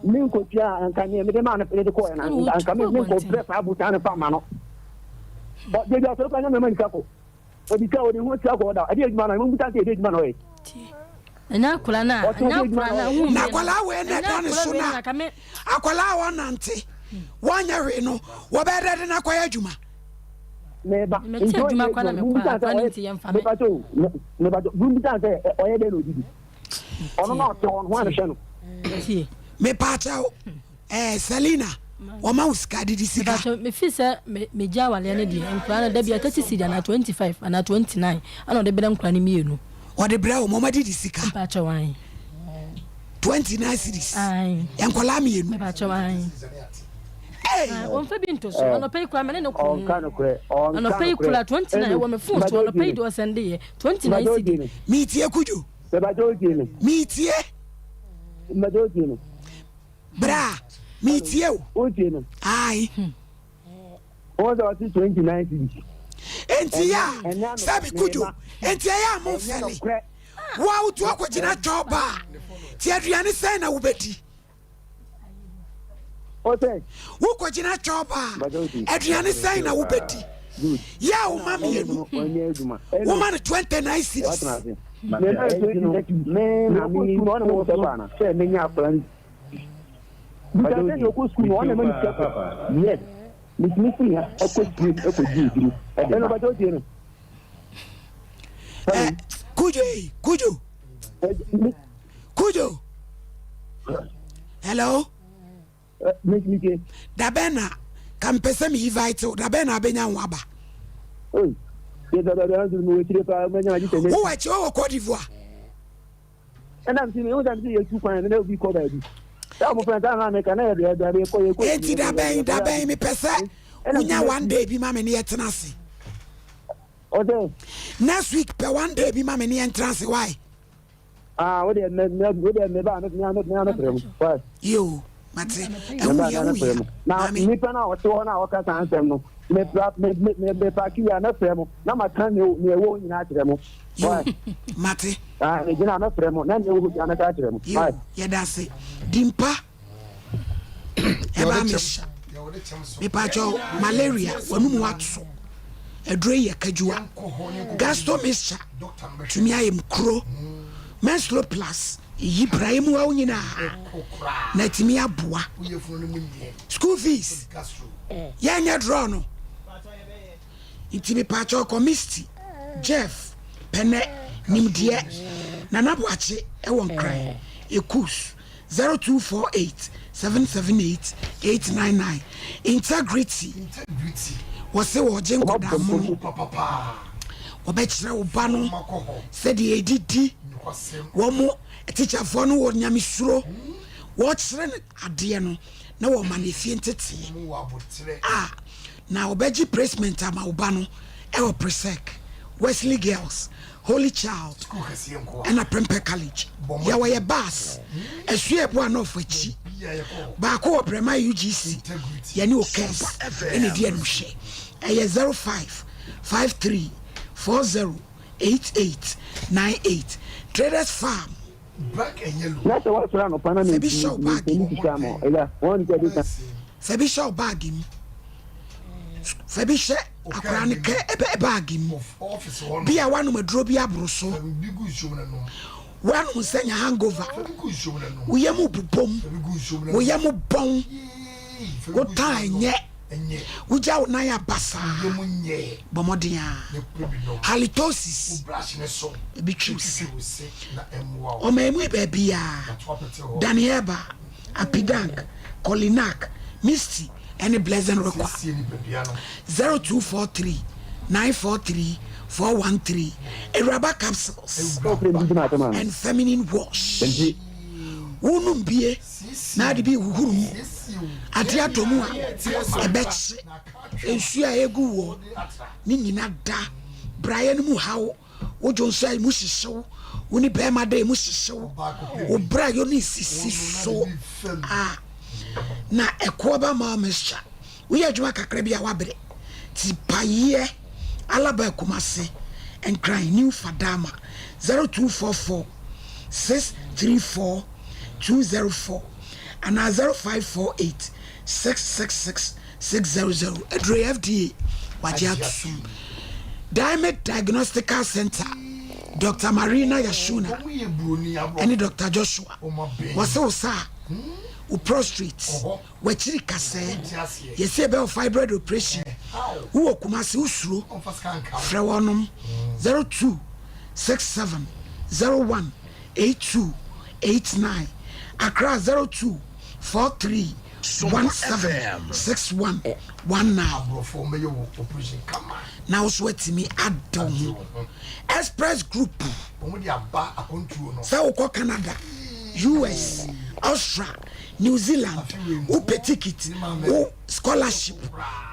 Menkɔtua anka neɛ mede maa no de kɔɛ no anka menkɔbrɛ saa botaa no fa ma no. Debi asɔre kora nyɛ mɛma nika kɔ. Ɔde sika ɔde ho sika kɔ ɔda ɛde adwuma na mo bisa sɛ ɛde adwuma na ɔyɛ. Ɛnyɛ akwadaa na ɛnyɛ akwadaa na ahu Na akwadaa wei na ɛda ne so na akwadaa a wɔnante wɔnyɛ hwee no wɔbɛyɛ dɛ de no akɔyɛ adwuma. Meba nti ɔyɛ adwuma mo bisa sɛ ɔyɛ meba so meba so mo bisa sɛ ɔyɛ dɛ na odidi ɔno na ɔte hɔ no ho anhwɛ no. Mepaakyɛw Eh Selina, wɔma wo sika didi sika. Mepakyɛw, me feel sɛ me me gye awaleɛ no deɛ, nkwadaa no dabi a 30 cedi anaa 25 anaa 29 ɛna ɔde brɛ nkwadaa no mmienu. Ɔde brɛ wɔn, wɔn adidi sika. Mepakyɛw ae. 29 cedis. Ae. Nkwadaa mmienu. Mepakyɛw ae. Hey. Wɔn fɛ bi nto so, anɔpa yi koraa me ne no ko. Ɔnka nokorɛ, ɔnka nokorɛ. Anɔpa yi koraa 29 ɛwɔ me phone so, anɔpa yi deɛ ɔsɛnde yɛ 29 cedi. Meetie Kudwo. Mepakyɛw otie me. Meetie. Mepakyɛw otie me. Bra, metie o. Wotie no? Ae. Wɔn sɛ ɔte 29 cedis. Enti yɛ a, sɛbi Kudwo, enti ɛyɛ a momfɛle. Wo a wotu akɔgyina twɔw ba a, ti aduane sɛn na wobɛdi? Wokɔgyina twɔw ba a, aduane sɛn na wobɛdi? Yɛ a woma mmienu, woma no 29 cedis. Kujo, Kujo, Kujo, hello. Dabɛn na ka mpɛ sɛ me invite wo dabɛn na abɛnya ho aba. Wowɔ akyi wɔ Cote d'Ivoire. Enti dabɛn dabɛn mepɛ sɛ wonya one day bi ma me ne yɛtena ase. Next week pɛ one day bi ma me ne yɛntena ase why? Ah, wo deɛ mɛ mɛ wo deɛ mɛ ba mɛ mɛ mɛ mɛ frɛ mu. Why? Yo, mate. Ɛho hia ho hia. Na nipa na ɔte hɔ na ɔka saa nsɛm no, mɛ pra mɛ mɛ mɛ mɛ paaki wia mɛ frɛ mu na ma ka ne ne ɛwɔ nyinaa kyerɛ mu. Yo, mate. Ah, mɛ gyina mɛ frɛ mu na ne ɛwɔ nyinaa mɛ ka kyerɛ mu. Yo, yɛda ase. Dimpa. Ɛbaa me Mepakyɛw malaria w'anum ato aduro yi yɛ kadwua gasto mixture tumi ayɛ mu kuro menstro plus yi praeɛ mu haw nyinaa na atumi aboa school fees yɛnyɛ draw no nti mepakyɛw kɔ misty jeff pɛnɛ nimdeɛ nana boakye ɛwɔ nkran ekus 0248 778 899 Integrity Wɔse wɔregye nkwadaa mono Wɔbɛkyerɛ wo ba no sɛdeɛ yɛdidi Wɔn tikyafoɔ no wɔ nyamesuro Wɔkyerɛ no adeɛ no na wɔma no efie nteteeɛ a na wɔbɛgye placement ama wo ba no ɛwɔ Presec, Wesley Girls Holy Child ɛna Prempeh College. Yɛwɔ yɛ bus Asuaɛboa North akyi. Baako wɔ Brɛma UGC. Yɛne Okes ɛna ɛdi animhwɛ. Ɛyɛ 05 53 40 88 98. Traders Farm. Fa bi hyɛ wo bag mu. Fa bi hyɛ wo bag mu. Fa bi hyɛ akwadaa no kɛ ɛbɛ bag mu. Bi a wanom aduro bi aboro so. Wanom nsa nya hangover. Wo yam bobom. Wo yam bɔn. Wo taa nyɛ. Wogya wo nan a basaa. Bɔ mmɔden ara. Halitosis, ebi twi wo se. Ɔman mu yi baabiara, Danieba, Apidank, Kolinak, Misty, ne Blessing Rekwa. 0243. 943 413 Awuraba capsules and feminine wash. Wonom bie na ade bi huhuru mu ade atɔ mu a ɛbɛkye nsuo a egu wɔ ne nyina da braeɛ no mu haw wo dwo nso a emu hyehyew wo ne bɛrima da emu hyehyew wo bra yɔ ne sisi so a na ɛkoɔ ba ma mixture woyɛ adwuma kakra bi a wabrɛ ti payeɛ alaba Kumase Nkran New Fadama 0244 634 204 anaa 0548 666 600. Aduro yɛ FDA wagye ato so. Diamond Diagnostical Center, Dr. Marina Yashuna ɛne Dr. Joshua wɔsɛ wo saa wo prostate wakyiri kasɛɛ yɛsɛ ɛbɛwɔ fibroid operation wowɔ Kumase wosuro frɛ wɔnom 0267 01 82 89 Accra 02 43 17 61 19 na wo so atumi ada wo ho. Express Group sɛ wokɔ Canada, US, Austria, New Zealand, wopɛ ticket, wo scholarship,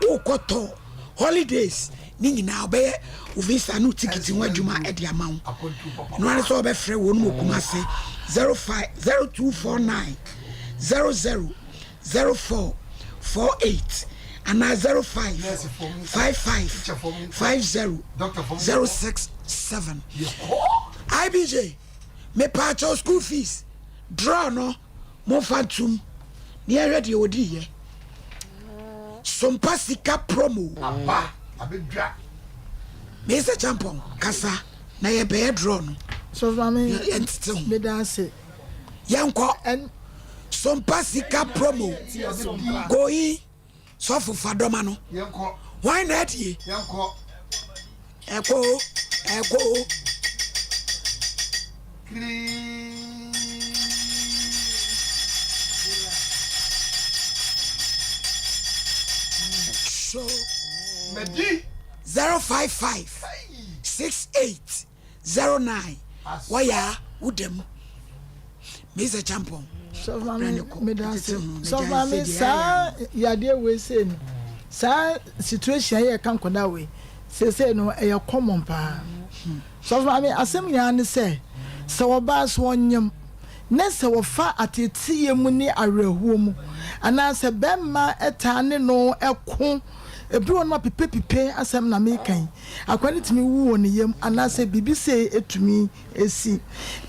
wokɔ tɔ holidays ne nyinaa wobɛyɛ wo visa ne wo ticket ho adwuma de ama wo. No ara sɛ wɔbɛfrɛ wɔn mu Kumase 05 0249 00 04 48 anaa 05 55 50 06 7. IBJ mepaakyɛw school fees draw no momfa ntom ne yɛhwɛ deɛ wɔdiiɛ Sompa sika promo meesɛ champɔn kasa na yɛbɛyɛ draw no yɛntete ho yɛnkɔ Sompa sika promo goyi sɔfo fadɔma no hwan na adie ɛkɔ ɛkɔ. So 055 68 09 wɔyɛ wodam Mr. Champon. Sɔfo maame, saa yadeɛ wei sei no, saa situation yɛ ka nkɔda wei seesei no ɛyɛ common paa. Sɔfo maame, asɛm nyinaa ne sɛ sɛ wɔbaa so ɔnyem ne sɛ wɔfa ateeteyɛ mu ne awerɛhoɔ mu anaasɛ bɛrima ɛtaa ne no ɛko ebi wɔ no ma pipepipe asɛm na meka yi, akwa no tumi wu wɔ ne yam anaasɛ biribi sei etumi esi.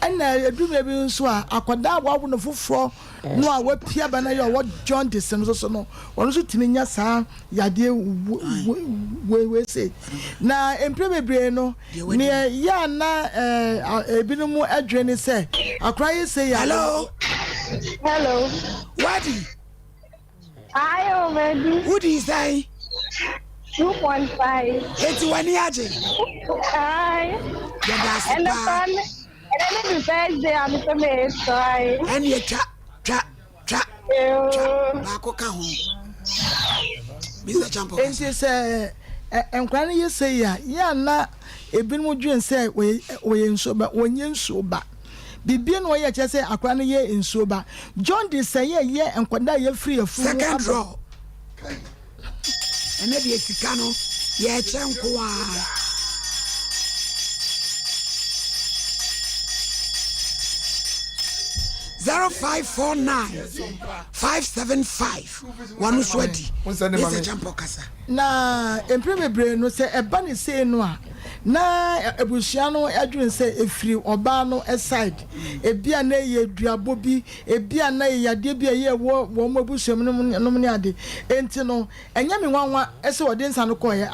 Ɛna edumire bi nso a akwadaa a wawo no foforɔ no a wapia ba no yɛ ɔwɔ jaundice no soso no, wɔn nso tumi nya saa yadeɛ wei sei. Na mpere bebree no neɛ yɛ a na ebinom adwene ne sɛ akwadaa yi sei yɛ. Hello. Hello. Wadi. Hi, Omedi. Wodi sɛn? 2.5. Eti w'ani agye? Hi. Yɛda ase paa. Ɛnɛ ne mi first day a mi sɛ mi try. Ɛne twa twa twa twa baako ka ho. Mr. Champo. Nti sɛ nkwadaa no yɛ sɛ yi a yɛ ana ebinom dwen sɛ wɔyɛ nsuo ba, wɔnyɛ nsuo ba. Bibie na wɔyɛ kyerɛ sɛ akwadaa no yɛ nsuo ba. Jaundice sɛ yɛ yɛ nkwadaa a yɛfiri afuo mu. Second draw. Ɛnɛ deɛ sika no yɛkyɛ nko a. 0549 575 wɔn nso adi Mr. Champɔ kasa. Na mpere bebree no sɛ ɛba ne sei no a na abusua no adwene sɛ efiri ɔbaa no side, ebi a na ɛyɛ duabɔ bi, ebi a na ɛyɛ yadeɛ bi a ɛyɛ ɛwɔ wɔn abusua mu nom ne ade. Enti no ɛnyɛ me nwanwa sɛ wɔde nsa no kɔɛ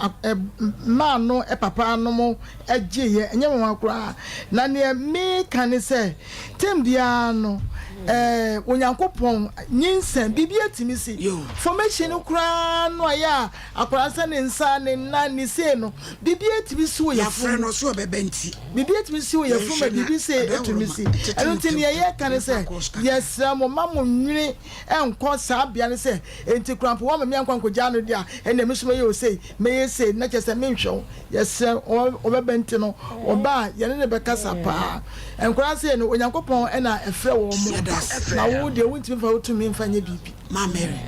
maa no papa nom gyeeɛ, ɛnyɛ me nwanwa koraa. Na neɛ meka ne sɛ tem biara no Ɛɛ Onyankopɔn nyinsɛn biribi atumi si. Formation no koraa no a yɛ a akwadaa sɛ ne nsa ne nan ne sei no biribi atumi si wɔ Yɛafrɛ yafunu no ɔso ɔbɛba nti. Biribi atumi si wɔ yafunu ma Yɛnhwɛ na biribi sei ɛbɛhoro atumi ma si. tete Ɛno nti ntɛm nea yɛka ne yɛmfa sɛ nkɔ sukuu. yɛsrɛ mo mma mo nwene nkɔ saa bea no sɛ enti koraa mpo woama me ankɔ ankɔgyaa no deɛ a ɛnneɛ me nso mɛyɛ wo sei mɛyɛ sei na kyerɛ sɛ menhwɛ wo. Yɛsrɛ ɔbɛba nti no ɔba a yɛne no bɛkasa paa. Nkwadaa sei no Onyankopɔn na ɛfrɛ wɔn na wo deɛ wontumi mfa wo tumi mfa nyɛ biribi. Ma Mary.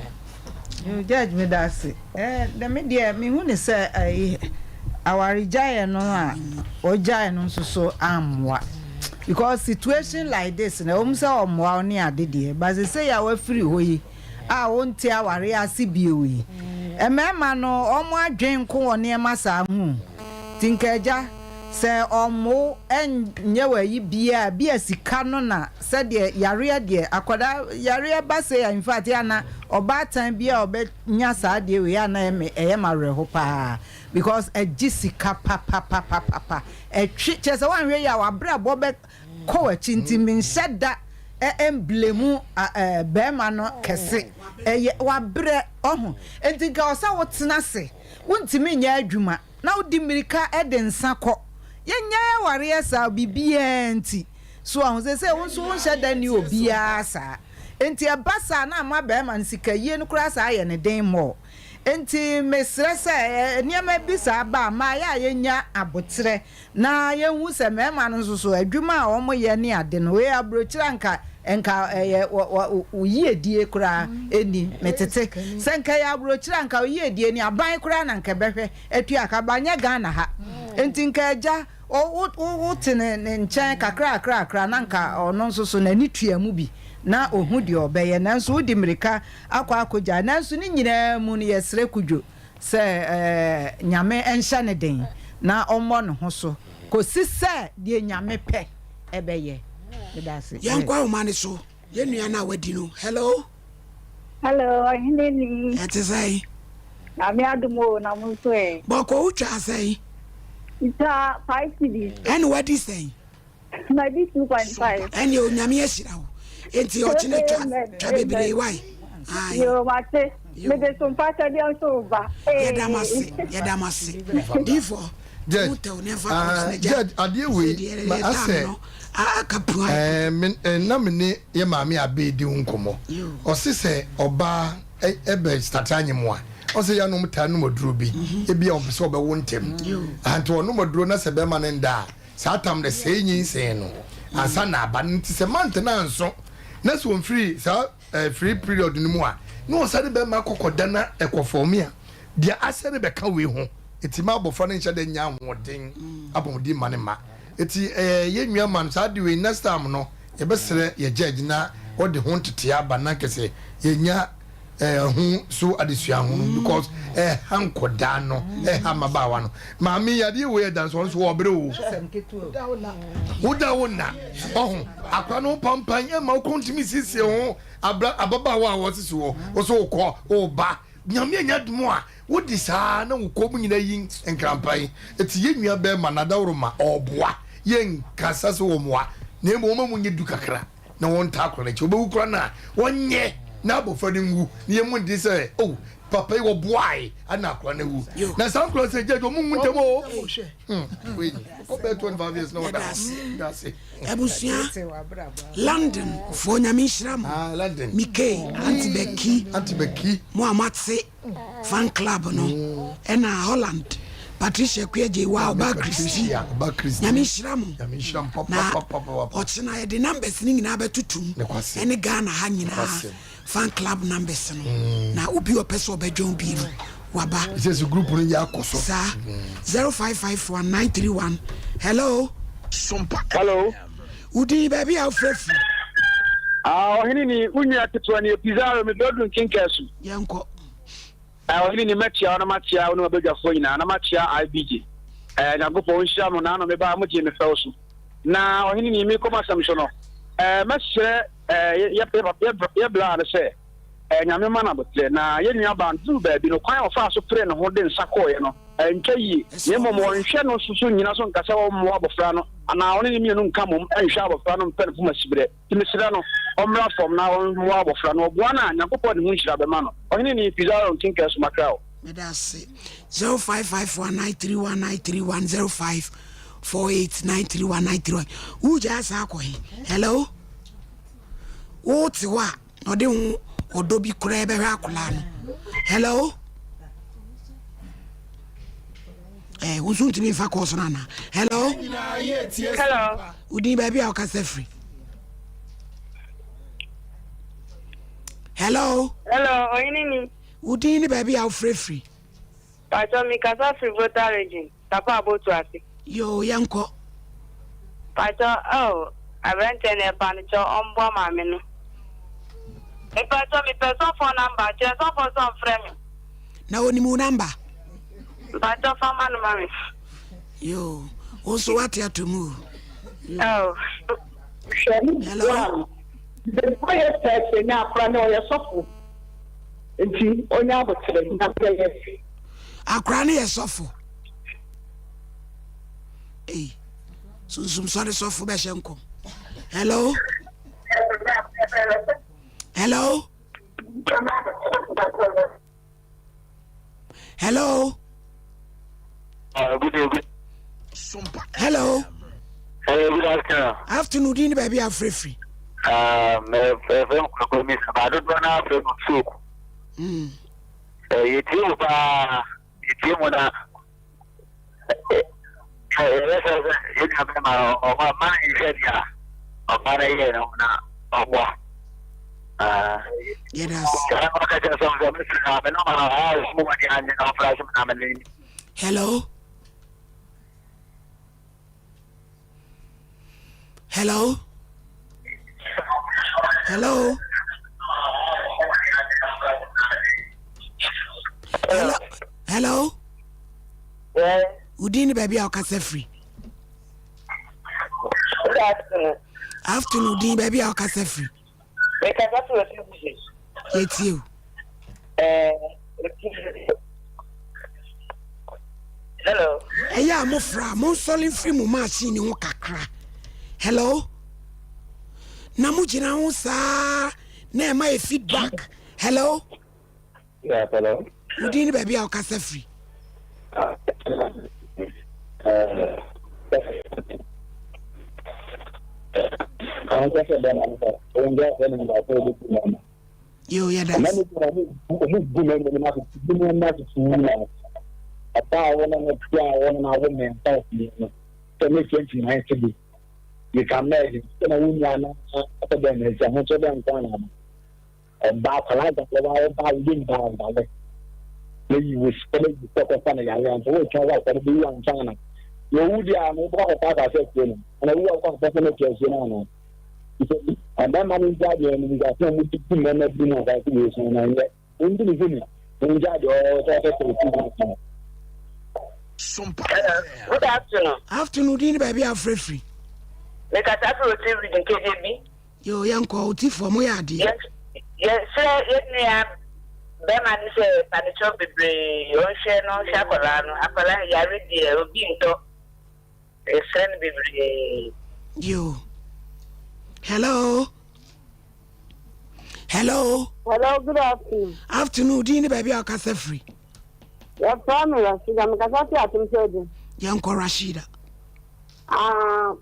Yo Judge medase eh dɛ me deɛ me hu ne sɛ ayi awaregyaeɛ no a ɔgyae no nso so ammoa because situation like this no ɛwom sɛ ɔmmoa wo ne ade deɛ but sesei a wafiri hɔ yi a wonte awareɛ ase bio yi, mmarima no wɔn adwene nko wɔ nneɛma saa ho o. Nti nka agya, sɛ ɔmmo wo nyɛ wo ayi biaa, bi a sika no na sɛdeɛ yareɛ deɛ, akwadaa yareɛ ba sei a in fact yɛ a na ɔbaatan biaa a ɔbɛnya saa adeɛ wei yɛ a na ɛyɛ me ɛyɛ me awerɛho paa because ɛgye sika papapapapa, ɛtwe kyerɛ sɛ woanhwɛ yie a w'abrabɔ bɛ kɔ w'akyi nti menhyɛ da mblemu bɛrima no kɛse ɛyɛ wabrɛ ɔho nti nka ɔsɛ wotena ase wontumi nyɛ adwuma na wodi mmirika de nsa kɔ yɛnyɛ awareɛ saa biribiara nti so ɔho sɛ wo nso wonhyɛ da ni obiara saa nti ɛba saa na ama bɛrima no sika yie no koraa saa yɛ ne den mɔɔ nti mesrɛ sɛ nneɛma bi saa ba a ma yɛ a yɛnya aboterɛ Na yɛhu sɛ mmarima no nso so, adwuma a wɔyɛ ne ade no, wei aburokyire a nka nka ɛyɛ wɔ wɔ wo yiedie koraa ɛni. Metete sɛ nka ɛyɛ aburokyire a nka wo yiedie ni, aban koraa na nka ɛbɛhwɛ atua ka, ba nyɛ Ghana ha. Nti nka agya wo wo wote ne ne nkyɛn kakra kakra kakra na nka ɔno nso so n'ani tua mu bi na ɔhu deɛ ɔbɛyɛ. Nanso wode mmirika akɔ akɔgyae. Nanso ne nyinaa mu no yɛsrɛ Kudwo Sɛ Nyame nhyɛ no den na ɔmmɔ ne ho so kɔsi sɛ deɛ Nyame pɛ bɛyɛ. Meda ase. Yɛnkɔ ahoma no so, yɛn nua no a wadi no. Hello. Hello, ɔhene ni. Ɛte sɛn? Nyame adom o, na mo nso ɛ? Bɔkɔ, wotwaa sɛn? Metwaa 5 cedis. Ɛne wadi sɛn? Madi 2.5. Ɛne onyame ahyira wo. Enti ɔkyena twa twa bebree wae. Yo mate. Mede so mpakyɛdeɛ nso ba. Yɛda mo ase. Yɛda mo ase. Difoɔ. Judge, ah, judge, adeɛ wei ma asɛ ɛɛ na me ne yɛ maame abe di ho nkɔmɔ. Ɔse sɛ ɔbaa ɛbɛ start anye mu a, ɔsɛ yɛ anom taa nom aduro bi, ebi a ɔmpɛ sɛ ɔbɛwo ntɛm. Ahanti ɔnom aduro na sɛ bɛrima ne nda a, Saa tam no sɛe nyinsɛn no ansa na aba no nti sɛ month no anso na sɛ ɔmfiri saa eh, free period no mu a na ɔsa de bɛma akɔkɔda na ɛkɔ fɔm a deɛ asɛ no bɛka wei ho ɛti ma abɔfra no nhyɛ da nya ahoɔden apɔmuden ma ne ma ɛti eh, yɛ nua ma no saa de wei next time no yɛbɛsrɛ yɛ judge na ɔde ho nteteɛ aba na nkɛsɛ yɛnya ɛho so adesua ho no because ɛha nkɔdaa no ɛha mmabaawa no maame yi adeɛ wei ɛda nso ɔno nso wɔbrɛ o woda wo nna ɔho akora no pampan ɛma wokɔ ntumi siesie ho abra ababaawa a wɔsisi hɔ wo so wokɔ woba nyame anya dom a wodi saa na wokɔ mu nyina yi nkrampan ɛti yɛ nua bɛrima nadaworo ma ɔboa yɛnkasa sɛ wɔmmoa na mmom wɔma mu nyɛ du kakra na wɔntaa akora no akyi. Ɔbɛwu koraa no a, wɔnyɛ na abɔfra no nwu na yɛn mu ndi sɛ, oh, papa yi wɔboae ana akora no awu. Na saa nkora sɛ gyagye wɔn nwu ntɛm o. Hmm, wei kɔ bɛyɛ 25 years na wɔda hɔ. Dase. Abusua, London foɔ nyame nhyira mo. Ah, London. Mike, Auntie Becky. Auntie Becky. Mo a moate. Fan club no ɛna Holland Patricia Kuagye wa ɔba Christy Nyame nhyira mo na ɔkyena yɛde numbers no nyinaa bɛtotom ɛne Ghana ha nyinaa fan club numbers no na obi ɔpɛ sɛ ɔbɛdwɔn bi no waba sɛ group no yɛ akɔ so saa 0551 931 hello hello wodin baabi a wofrɛ firi Ah, ɔhene ni, wo nua ketewa ni, Pizarro, mebɛduru nkenkaa su. Yɛnkɔ. Eh, ɔhene ni, mɛkyea wo na makyea wo ne w'abadwafoɔ nyinaa, na makyea IBG. Eh, Nyankopɔn ɔnhyira mo, naano mebaa mo gyee me fɛw so. Na ɔhene ni, mekɔ m'asɛm so no, eh, mɛsrɛ eh, yɛ, yɛ, yɛ, yɛ blaa no sɛ, eh, Nyame mma no aboterɛ. Na yɛn nua baa no, duru baabi no, kwan a ɔfaa so peree ne ho de nsa kɔɔeɛ no, Ɛntwa yie, na mmom wɔnhwɛ no nso so nnyina so nka sɛ ɔmmoa abɔfra no anaa ɔne ne mmienu nka mmom nhwɛ abɔfra no mpɛ no poma siberɛ. Nti mesrɛ no ɔmmra fam na ɔmmoa abɔfra no. Ɔboa no a, Nyankopɔn de ho nhyira bɛma no. Ɔhene ni, Pizarro Nkinkɛ Somakra o. Meda ase. 0554 931 931 0548 931 931 Wogyaa saa akɔ he? Hello? Wote hɔ a na ɔde ho ɔdɔ bi koraa bɛhwɛ akwadaa no. Hello? Eh, wo nso ntumi mfa kɔɔ so no anaa? Hello? Hello? Wodin baabi a wokasa firi? Hello? Hello, ɔhene ni. Wo din ne baabi a wofrɛ firi? Pakyɛ me kasa firi Volta region, Tapa Abotu ase. Yoo yɛnkɔ. Pakyɛ oh aberanteɛ no ɛpa no kyɛw ɔmboa maame no. Mepakyɛ mepɛ sɔfoɔ number kyerɛ sɔfoɔ sɛ ɔmfrɛ me. Na onim wo number? Mpakyɛ fa ma no ma me. Yoo wo nso wate ato mu o. Oh. Hello. Ɔyɛ pɛɛpɛ ne akora ne ɔyɛ sɔfo. Nti ɔnya aboterɛ na bɛyɛ. Akora no yɛ sɔfo. Ei, sunsum sɔre sɔfo bɛhyɛ nkɔm. Hello? Hello? Hello? Hello? Hello, good afternoon. Afternoon, din ne baabi a wofrɛfiri. Mefrɛ m kwakwa mi saba dodoɔ no afrɛ m soap. Yɛtie mu paa, yɛtie mu na yɛyɛ sɛ sɛ yɛnua bɛma ɔma ma no nhwɛ deɛ ɔma no yɛ no na ɔboa. Hello. Hello. Hello. Hello. Hello. Yeah. Udin baabi a ɔkasa firi. Good afternoon. Afternoon din baabi a ɔkasa firi. Mekasa firi Otibusi. Yɛtie o. Ɛɛ Otibusi. Hello. Ɛyɛ a mofra a monsɔre mfiri mo machine ho kakra. Hello. Na mogyina ho saa na ɛma yɛ feedback. Hello. Yeah, hello. Wo din ne baabi a wokasa firi? Yo, yɛ da. Ɔba akwadaa da hɔ wa ɔba wo yam ba ɔdale na yi wo sika na yi sɛ kɔfa no yare ansa wɔatwa wo akwadaa no bɛwu ansa na na owu deɛ a na wobɛkɔ akɔfa asase asie no ana wu a wokɔ akɔfa sɛ no atua asie no ana nti mmarima no ngya deɛ no nguase a wɔde gu mmarima bi mu asase wei so no ɛnyɛ wɔndi ne ho ni wɔngya deɛ ɔwɔ sɛ ɔsɛ sɛ ɔtu no. Good afternoon. Afternoon din ne baabi a wofrɛfiri. Mekasa firi Oti region KJB. Yoo yɛnkɔ otifoɔ mo yɛ adeɛ. Yɛsrɛ yɛn nua bɛma no sɛ panekyɛw bebree ɔnhwɛ no ɔnhwɛ akwadaa no akwadaa no yare deɛ obi ntɔ yɛsrɛ no bebree. Yoo hello hello. Hello good afternoon. Afternoon din ne baabi a ɔkasa firi. Yɛfrɛ me Rashida mekasa fi atom sɛ din. Yɛnkɔ Rashida. Ah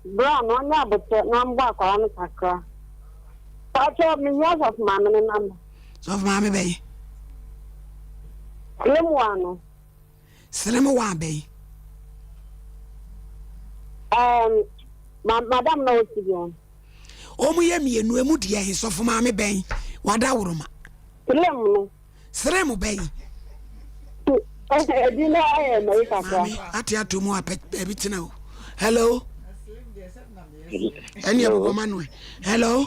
bra no ɔnyɛ abotrɛ na ɔmbɔ akwara no kakra. Pakyɛ mehia sɔfo maame no number. Sɔfo maame bɛyi. Slim one no. Slim one bɛyi. Um, ma madam na ɔsi bi wɔn. Wɔn yɛ mmienu emu deɛ he sɔfo maame bɛn wada woroma. Slim no. Sere mo bɛyi. Ɛdi na ayɛ mɛyi kakra. Maame ate ato mu apɛ baabi tena o. Hello. Ɛne ɛbobɔ ma no ɛ. Hello.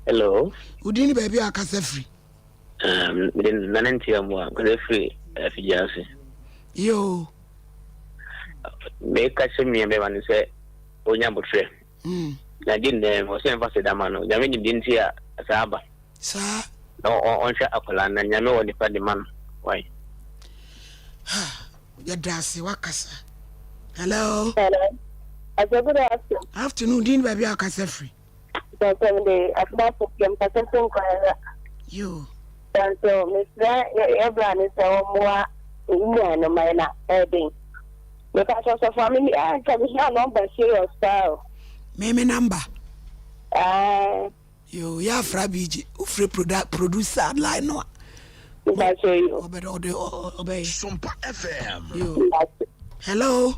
Hello. Wodin ne baabi a akasa firi. Um, mede nane ntia mu a nkasa firi afigya ase. Yoo. Meka kyerɛ me nua bɛma no sɛ ɔnya abotrɛ. Mm. Na gye nnɛ ɔsɛ mfa sɛ dama no. Nyame nim deɛ nti a saa aba. Saa. Na ɔnhwɛ akwadaa na nyame wɔ nipa de ma no. Why? Yɛda ase wakasa. Hello. Hello. Ase good afternoon. Afternoon din baabi a wakasa firi. Mpɛsɛ mede asoma fofie mpɛsɛ so nkwan. Yo. Nso mesrɛ yɛ bra ne sɛ wɔmmoa nua no man na ɛden. Mepa kyɛ sɔfo ame mi a nka mehia nɔmba serious paa o. Me me namba. Ɛɛ. Yo, yɛ afra BJ, wofrɛ proda producer line no a. Mepa kyɛ yo. Ɔbɛ ɔde ɔbɛyɛ. Sompa FM. Yo. Hello.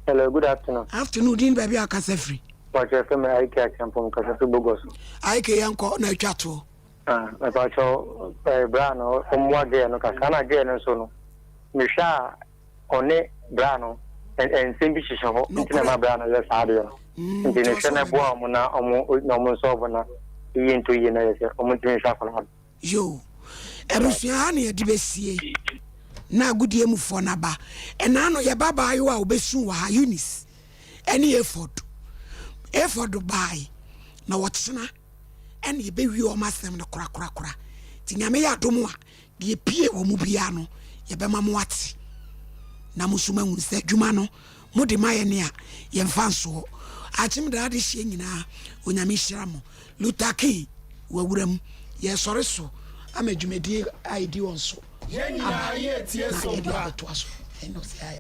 Hello, good afternoon. Afternoon, din baabi a kasa firi. Pakyɛ fɛ me IK Akyɛmpɔm kasa firi Bogos. IK yɛnkɔ na atwa toɔ. Ah, mepakyɛ eh, bra no ɔmmoa girl no kakra na girl no nso no mehwɛ a ɔne bra no nsɛm bi hyehyɛ hɔ nti na ɛma bra no yɛ saa adeɛ no mm, nti ne hwɛ no boa ɔmo na ɔmo na ɔmo nso ɔbo na yie nto yie na yɛ sɛ ɔmo ntumi nhwɛ akwadaa no. Yo, abusua ha na yɛde bɛsie na agodie mufoɔ no aba. Ɛna ano yɛba abaayewa a ɔbɛsu wɔ ha Eunice ɛne Efod. Efod bae na wɔkyena ɛna yɛbɛwie wɔn asɛm no korakorakora. Nti Nyame yɛ adom a Deɛ epie wɔ mu biara no, yɛbɛma mo ate, na mo nso moahunu sɛ adwuma no mode ma yɛn a, yɛmfa nsoɔ. Akyem daa adehyeɛ nyinaa, Onyame nhyira mo. Luther King, wawura mu. Yɛresɔre so ama dwumadie a ɛdi hɔ nso Yɛn aba nyinaa yɛretie na yɛde Sompa. abɛtoa so. Ɛno sɛ ayɛ.